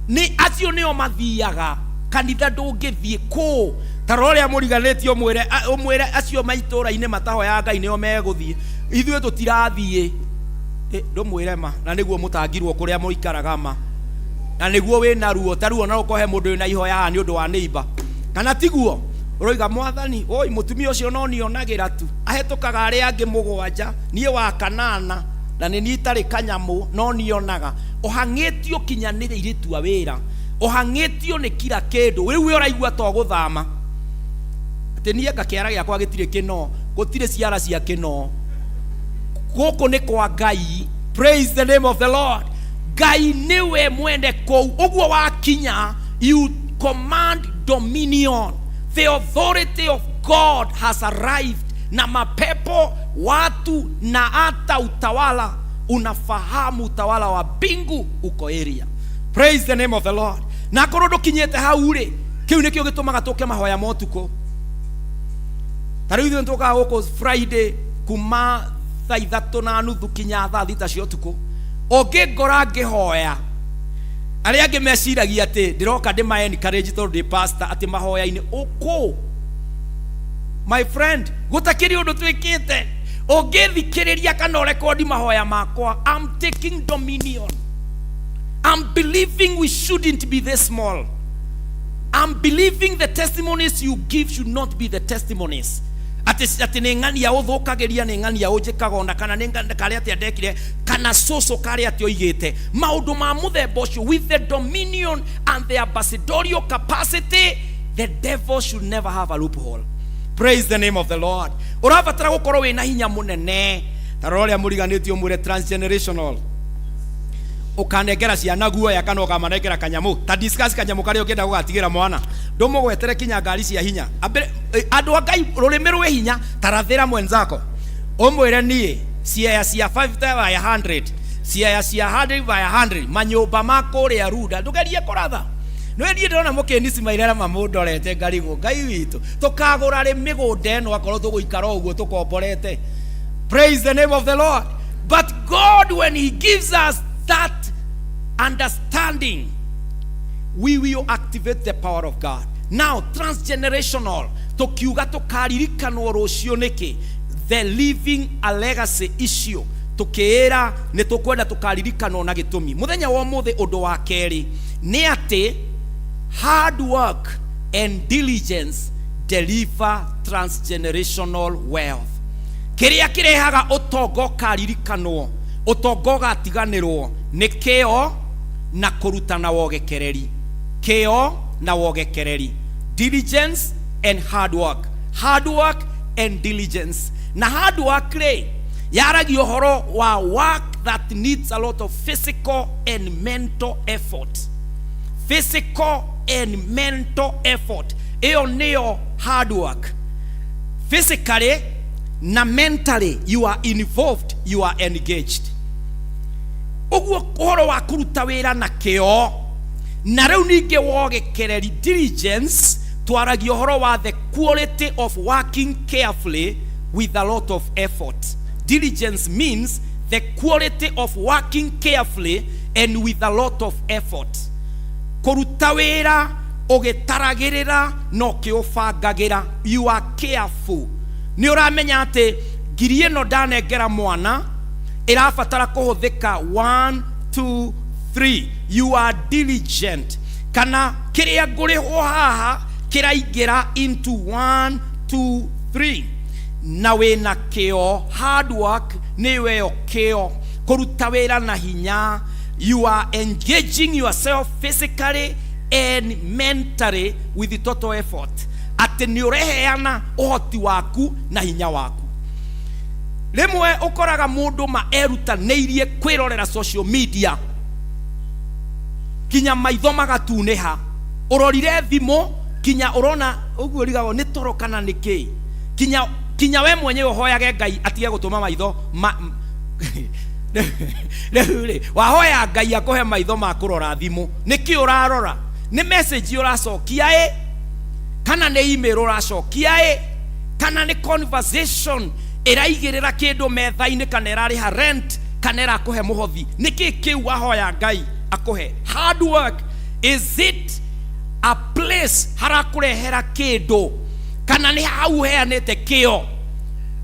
Speaker 4: Nĩ acio nĩo mathiaga kanitha, ndũngĩthiĩ kũ ta rora ũrĩa mũriganĩtie ũmwĩre ũmwĩre acio maitũra-inĩ matahoyaga Ngai nĩo megũthiĩ, ithuĩ tũtirathiĩ. Ndũmwĩre ma na nĩguo mũtangirwo kũrĩa mũikaraga ma na nĩguo wĩna ruo ta ruo, na ũkohe mũndũ wĩna ihoya haha nĩ ũndũ wa neighbor, kana tiguo? Ũroiga, "Mwathani, oi, mũtumia ũcio no nionagĩra tu, ahĩtũkaga arĩa angĩ mũgwanja, niĩ wa kanana na nĩ niĩ itarĩ kanyamũ no nionaga." Ũhang'ĩtio kinya nĩ airĩtu a wĩra, ũhang'ĩtio nĩ kira kĩndũ. Rĩu we ũraigua to gũthama atĩ niĩ anga kĩara gĩakwa gĩtirĩ kĩno, gũtirĩ ciara cia kĩno gũkũ, nĩ kwa Ngai. Praise the name of the Lord. Ngai nĩwe mwene kũu. Ũguo wakinya, you command dominion. The authority of God has arrived, na mapepo, watu na hata utawala unafahamu utawala wa mbingu uko area. Praise the name of the Lord. Na akorwo ndũkinyĩte hau rĩ, kĩu nĩkĩo gĩtũmaga tũke mahoya ma ũtukũ. Ta rĩu ithuĩ nĩtũkaga gũkũ Friday kuma 3:30 kinya 6:00 cia ũtukũ. Ũngĩngora ngĩhoya, arĩa angĩ meciragia atĩ ndĩroka ndĩma encourage tondũ ndĩ pastor, atĩ mahoya-inĩ ũkũ. My friend, gũtakĩrĩ ũndũ twĩkĩte. Ũngĩthikĩrĩria kana ũrekondi mahoya makwa, I'm taking dominion. I'm believing we shouldn't be this small. I'm believing the testimonies you give should not be the testimonies atĩ nĩ ng'ania ũthũkagĩria, nĩ ng'ania ũnjĩkaga, ona kana nĩ karĩa atĩa ndekire, kana cũcũ karĩa atĩ oigĩte maũndũ ma mũthemba ũcio. With the dominion and the ambassadorial capacity, the devil should never have a loophole. Praise the name of the Lord. Ũrabatara gũkorwo wĩna hinya mũnene. Ta rora ũrĩa mũriganĩtie ũmwĩre, transgenerational. Ũkanengera ciana guoya kana ũkamanengera kanyamũ, ta discuss kanyamũ karĩa ũngĩenda gũgatigĩra mwana, ndũmũgwetere kinya ngari cia hinya. Andũ a Ngai, rũrĩmĩ rwĩ hinya. Tarathĩra mwenzako ũmwĩre, niĩ ciea cia 5 by 100, ciea cia 100 by 100, manyũmba ma kũrĩa runda, ndũgerie kũratha. Nĩ niĩ ndĩrona mũkĩnicimairera mamũndorete ngarigwo. Ngai witũ, tũkagũra rĩ mĩgũnda ĩno akorwo tũgũikara ũguo tũkomborete? Praise the name of the Lord. But God, when he gives us that understanding, we will activate the power of God. Now, transgenerational, tukiuga tukaririkanwo rũciũ nĩkĩ? The living a legacy issue. Tukĩĩra nĩ tũkwenda tũkaririkanwo na gĩtũmi. Mũthenya wa ũmũthĩ, ũndũ wa kerĩ nĩ atĩ hard work and diligence deliver transgenerational wealth. Kĩrĩa kĩrehaga ũtonga ũkaririkanwo, ũtonga ũgatiganĩrwo, nĩ kĩo na kũrutana wogekereri. Kĩo na wogekereri, diligence and hard work, hard work and diligence. Na hard work rĩ, yaragia ũhoro wa work that needs a lot of physical and mental effort. Physical and mental effort, ĩyo nĩyo hard work. Physically na mentally you are involved, you are engaged. Ũguo ũhoro wa kũruta wĩra na kĩo na rĩu ningĩ wogekereri, diligence, twaragia ũhoro wa the quality of working carefully with a lot of effort. Diligence means the quality of working carefully and with a lot of effort, kũruta wĩra ũgĩtaragĩrĩra na ũkĩũbangagĩra. You are careful. Nĩ ũramenya atĩ ngiri ĩno ndanengera mwana ĩrabatara kũhũthĩka 1 2 3. You are diligent. Kana kĩrĩa ngũrĩhwo haha kĩraingĩra into 1 2 3, na wĩna kĩo. Hard work nĩyo ĩyo, kĩo, kũruta wĩra na hinya. You are engaging yourself physically and mentally with the total effort, atĩ nĩ ũreheana ũhoti waku na hinya waku. Rĩmwe ũkoraga mũndũ ma erutanĩirie kwĩrorera social media kinya maitho magatunĩha, ũrorire thimũ kinya ũrona ũguo, ũrigagwo nĩ toro kana nĩ kĩ, kinya we mwenyewe ũhoyage Ngai atige gũtũma maitho ma. Rĩu rĩ, wahoya Ngai akũhe maitho ma kũrora thimũ, nĩkĩ ũrarora? Nĩ message ũracokia ĩ? Kana nĩ email ũracokia ĩ, kana nĩ conversation ĩraigĩrĩra kĩndũ metha-inĩ, kana ĩrarĩha rent, kana ĩrakũhe mũhothi. Nĩkĩ kĩu wahoya Ngai akũhe? Hard work, is it a place harakũrehera kĩndũ, kana nĩ hau ũheanĩte kĩo?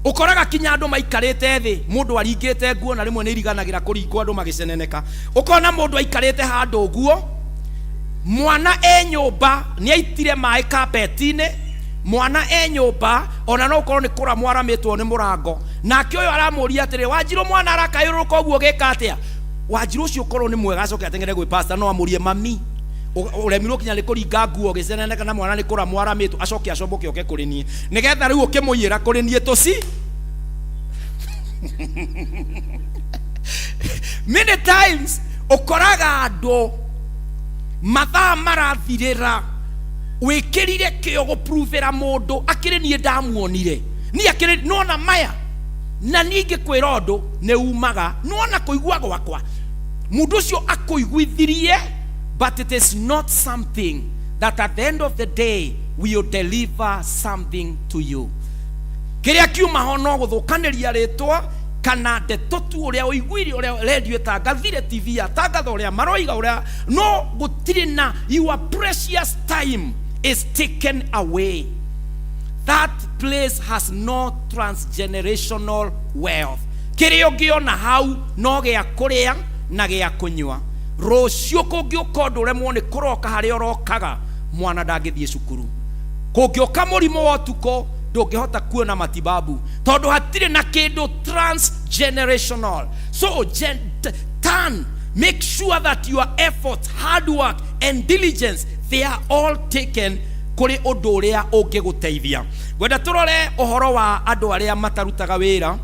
Speaker 4: Ũkoraga kinya andũ maikarĩte thĩ, mũndũ aringĩte nguo, na rĩmwe nĩ iriganagĩra kũringwo andũ magĩceneneka. Ũkona mũndũ aikarĩte handũ ũguo, mwana e nyũmba nĩ aitire maĩ kapeti-inĩ, mwana e nyũmba ona no ũkorwo nĩ kũramwo aramĩtwo nĩ mũrango, nake ũyũ aramũria atĩrĩ, Wanjirũ, mwana arakayũrũrũka ũguo ũgĩka atĩa? Wanjirũ ũcio ũkorwo nĩ mwega acoke ateng'ere gwĩ pastor, no amũrie, mami, ũremirwo kinya nĩ kũringa nguo ũgĩceneneka na mwana nĩ kũramwo aramĩtwo, acoke acomboke oke kũrĩ niĩ nĩgetha rĩu ũkĩmũiyĩra kũrĩ niĩ tũci. Many times ũkoraga andũ mathaa marathirĩra wĩkĩrire kĩo gũpruvĩra mũndũ akĩrĩ niĩ ndamuonire, niĩ akĩrĩ nona maya, na niĩ ingĩkwĩra ũndũ nĩ umaga nona kũigua gwakwa mũndũ ũcio akũiguithirie, but it is not something that at the end of the day will deliver something to you. Kĩrĩa kiuma ho no gũthũkanĩria rĩtwa kana ndeto tu, ũrĩa ũiguire, ũrĩa redio ĩtangathire, TV yatangatha, ũrĩa maroiga, ũrĩa no gũtirĩ na your precious time is taken away. That place has no transgenerational wealth. Kĩrĩa ũngĩona hau no gĩa kũrĩa na gĩa kũnyua. Rũciũ kũngĩũka ũndũ ũremwo nĩ kũroka harĩa ũrokaga, mwana ndangĩthiĩ cukuru. Kũngĩũka mũrimũ wa ũtukũ, ndũngĩhota kuona matibabu tondũ hatirĩ na kĩndũ transgenerational. So turn, make sure that your effort, hard work and diligence, they are all taken kũrĩ ũndũ ũrĩa ũngĩgũteithia. Ngwenda tũrore ũhoro wa andũ arĩa matarutaga wĩra,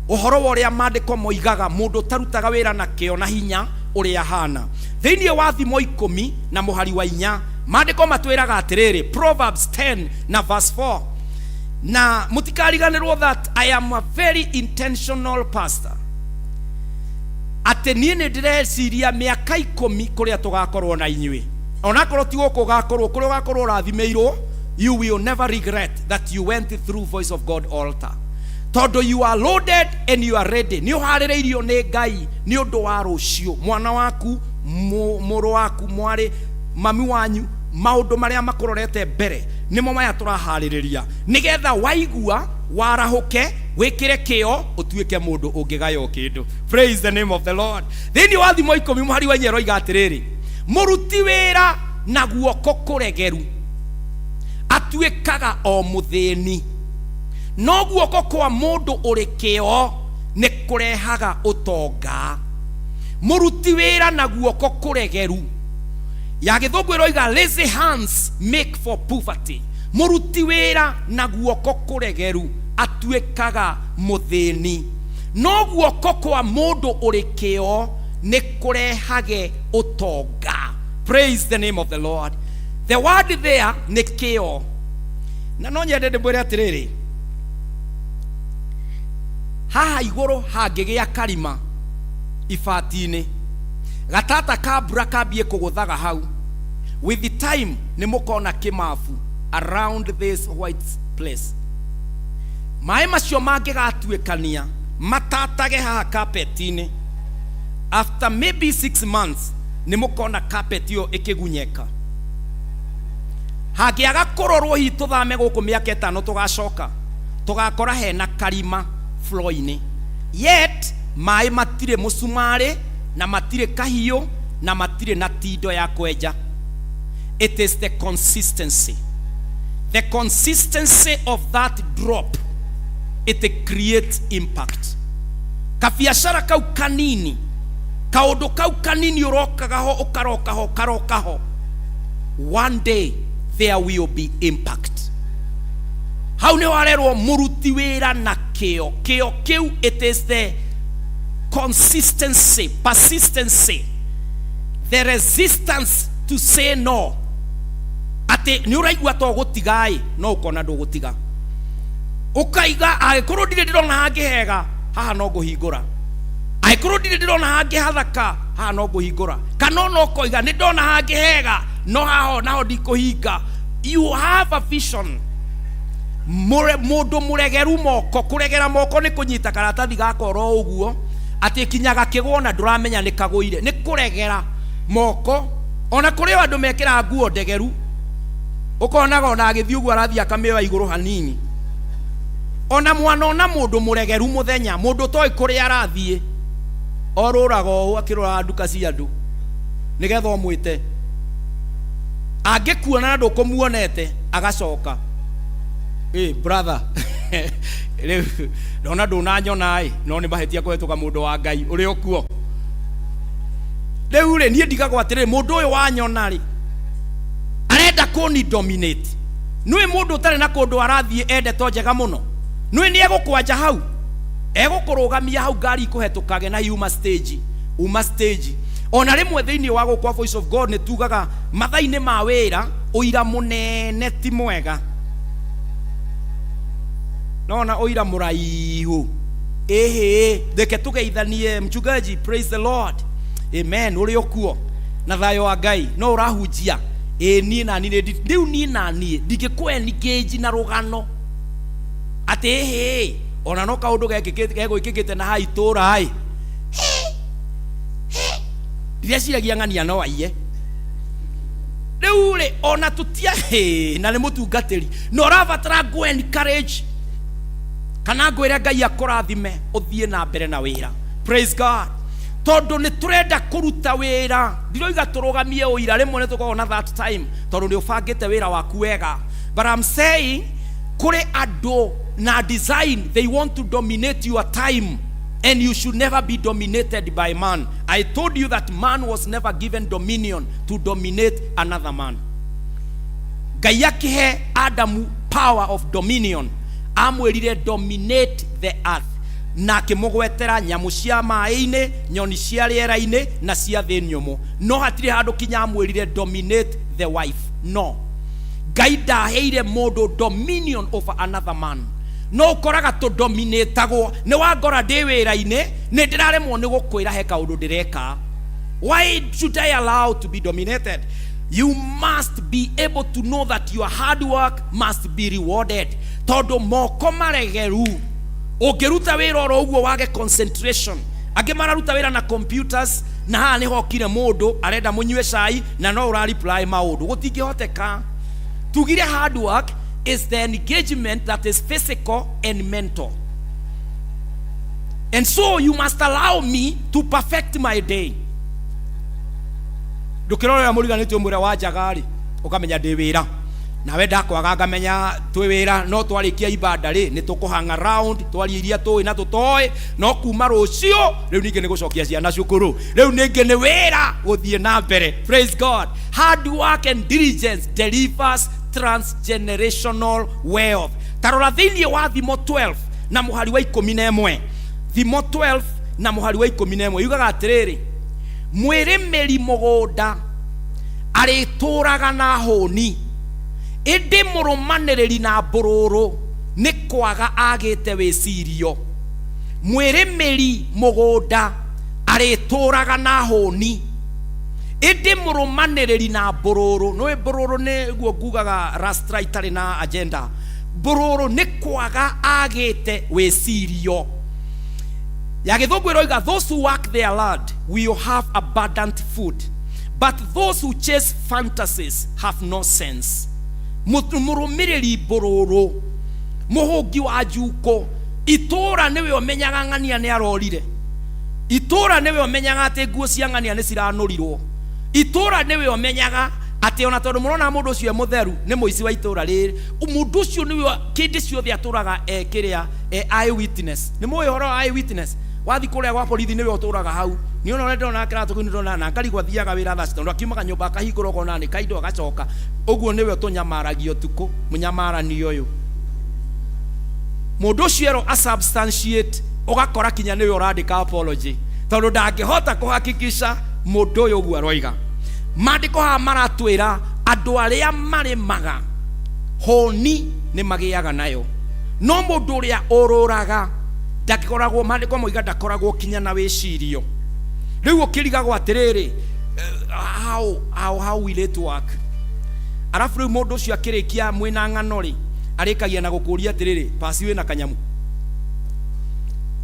Speaker 4: ũhoro wa ũrĩa maandĩko moigaga mũndũ ũtarutaga wĩra na kĩo na hinya ũrĩa ahana. Thĩinĩ wa Thimo 10 na mũhari wa 4, maandĩko matwĩraga atĩrĩrĩ, Proverbs 10 na verse 4. Na mũtikariganĩrwo that I am a very intentional pastor, atĩ niĩ nĩ ndĩreciria mĩaka 10 kũrĩa tũgakorwo na inyuĩ, onakorwo ti gũkũ ũgakorwo, kũrĩa ũgakorwo ũrathimĩirwo. You will never regret that you went through Voice of God altar, tondũ you are loaded and you are ready. Nĩ ũharĩrĩirio nĩ Ngai nĩ ũndũ wa rũciũ, mwana waku, mũrũ waku, mwarĩ, mami wanyu, maũndũ marĩa makũrorete mbere nĩmo maya tũraharĩrĩria, nĩgetha waigua warahũke, wĩkĩre kĩo, ũtuĩke mũndũ ũngĩgaywo kĩndũ. Praise the name of the Lord. Thĩinĩ wa Thimo 10 mũhari wa 4 ĩroiga atĩrĩrĩ, mũruti wĩra na guoko kũregeru atuĩkaga o mũthĩni, no guoko kwa mũndũ ũrĩ kĩo nĩ kũrehaga ũtonga. Mũruti wĩra na guoko kũregeru, ya gĩthũngũ ĩroiga lazy hands make for poverty. Mũruti wĩra na guoko kũregeru atuĩkaga mũthĩni, no guoko kwa mũndũ ũrĩ kĩo nĩ kũrehage ũtonga. Praise the name of the Lord. The word there nĩ kĩo, na no nyende ndĩmwĩre atĩrĩrĩ, haha igũrũ hangĩgĩa karima ibati-inĩ, gatata ka mbura kambie kũgũthaga hau, with the time nĩ mũkona kĩmabu around this white place. Maĩ macio mangĩgatuĩkania matatage haha carpet-inĩ, after maybe 6 months nĩ mũkona carpet ĩyo ĩkĩgunyeka. Hangĩaga kũrorwo, hihi tũthame gũkũ mĩaka 5 tũgacoka tũgakora hena karima floor-inĩ, yet maĩ matirĩ mũcumarĩ na matirĩ kahiũ na matirĩ na tindo ya kwenja. It is the consistency, the consistency of that drop, it creates impact. Kabiacara kau kanini, kaũndũ kau kanini ũrokaga ho, ũkaroka ho, ũkaroka ho, one day there will be impact. Hau nĩho arerwo mũruti wĩra na kĩo. Kĩo kĩu, it is the consistency, persistency, the resistance to say no, atĩ nĩ ũraigua to gũtiga-ĩ, no ũkona ndũgũtiga, ũkaiga angĩkorwo ndirĩ ndĩrona hangĩ hega haha no ngũhingũra, angĩkorwo ndirĩ ndĩrona hangĩ hathaka haha no ngũhingũra, kana ona ũkoiga nĩ ndona hangĩ hega no haha naho ndikũhinga. You have a vision. Mũndũ mũregeru moko, kũregera moko nĩ kũnyita karatathi gaka oro ũguo atĩ kinyaga kĩgwo na ndũramenya nĩ kagũire, nĩ kũregera moko. Ona kũrĩ o andũ mekĩraga nguo ndegeru, ũkonaga ona agĩthiĩ ũguo arathiĩ akamĩoya igũrũ hanini. Ona mwana ona mũndũ mũregeru mũthenya, mũndũ ũtoĩ kũrĩa arathiĩ, orũraga ũũ akĩroraga nduka cia andũ nĩgetha ũmwĩte. Angĩkuona na ndũkũmuonete agacoka, ĩ brother, rĩu ndona ndũnanyona ĩ, no nĩ mahĩtia kũhetũka mũndũ wa Ngai ũrĩ ũkuo. Rĩu rĩ, niĩ ndigagwo atĩrĩrĩ, mũndũ ũyũ wanyona rĩ, arenda kũni dominate. Nĩũĩ mũndũ ũtarĩ na kũndũ arathiĩ endeto njega mũno, nĩũĩ nĩ egũkwanja hau, egũkũrũgamia hau ngari ikũhetũkage na yuma stage, uma stage. Ona rĩmwe thĩinĩ wa gũkũ kwa Voice of God nĩ tugaga mathaa-inĩ ma wĩra ũira mũnene ti mwega, nona ũira mũraihu ĩhĩ, reke tũgeithanie mchungaji, praise the Lord, amen, ũrĩ ũkuo na thayũ wa Ngai, no ũrahunjia ĩ niĩ na niĩ rĩu niĩ na niĩ ndingĩkũ engage na rũgano atĩ ĩhĩ ona no kaũndũ gegwĩkĩkĩte na haha itũũra ĩ, ndĩreciragia ng'ania no aiye. Rĩu rĩ, ona tũtia hĩ, na nĩ mũtungatĩri na ũrabatara ngũ encourage kana ngwĩre Ngai akũrathime ũthiĩ na mbere na wĩra. Praise God. Tondũ nĩ tũrenda kũruta wĩra, ndiroiga tũrũgamie ũira, rĩmwe nĩ tũkoragwo na that time tondũ nĩ ũbangĩte wĩra waku wega, but I'm saying kũrĩ andũ na design, they want to dominate your time, and you should never be dominated by man. I told you that man was never given dominion to dominate another man. Ngai akĩhe Adamu power of dominion, amwĩrire dominate the earth, na akĩmũgwetera nyamũ cia maĩ-inĩ, nyoni cia rĩera-inĩ na cia thĩ nyũmũ, no hatirĩ handũ kinya amwĩrire dominate the wife. No Ngai ndaheire mũndũ dominion over another man. No ũkoraga tũdominatagwo nĩ wangora ndĩ wĩra-inĩ, nĩ ndĩraremwo nĩ gũkwĩra he kaũndũ ndĩreka. Why should I allow to be dominated? You must be able to know that your hard work must be rewarded. Tondũ moko maregeru ũngĩruta wĩra oro ũguo wage concentration. Angĩ mararuta wĩra na computers, na haha nĩ hokire mũndũ arenda mũnyue cai na no ũra reply maũndũ, gũtingĩhoteka. Tugire hard work is the engagement that is physical and mental, and so you must allow me to perfect my day. Ndũkĩrorera mũriganĩtie ũmwĩre wanjaga rĩ, ũkamenya ndĩ wĩra nawe ndakwaga ngamenya twĩ wĩra, no twarĩkia ibanda rĩ nĩ tũkũhang around twarie iria tũĩ na tũtoĩ, no kuma rũciũ rĩu ningĩ nĩ gũcokia ciana cukuru, rĩu ningĩ nĩ wĩra gũthiĩ na mbere. Praise God. Hard work and diligence delivers transgenerational wealth. Ta rora thĩinĩ wa Thimo 12 na mũhari wa 11. Thimo 12 na mũhari wa 11 yugaga atĩrĩrĩ, mwĩrĩmĩri mũgũnda arĩtũraga na hũni, ĩndĩ mũrũmanĩrĩri na mbũrũrũ nĩ kwaga agĩte wĩcirio. Mwĩrĩmĩri mũgũnda arĩtũraga na hũni, ĩndĩ mũrũmanĩrĩri na mbũrũrũ, nĩũĩ mbũrũrũ nĩguo ngugaga rastra itarĩ na agenda, mbũrũrũ nĩ kwaga agĩte wĩcirio. Ya gĩthũngũ ĩroiga those who work their land will have abundant food, but those who chase fantasies have no sense. Mũrũmĩrĩri mbũrũrũ, mũhũngi wa njukũ, itũra nĩwe ũmenyaga ng'ania nĩ arorire, itũra nĩwe ũmenyaga atĩ nguo cia ng'ania nĩ ciranũrirwo, itũra nĩwe ũmenyaga atĩ ona tondũ mũrona mũndũ ũcio e mũtheru nĩ mũici wa itũra rĩrĩ, mũndũ ũcio nĩwe kĩndĩ ciothe atũraga e kĩrĩa e eye witness. Nĩ mũĩ ũhoro wa eye witness? Wathi kũrĩa gwa borithi nĩwe ũtũraga hau, niĩ ona ũrĩa ndĩrona kĩratũ kĩu nĩndĩrona na ngarigwo athiaga wĩra thaa cita, tondũ akiumaga nyũmba akahingũra ũkona nĩ kaindo agacoka ũguo, nĩwe ũtũnyamaragia ũtukũ, mũnyamarani ũyũ. Mũndũ ũcio erwo a substantiate, ũgakora kinya nĩwe ũrandĩka apology, tondũ ndangĩhota kũhakikisha mũndũ ũyũ ũguo aroiga. Maandĩko haha maratwĩra andũ arĩa marĩmaga hũni nĩ magĩaga nayo, no mũndũ ũrĩa ũrũraga ndakoragwo, maandĩko moiga ndakoragwo kinya na wĩcirio. Rĩu ũkĩrigagwo atĩrĩrĩ, how will it work? Arabu rĩu mũndũ ũcio akĩrĩkia mwĩna ng'ano rĩ, arĩkagia na gũkũria atĩrĩrĩ, pasi wĩna kanyamũ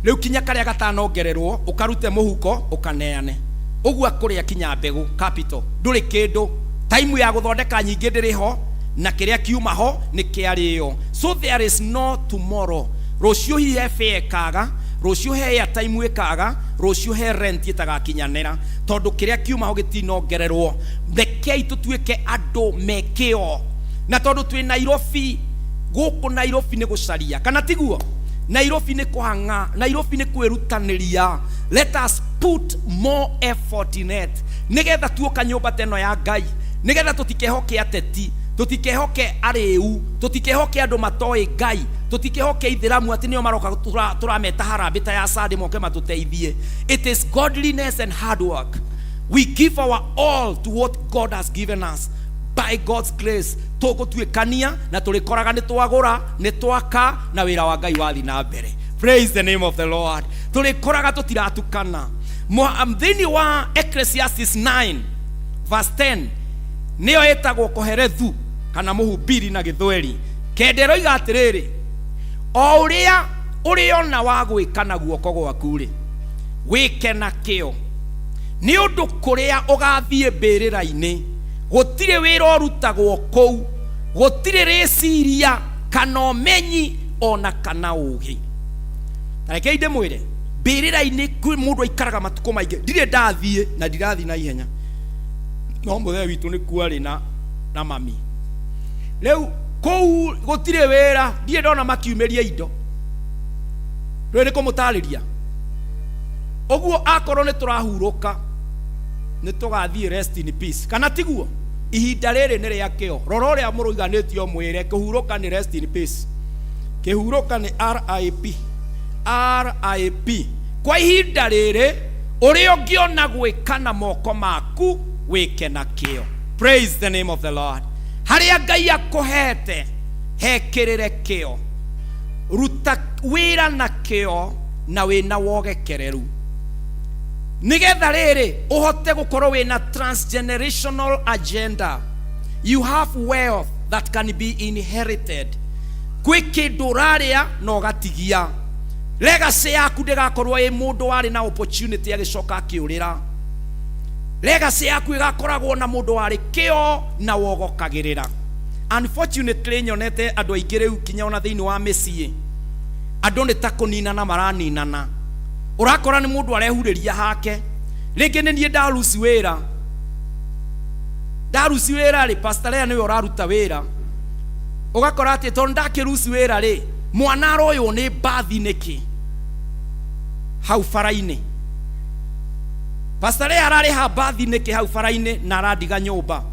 Speaker 4: rĩu kinya karĩa gatanongererwo ũkarute mũhuko ũkaneane ũguo akũrĩa kinya mbegũ capital ndũrĩ kĩndũ taimu ya gũthondeka nyingĩ ndĩrĩ ho na kĩrĩa kiuma ho nĩ kĩarĩo. So there is no tomorrow. Rũciũ hihi he fare ĩkaga, rũciũ he airtime ĩkaga, rũciũ he rent ĩtagakinyanĩra tondũ kĩrĩa kiuma ho gĩtinongererwo. Rekei tũtuĩke andũ me kĩo, na tondũ twĩ Nairobi, gũkũ Nairobi nĩ gũcaria, kana tiguo? Nairobi nĩ kũhang'a, Nairobi nĩ kwĩrutanĩria. Let us put more effort in it nĩgetha tuoka nyũmba ta ĩno ya Ngai, nĩgetha tũtikehoke ateti, tũtikehoke arĩu, tũtikehoke andũ matoĩ Ngai, tũtikehoke ithĩramu atĩ nĩo maroka tũrameta harambĩ ta ya Sunday moke matũteithie. It is godliness and hard work. We give our all to what God has given us. By God's grace tũgũtuĩkania na tũrĩkoraga nĩ twagũra, nĩ twaka, na wĩra wa Ngai wathiĩ na mbere. Praise the name of the Lord. Tũrĩkoraga tũtiratukana. Thĩinĩ wa Ecclesiastes 9 verse 10 nĩyo ĩtagwo Kohelethu kana mũhubiri na gĩthweri. Kenda ĩroiga atĩrĩrĩ, o ũrĩa ũrĩona wa gwĩka na guoko gwaku-rĩ, wĩke na kĩo, nĩ ũndũ kũrĩa ũgathiĩ mbĩrĩra-inĩ gũtirĩ wĩra ũrutagwo kũu, gũtirĩ rĩciria kana ũmenyi ona kana ũũgĩ. Ta rekei ndĩmwĩre, mbĩrĩra-inĩ kwĩ mũndũ aikaraga matukũ maingĩ. Ndirĩ ndathiĩ na ndirathiĩ na ihenya, no mũthee witũ nĩ kuo arĩ na mami. Rĩu kũu gũtirĩ wĩra, ndirĩ ndona makiumĩria indo. Rĩu nĩ kũmũtarĩria ũguo, akorwo nĩ tũrahurũka nĩ tũgathiĩ rest in peace, kana tiguo? Ihinda rĩrĩ nĩ rĩa kĩo. Rora ũrĩa mũrũiganĩtio mwĩre kũhurũka nĩ rest in peace. Kĩhurũka nĩ RIP, RIP. Kwa ihinda rĩrĩ ũrĩa ũngĩona gwĩka na moko maku wĩke na kĩo. Praise the name of the Lord. Harĩa Ngai akũhete hekĩrĩre kĩo, ruta wĩra na kĩo na wĩna wogekereru, nĩgetha rĩrĩ ũhote gũkorwo wĩna transgenerational agenda. You have wealth that can be inherited. Kwĩ kĩndũ ũrarĩa na ũgatigia legacy yaku, ndĩgakorwo ĩ mũndũ warĩ na opportunity agĩcoka akĩũrĩra. Legacy yaku ĩgakoragwo na mũndũ warĩ kĩo na wogokagĩrĩra. Unfortunately, nyonete andũ aingĩ rĩu kinya ona thĩinĩ wa mĩciĩ andũ nĩ ta kũninana maraninana. Ũrakora nĩ mũndũ arehurĩria hake, rĩngĩ nĩ niĩ ndaruci wĩra, ndaruci wĩra rĩ, Pastor Lea nĩwe ũraruta wĩra. Ũgakora atĩ tondũ ndakĩruci wĩra rĩ, mwana aroywo nĩ mbathi nĩkĩ hau bara-inĩ? Pastor Lea ararĩha mbathi nĩkĩ hau bara-inĩ na arandiga nyũmba?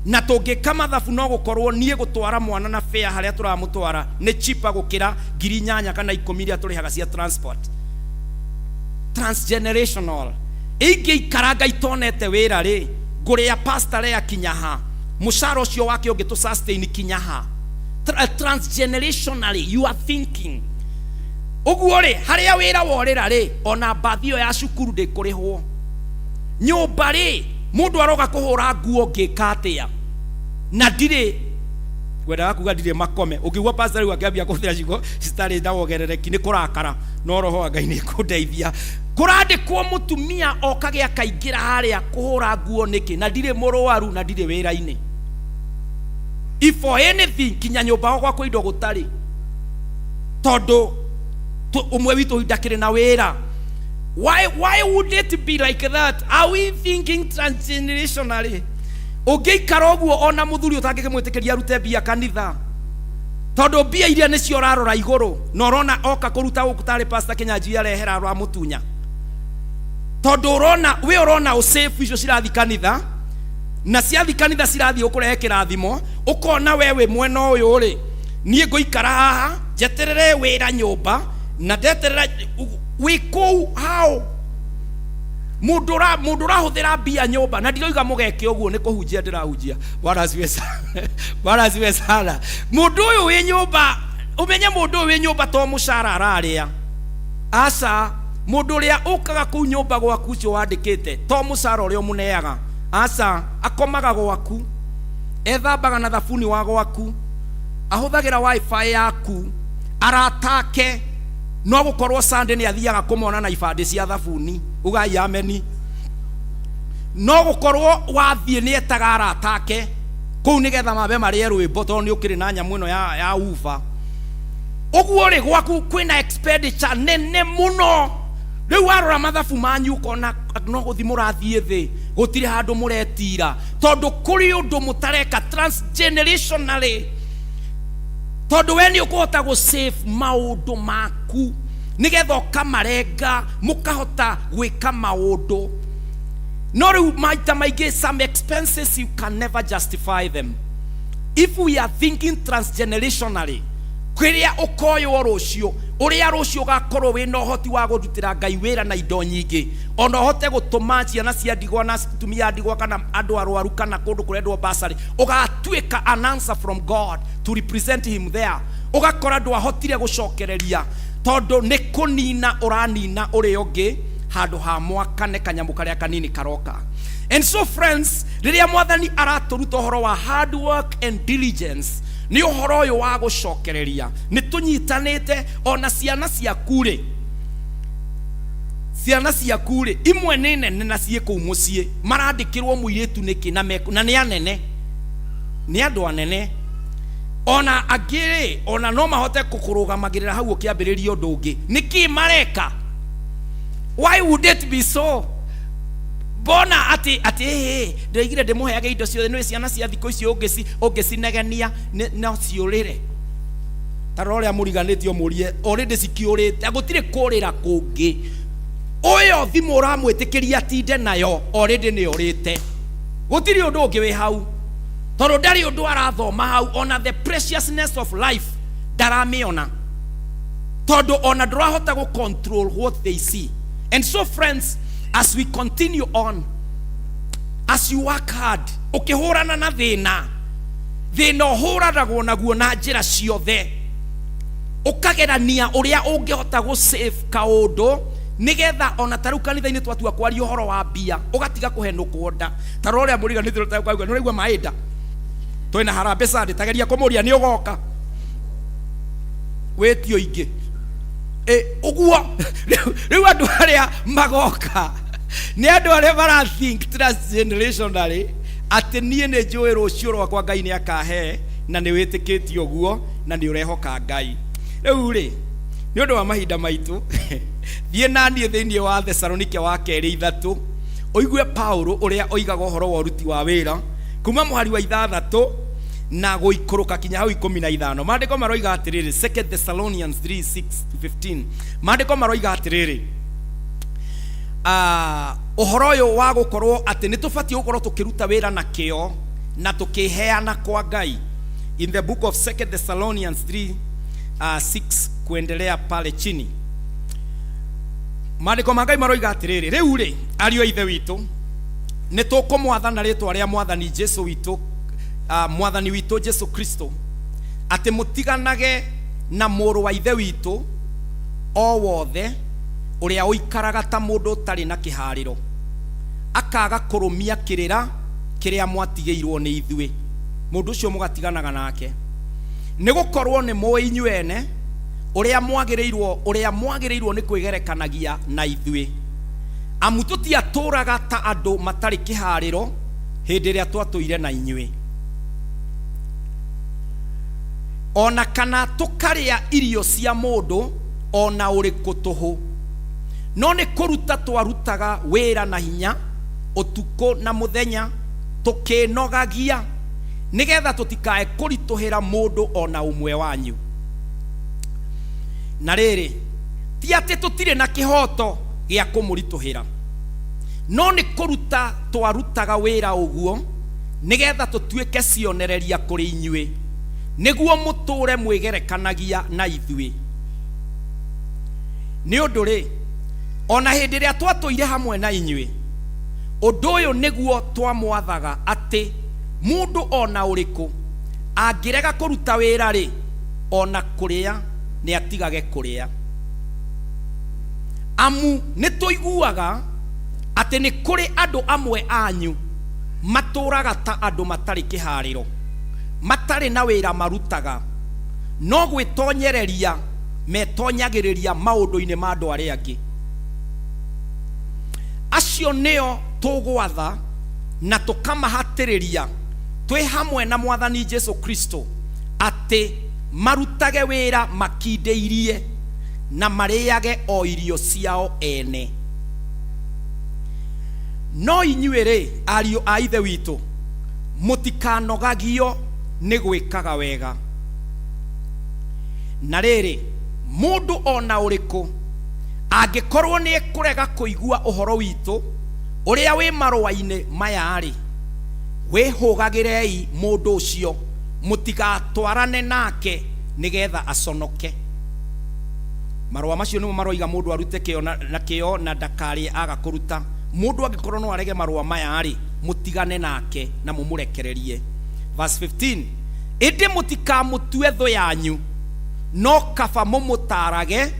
Speaker 4: Na tũngĩka mathabu no gũkorwo niĩ gũtwara mwana na fare harĩa tũramũtwara nĩ cheaper gũkĩra 8,000 kana 10 iria tũrĩhaga cia transport. Transgenerational. Ingĩikaranga itonete wĩra rĩ, ngũrĩa Pastor Lea kinya ha? Mũcara ũcio wake ũngĩtũ sustain kinya ha? Transgenerationally you are thinking. Ũguo rĩ, harĩa wĩra worĩra rĩ, ona mbathi ĩyo ya cukuru ndĩkũrĩhwo. Nyũmba rĩ, mũndũ aroga kũhũra nguo ngĩka atĩa? Na ndirĩ ngwendaga kuga ndirĩ makome. Ũngĩigua pastor rĩu akĩambia kũhũthĩra ciugo citarĩ na wogerereki nĩ kũrakara, no roho wa Ngai nĩ kũndeithia. Kũrandĩkwo mũtumia okage akaingĩra harĩa kũhũra nguo nĩkĩ? Na ndirĩ mũrwaru na ndirĩ wĩra-inĩ. If for anything, kinya nyũmba gwakwa indo gũtarĩ, tondũ ũmwe witũ ndakĩrĩ na wĩra. Why would it be like that? Are we thinking transgenerationally? Ũngĩikara ũguo ona mũthuri ũtangĩkĩmwĩtĩkĩria arute mbia kanitha, tondũ mbia iria nĩcio ũrarora igũrũ na ũrona oka kũruta gũkũ tarĩ Pastor Kĩnyanjui arehera aramũtunya, tondũ ũrona we ũrona ũsafe icio cirathi kanitha, na ciathi kanitha cirathiĩ gũkũrehe kĩrathimo. Ũkona we wĩ mwena ũyũ rĩ, niĩ ngũikara haha njeterere wĩra nyũmba na ndeterera wĩ kũu hau mũndũ ũrahũthĩra mbia nyũmba. Na ndiroiga mũgeke ũguo, nĩ kũhunjia ndĩrahunjia. Bwana asifiwe sana. Bwana asifiwe sana. Mũndũ ũyũ wĩ nyũmba, ũmenye mũndũ ũyũ wĩ nyũmba to mũcara ararĩa, aca. Mũndũ ũrĩa ũkaga kũu nyũmba gwaku ũcio wandĩkĩte to mũcara ũrĩa ũmũneaga, aca. Akomaga gwaku, Ethambaga na thabuni wa gwaku, ahũthagĩra wifi yaku, aratake no gũkorwo Sunday nĩ athiaga kũmona na ibandĩ cia thabuni. Ugai ameni. No gũkorwo wathiĩ nĩ etaga arata ake kũu nĩgetha mambe marĩe rwĩmbo tondũ nĩ ũkĩrĩ na nyamũ ĩno ya uba. Ũguo rĩ, gwaku kwĩna expenditure nene mũno. Rĩu warora mathabu manyu ũkona no gũthiĩ mũrathiĩ thĩ, gũtirĩ handũ mũretira, tondũ kũrĩ ũndũ mũtareka transgenerationally. Tondũ we nĩ ũkũhota gũ save maũndũ maku nĩgetha ũkamarenga mũkahota gwĩka maũndũ. No rĩu maita maingĩ some expenses you can never justify them. If we are thinking transgenerationally, kĩrĩa ũkoywo rũciũ, ũrĩa rũciũ ũgakorwo wĩna ũhoti wa kũrutĩra Ngai wĩra na indo nyingĩ, ona ũhote gũtũma ciana cia ndigwa na atumia a ndigwa kana andũ arwaru kana kũndũ kũrendwo basarĩ, ũgatuĩka an answer from God to represent him there. Ũgakora ndwahotire gũcokereria tondũ nĩ kũnina ũranina ũrĩa ũngĩ handũ ha mwakane kanyamũ karĩa kanini karoka. And so friends, rĩrĩa mwathani aratũruta ũhoro wa hard work and diligence, nĩ ũhoro ũyũ wa gũcokereria. Nĩ tũnyitanĩte ona ciana ciaku rĩ, ciana ciaku rĩ, imwe nĩ nene na ciĩ kũu mũciĩ, marandĩkĩrwo mũirĩtu nĩkĩ na na nĩ anene, nĩ andũ anene. Ona angĩ rĩ, ona no mahote kũkũrũgamagĩrĩra hau ũkĩambĩrĩria ũndũ ũngĩ. Nĩkĩ mareka? Why would it be so? Mbona atĩ ĩĩ, ndĩraigire ndĩmũheage indo ciothe, nĩ ciana cia thikũ ici ũngĩcinegenia no ciũrĩre. Ta rora ũrĩa mũriganĩtie ũmũrie, already cikĩũrĩte, gũtirĩ kũrĩra kũngĩ. Ũyũ thimũ ũramwĩtĩkĩria atinde nayo, already nĩ orĩte. Gũtirĩ ũndũ ũngĩ wĩ hau. Tondũ ndarĩ ũndũ arathoma hau, ona the preciousness of life ndaramĩona. Tondũ ona ndũrahota gũ control what they see. And so friends, as we continue on, as you work hard, ũkĩhũrana na thĩna, thĩna ũhũranagwo naguo na njĩra ciothe, ũkagerania ũrĩa ũngĩhota gũ save kaũndũ nĩgetha ona ta rĩu kanitha-inĩ twatua kwaria ũhoro wa mbia, ũgatiga kũhenũkwo nda. Ta rora ũrĩa mũriganĩtie ũkauga, nĩ ũraigua maĩ nda? Twĩna harambee Sunday, ta geria kũmũria nĩ ũgoka. Wĩtio ingĩ. Ũguo, rĩu andũ arĩa magoka nĩ andũ arĩa mara think transgenerationally atĩ niĩ nĩ njũĩ rũciũ rwakwa Ngai nĩ akahe, na nĩ wĩtĩkĩtie ũguo na nĩ ũrehoka Ngai. Rĩu rĩ, nĩ ũndũ wa mahinda maitũ, thiĩ na niĩ thĩinĩ wa Thesalonike wa kerĩ ithatũ, ũigue Paulo ũrĩa oigaga ũhoro wa ũruti wa wĩra kuma mũhari wa ithathatũ na gũikũrũka kinya hau 15. Maandĩko maroiga atĩrĩrĩ, 2 Thessalonians 3:6-15. Maandĩko maroiga atĩrĩrĩ, ũhoro ũyũ wa gũkorwo atĩ nĩ tũbatiĩ gũkorwo tũkĩruta wĩra na kĩo na tũkĩheana kwa Ngai. In the book of 2 Thessalonians 3, 6 kuendelea pale chini, maandĩko ma Ngai maroiga atĩrĩrĩ, rĩu rĩ, ariũ a Ithe witũ, nĩ tũkũmwatha na rĩtwa rĩa Mwathani Jesu witũ, Mwathani witũ Jesu Kristo, atĩ mũtiganage na mũrũ wa Ithe witũ o wothe ũrĩa ũikaraga ta mũndũ ũtarĩ na kĩharĩro, akaga kũrũmia kĩrĩra kĩrĩa mwatigĩirwo nĩ ithuĩ. Mũndũ ũcio mũgatiganaga nake, nĩ gũkorwo nĩ mũĩ inyuĩ ene ũrĩa mwagĩrĩirwo nĩ kwĩgerekanagia na ithuĩ. Amu tũtiatũũraga ta andũ matarĩ kĩharĩro hĩndĩ ĩrĩa twatũire na inyuĩ, ona kana tũkarĩa irio cia mũndũ ona ũrĩkũ tũhũ, no nĩ kũruta twarutaga wĩra na hinya ũtukũ na mũthenya, tũkĩnogagia nĩgetha tũtikae kũritũhĩra mũndũ ona ũmwe wanyu. Na rĩrĩ, ti atĩ tũtirĩ na kĩhoto gĩa kũmũritũhĩra, no nĩ kũruta twarutaga wĩra ũguo nĩgetha tũtuĩke cionereria kũrĩ inyuĩ, nĩguo mũtũũre mwĩgerekanagia na ithuĩ. Nĩ ũndũ rĩ, ona hĩndĩ ĩrĩa twatũire hamwe na inyuĩ, ũndũ ũyũ nĩguo twamwathaga, atĩ mũndũ ona ũrĩkũ angĩrega kũruta wĩra rĩ, ona kũrĩa nĩ atigage kũrĩa. Amu nĩ tũiguaga atĩ nĩ kũrĩ andũ amwe anyu Matũraga ta andũ matarĩ kĩharĩro, matarĩ na wĩra marutaga, no gwĩtonyereria metonyagĩrĩria maũndũ-inĩ ma andũ arĩa angĩ. Acio nĩo tũgwatha na tũkamahatĩrĩria twĩ hamwe na Mwathani Jesu Kristo atĩ marutage wĩra makindĩirie na marĩage o irio ciao ene. No inyuĩ-rĩ, ariũ a Ithe witũ, mũtikanogagio nĩ gwĩkaga wega. Na rĩrĩ, mũndũ o na ũrĩkũ angĩkorũo nĩekũrega kũigua ũhoro witũ ũrĩa wĩ marũa-inĩ maya-rĩ, wĩhũgagĩrei mũndũ ũcio, mũtigatwarane nake nĩ getha aconoke. Marũa macio nĩmo maroiga mũndũ arute kĩyo na, na kĩyo na ndakarĩe aga kũruta. Mũndũ angĩkorwo no arege marũa maya-rĩ, mũtigane nake na mũmũrekererie. Verse 15, Ĩndĩ mũtikamũtue thũ yanyu, no kaba mũmũtaarage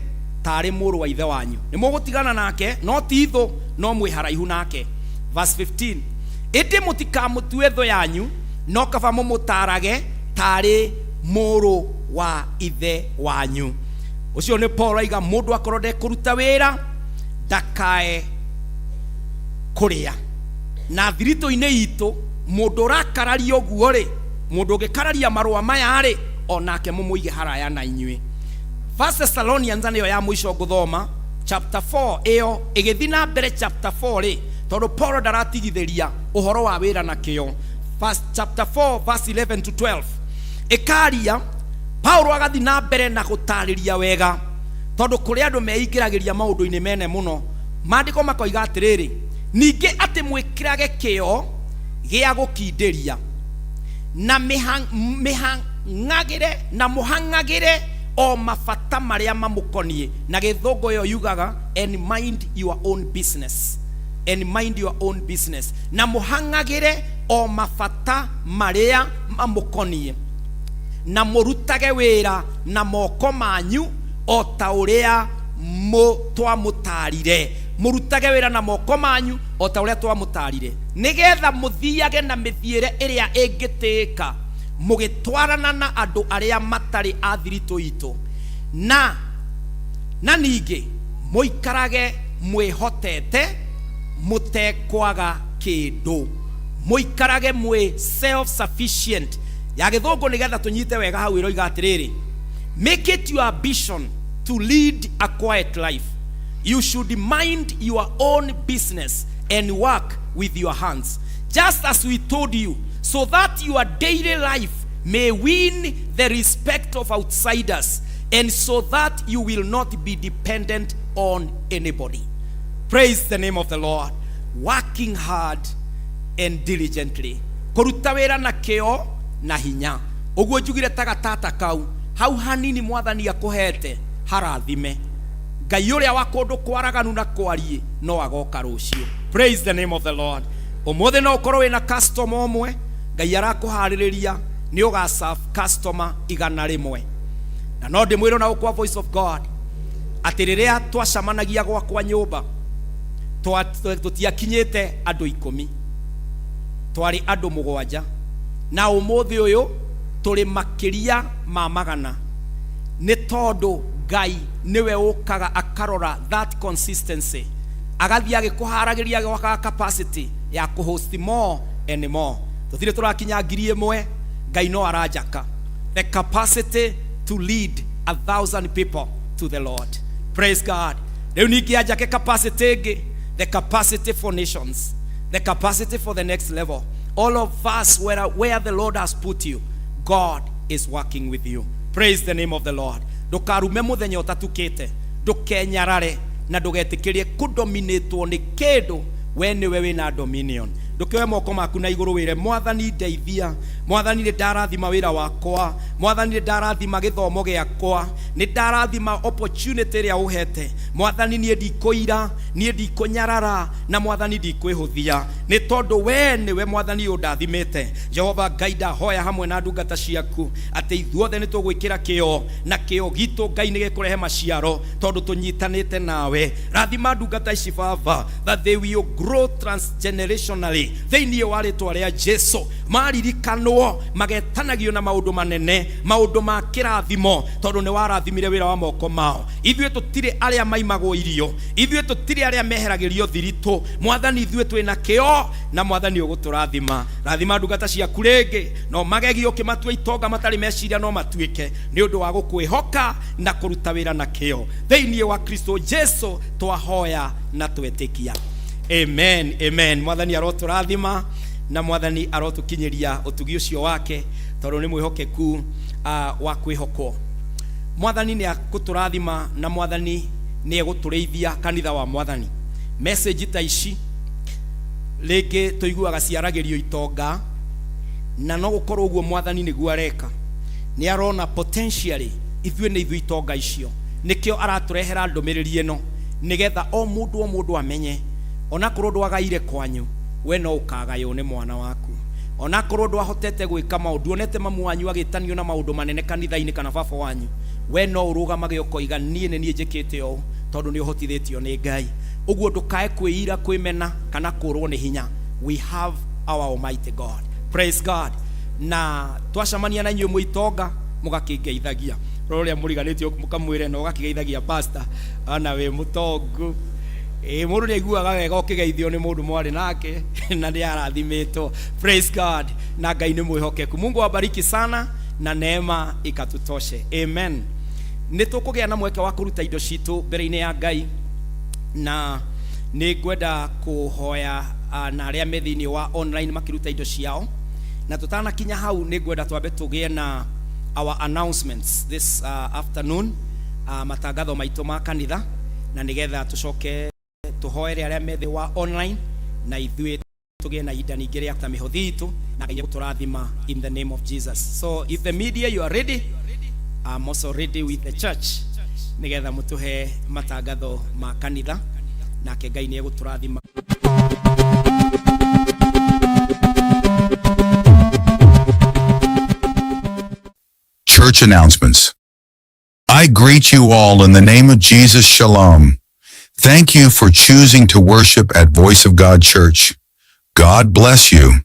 Speaker 4: taarĩ mũrũ wa ithe wanyu. Nĩ mũgũtigana nake, no ti thũ, no mwĩ haraihu nake. Verse 15, Ĩndĩ mũtikamũtue thũ yanyu, no kaba mũmũtaarage taarĩ mũrũ wa ithe wanyu. Ũcio nĩ Paul aiga mũndũ akorwo ndekũruta wĩra ndakae kũrĩa. Na thiritũ-inĩ itũ mũndũ ũrakararia ũguo rĩ, mũndũ ũngĩkararia marũa maya rĩ, onake mũmũige haraya na inyuĩ. First Thessalonians nĩyo ya mũico ngũthoma chapter 4 ĩyo ĩgĩthiĩ na mbere chapter 4 rĩ, tondũ Paul ndaratigithĩria ũhoro wa wĩra na kĩyo. First chapter 4 verse 11 to 12 ĩkaria Paulo agathiĩ na mbere na gũtarĩria wega, tondũ kũrĩ andũ meingĩragĩria maũndũ-inĩ mene mũno. Maandĩko makoiga atĩrĩrĩ, ningĩ atĩ mwĩkĩrage kĩyo gĩa gũkindĩria na mĩhang'agĩre na mũhang'agĩre o mabata marĩa mamũkoniĩ. Na gĩthũngũ ĩyo yugaga and mind your own business, and mind your own business, na mũhang'agĩre o mabata marĩa mamũkoniĩ, na mũrutage wĩra na moko manyu o ta ũrĩa twamũtaarire. Mũrutage wĩra na moko manyu o ta ũrĩa twamũtaarire, nĩgetha mũthiage na mĩthiĩre ĩrĩa ĩngĩtĩĩka, mũgĩtwarana na andũ arĩa matarĩ a thiritũ itũ, na ningĩ mũikarage mwĩhotete mũtekwaga kĩndũ, mũikarage mwĩ self sufficient. Ya gĩthũngũ nĩgetha tũnyite wega hau ĩroiga atĩrĩrĩ, make it your ambition to lead a quiet life. You should mind your own business and work with your hands, just as we told you, so that your daily life may win the respect of outsiders, and so that you will not be dependent on anybody. Praise the name of the Lord. Working hard and diligently, kũruta wĩra na kĩyo na hinya. Ũguo njugire ta gatata kau hau hanini mwathani akũhete harathime. Ngai ũrĩa wa kũndũ kwaraganu na kwariĩ no agoka rũciũ. Praise the name of the Lord. Ũmũthĩ no ũkorwo wĩna customer ũmwe, Ngai arakũharĩrĩria nĩ ũga serve customer 100. Na no ndĩmwĩre ona gũkwa Voice of God atĩ rĩrĩa twacamanagia gwakwa nyũmba, tũtiakinyĩte andũ 10, twarĩ andũ 7, na ũmũthĩ ũyũ tũrĩ makĩria ma 100, nĩ tondũ Ngai nĩwe ũkaga akarora that consistency, agathiĩ agĩkũharagĩria, agĩgwakaga capacity ya kũhost more and more. Tũtirĩ tũrakinya 1000, Ngai no aranjaka the capacity to lead 1,000 people to the Lord. Praise God. Rĩu ningĩ anjake capacity ĩngĩ, the capacity for nations, the capacity for the next level. All of us, where the Lord has put you, God is working with you. Praise the name of the Lord. Ndũkarume mũthenya ũtatukĩte, ndũkenyarare na ndũgetĩkĩrie kũdominatwo nĩ kĩndũ. We nĩwe wĩna dominion. Ndũkĩoe moko maku na igũrũ wĩre mwathani, ndeithia mwathani, nĩ ndarathima wĩra wakwa. Mwathani, nĩ ndarathima gĩthomo gĩakwa, nĩ ndarathima opportunity ĩrĩa ũhete. Mwathani, niĩ ndikũira, niĩ ndikũnyarara, na Mwathani ndikwĩhũthia, nĩ tondũ we nĩwe Mwathani ũndathimĩte. Jehova Ngai, ndahoya hamwe na ndungata ciaku atĩ ithuothe nĩ tũgwĩkĩra kĩo, na kĩo gitũ Ngai nĩ gĩkũrehe maciaro, tondũ tũnyitanĩte nawe. Rathima ndungata ici Baba, that they will grow transgenerationally thĩinĩ wa rĩtwa rĩa Jesu. Maririkanwo magetanagio na maũndũ manene, maũndũ ma kĩrathimo, tondũ nĩ warathimire wĩra wa moko mao. Ithuĩ tũtirĩ arĩa maimagwo irio, ithuĩ tũtirĩ arĩa meheragĩrio thiritũ. Mwathani, ithuĩ twĩna kĩo, na Mwathani ũgũtũrathima. Rathima ndungata ciaku rĩngĩ, no magegio ũkĩmatua itonga matarĩ meciria, no matuĩke nĩ ũndũ wa gũkwĩhoka na kũruta wĩra na kĩo. Thĩinĩ wa Kristo Jesu twahoya na twetĩkia, amen, amen. Mwathani arotũrathima, na Mwathani arotũkinyĩria ũtugi ũcio wake, tondũ nĩ mwĩhokeku wa kwĩhokwo. Mwathani nĩ akũtũrathima, na Mwathani nĩ egũtũrĩithia kanitha wa Mwathani. Message ta ici rĩngĩ tũiguaga ciaragĩrio itonga, na no gũkorwo ũguo Mwathani nĩguo areka. Nĩ arona potentially ithuĩ nĩ ithuĩ itonga icio, nĩkĩo aratũrehera ndũmĩrĩri ĩno, nĩgetha o mũndũ o mũndũ amenye, onakorwo ndwagaire kwanyu, we no ũkagaywo nĩ mwana waku. Onakorwo ndwahotete gwĩka maũndũ, onete mamu wanyu agĩtanio na maũndũ manene kanitha-inĩ kana baba wanyu, we no ũrũgamage ũkoiga, niĩ nĩ niĩ njĩkĩte ũũ, tondũ nĩ ũhotithĩtio nĩ Ngai. Ũguo ndũkae kwĩira, kwĩmena kana kũrwo nĩ hinya. We have our almighty God. Praise God. Na twacemania na inyuĩ mwĩ itonga, mũgakĩngeithagia. Rora ũrĩa mũriganĩtio, mũkamwĩre na ũgakĩgeithagia pastor ona wĩ mũtongu. Ĩ mũndũ nĩ aiguaga wega ũkĩgeithio nĩ mũndũ mwarĩ nake na nĩ arathimĩtwo. Praise God. Na Ngai nĩ mwĩhokeku. Mungu awabariki sana na neema ikatutoshe. Amen. Nĩ tũkũgĩa na mweke wa kũruta indo citũ mbere-inĩ ya Ngai, na nĩ ngwenda kũhoya na arĩa me thĩinĩ wa online makĩruta indo ciao. Na tũtanakinya hau, nĩ ngwenda twambe tũgĩe na our announcements this afternoon, matangatho maitũ ma kanitha, na nĩgetha tũcoke tũhoere arĩa me thĩ wa online, na ithuĩ tũgĩe na ihinda ningĩ rĩa kũruta mĩhothi itũ, na Ngai gũtũrathima in the name of Jesus. So if the media, you are ready, I'm also ready with the church, nĩgetha mũtũhe matangatho ma kanitha, nake Ngai nĩ egũtũrathima.
Speaker 13: Church announcements. I greet you all in the name of Jesus. Shalom. Thank you for choosing to worship at Voice of God Church. God bless you.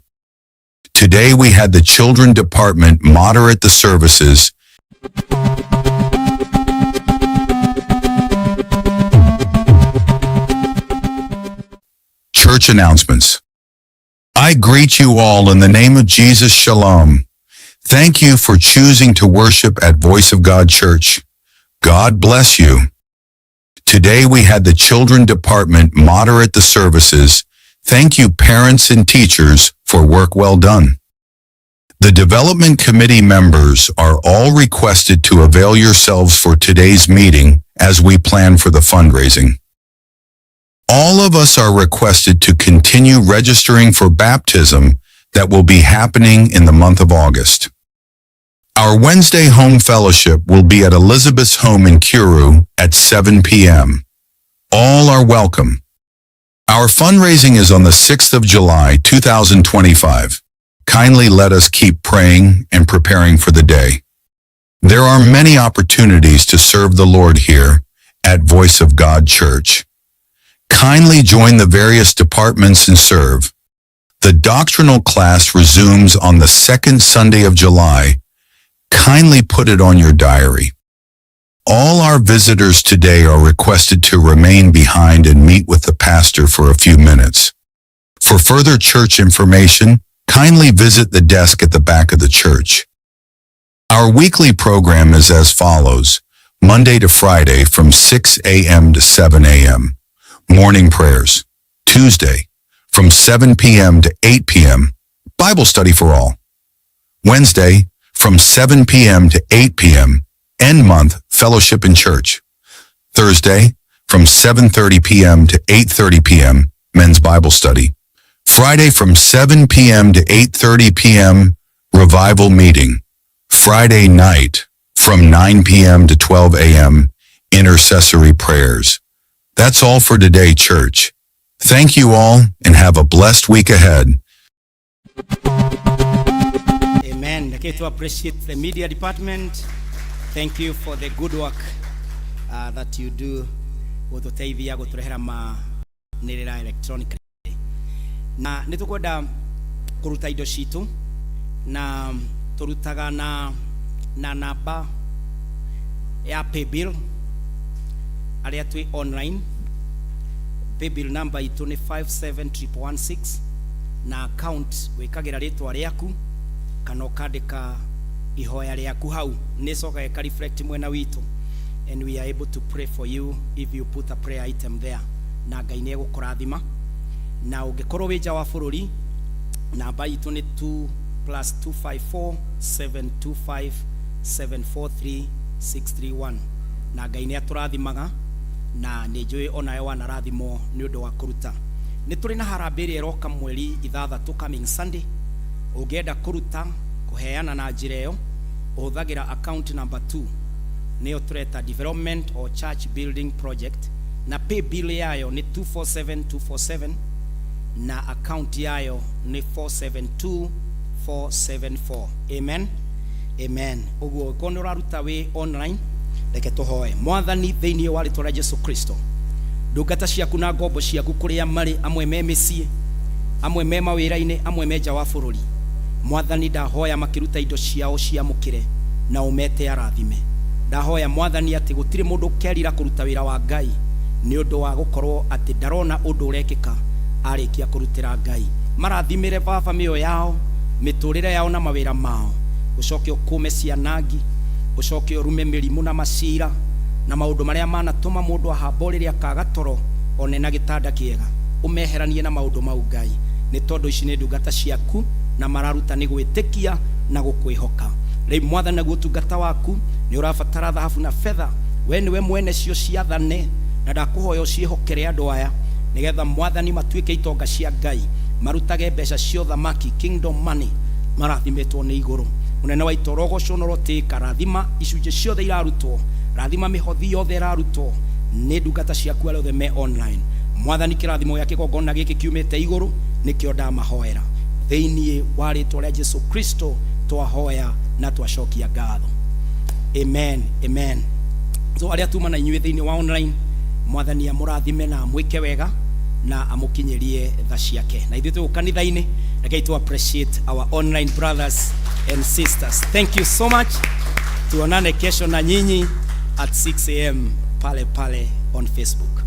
Speaker 13: Today we had the children department moderate the services. Church announcements. I greet you all in the name of Jesus. Shalom. Thank you for choosing to worship at Voice of God Church. God bless you. Today we had the children department moderate the services. Thank you, parents and teachers, for work well done. The development committee members are all requested to avail yourselves for today's meeting as we plan for the fundraising. All of us are requested to continue registering for baptism that will be happening in the month of August. Our Wednesday home fellowship will be at Elizabeth's home in Kiuru at 7 p.m. All are welcome. Our fundraising is on the 6th of July, 2025. Kindly let us keep praying and preparing for the day. There are many opportunities to serve the Lord here at Voice of God Church. Kindly join the various departments and serve. The doctrinal class resumes on the second Sunday of July. Kindly put it on your diary. All our visitors today are requested to remain behind and meet with the pastor for a few minutes. For further church information, kindly visit the desk at the back of the church. Our weekly program is as follows: Monday to Friday from 6 a.m. to 7 a.m. Morning prayers. Tuesday from 7 p.m. to 8 p.m. Bible study for all. Wednesday from 7 p.m. to 8 p.m. End month fellowship in church. Thursday from 7:30 p.m. to 8:30 p.m. Men's Bible study. Friday from 7 p.m. to 8:30 p.m. Revival meeting. Friday night from 9 p.m. to 12 a.m., intercessory prayers. That's all for today, church. Thank you all and have a blessed week ahead.
Speaker 14: Amen. Okay, to appreciate the media department. Thank you for the good work that you do gututeithia guturehera manirira electronically. Na nĩ tũkwenda kũruta indo citũ na tũrutaga na namba ya paybill arĩa twĩ online. Paybill number itũ nĩ 5716 na account wĩkagĩra rĩtwa rĩaku kana ũkandĩka ihoya rĩaku hau, nĩ cokaga ĩka reflect mwena witũ and we are able to pray for you if you put a prayer item there, na Ngai nĩ egũkũrathima. Na ũngĩkorwo wĩ nja wa bũrũri, namba itũ nĩ 2 plus 254 725 743 631, na Ngai nĩ atũrathimaga na nĩ njũĩ onawe wanarathimwo nĩ ũndũ wa kũruta. Nĩ tũrĩ na harambĩ ĩrĩa ĩroka mweri 6, coming Sunday. Ũngĩenda kũruta kũheana na njĩra ĩyo, ũhũthagĩra account number 2, nĩyo tũreta development or church building project, na pay bill yayo nĩ 247247 na account yayo nĩ 472474. Amen, amen. Ũguo ũkorwo nĩ ũraruta wĩ online, reke tũhoe. Mwathani, thĩinĩ wa rĩtwa rĩa Jesu Kristo, ndungata ciaku na ngombo ciaku kũrĩa marĩ, amwe me mĩciĩ, amwe me mawĩra-inĩ, amwe me nja wa bũrũri, Mwathani, ndahoya makĩruta indo ciao ciamũkĩre na ũmete arathime. Ndahoya, Mwathani, atĩ gũtirĩ mũndũ ũkerira kũruta wĩra wa Ngai nĩ ũndũ wa gũkorwo atĩ ndarona ũndũ ũrekĩka arĩkia kũrutĩra Ngai. Marathimĩre, Baba, mĩoyo yao, mĩtũrĩre yao na mawĩra mao. Ũcoke ũkũme cianangi, ũcoke ũrume mĩrimũ na macira na maũndũ marĩa manatũma mũndũ ahamba rĩrĩa akaga toro one na gĩtanda kĩega. Ũmeheranie na maũndũ mau, Ngai, nĩ tondũ ici nĩ ndungata ciaku na mararuta nĩ gwĩtĩkia na gũkwĩhoka. Rĩu, Mwathani, naguo ũtungata waku nĩ ũrabatara thahabu na betha. We nĩwe mwene cio, ciathane, na ndakũhoya ũciĩhokere andũ aya nĩgetha, Mwathani, matuĩke itonga cia Ngai, marutage mbeca cia ũthamaki, kingdom money, marathimĩtwo nĩ igũrũ. Mũnene wa itũra, ũgocwo na ũrotĩka. Rathima icunjĩ ciothe irarutwo, rathima mĩhothi yothe ĩrarutwo nĩ ndungata ciaku arĩa othe me online. Mwathani, kĩrathimo gĩa kĩgongona gĩkĩ kiumĩte igũrũ nĩkĩo ndamahoera. Thĩinĩ wa rĩtwa rĩa Jesu Kristo twahoya na twacokia ngatho. Amen, amen. So arĩa tuma na inyuĩ thĩinĩ wa online, Mwathani amũrathime na amwĩke wega na amũkinyĩrie tha ciake. Na ithuĩ twĩ kanitha-inĩ, rekei to appreciate our online brothers and sisters. Thank you so much. Tuonane kesho na nyinyi at 6 a.m. pale pale on Facebook.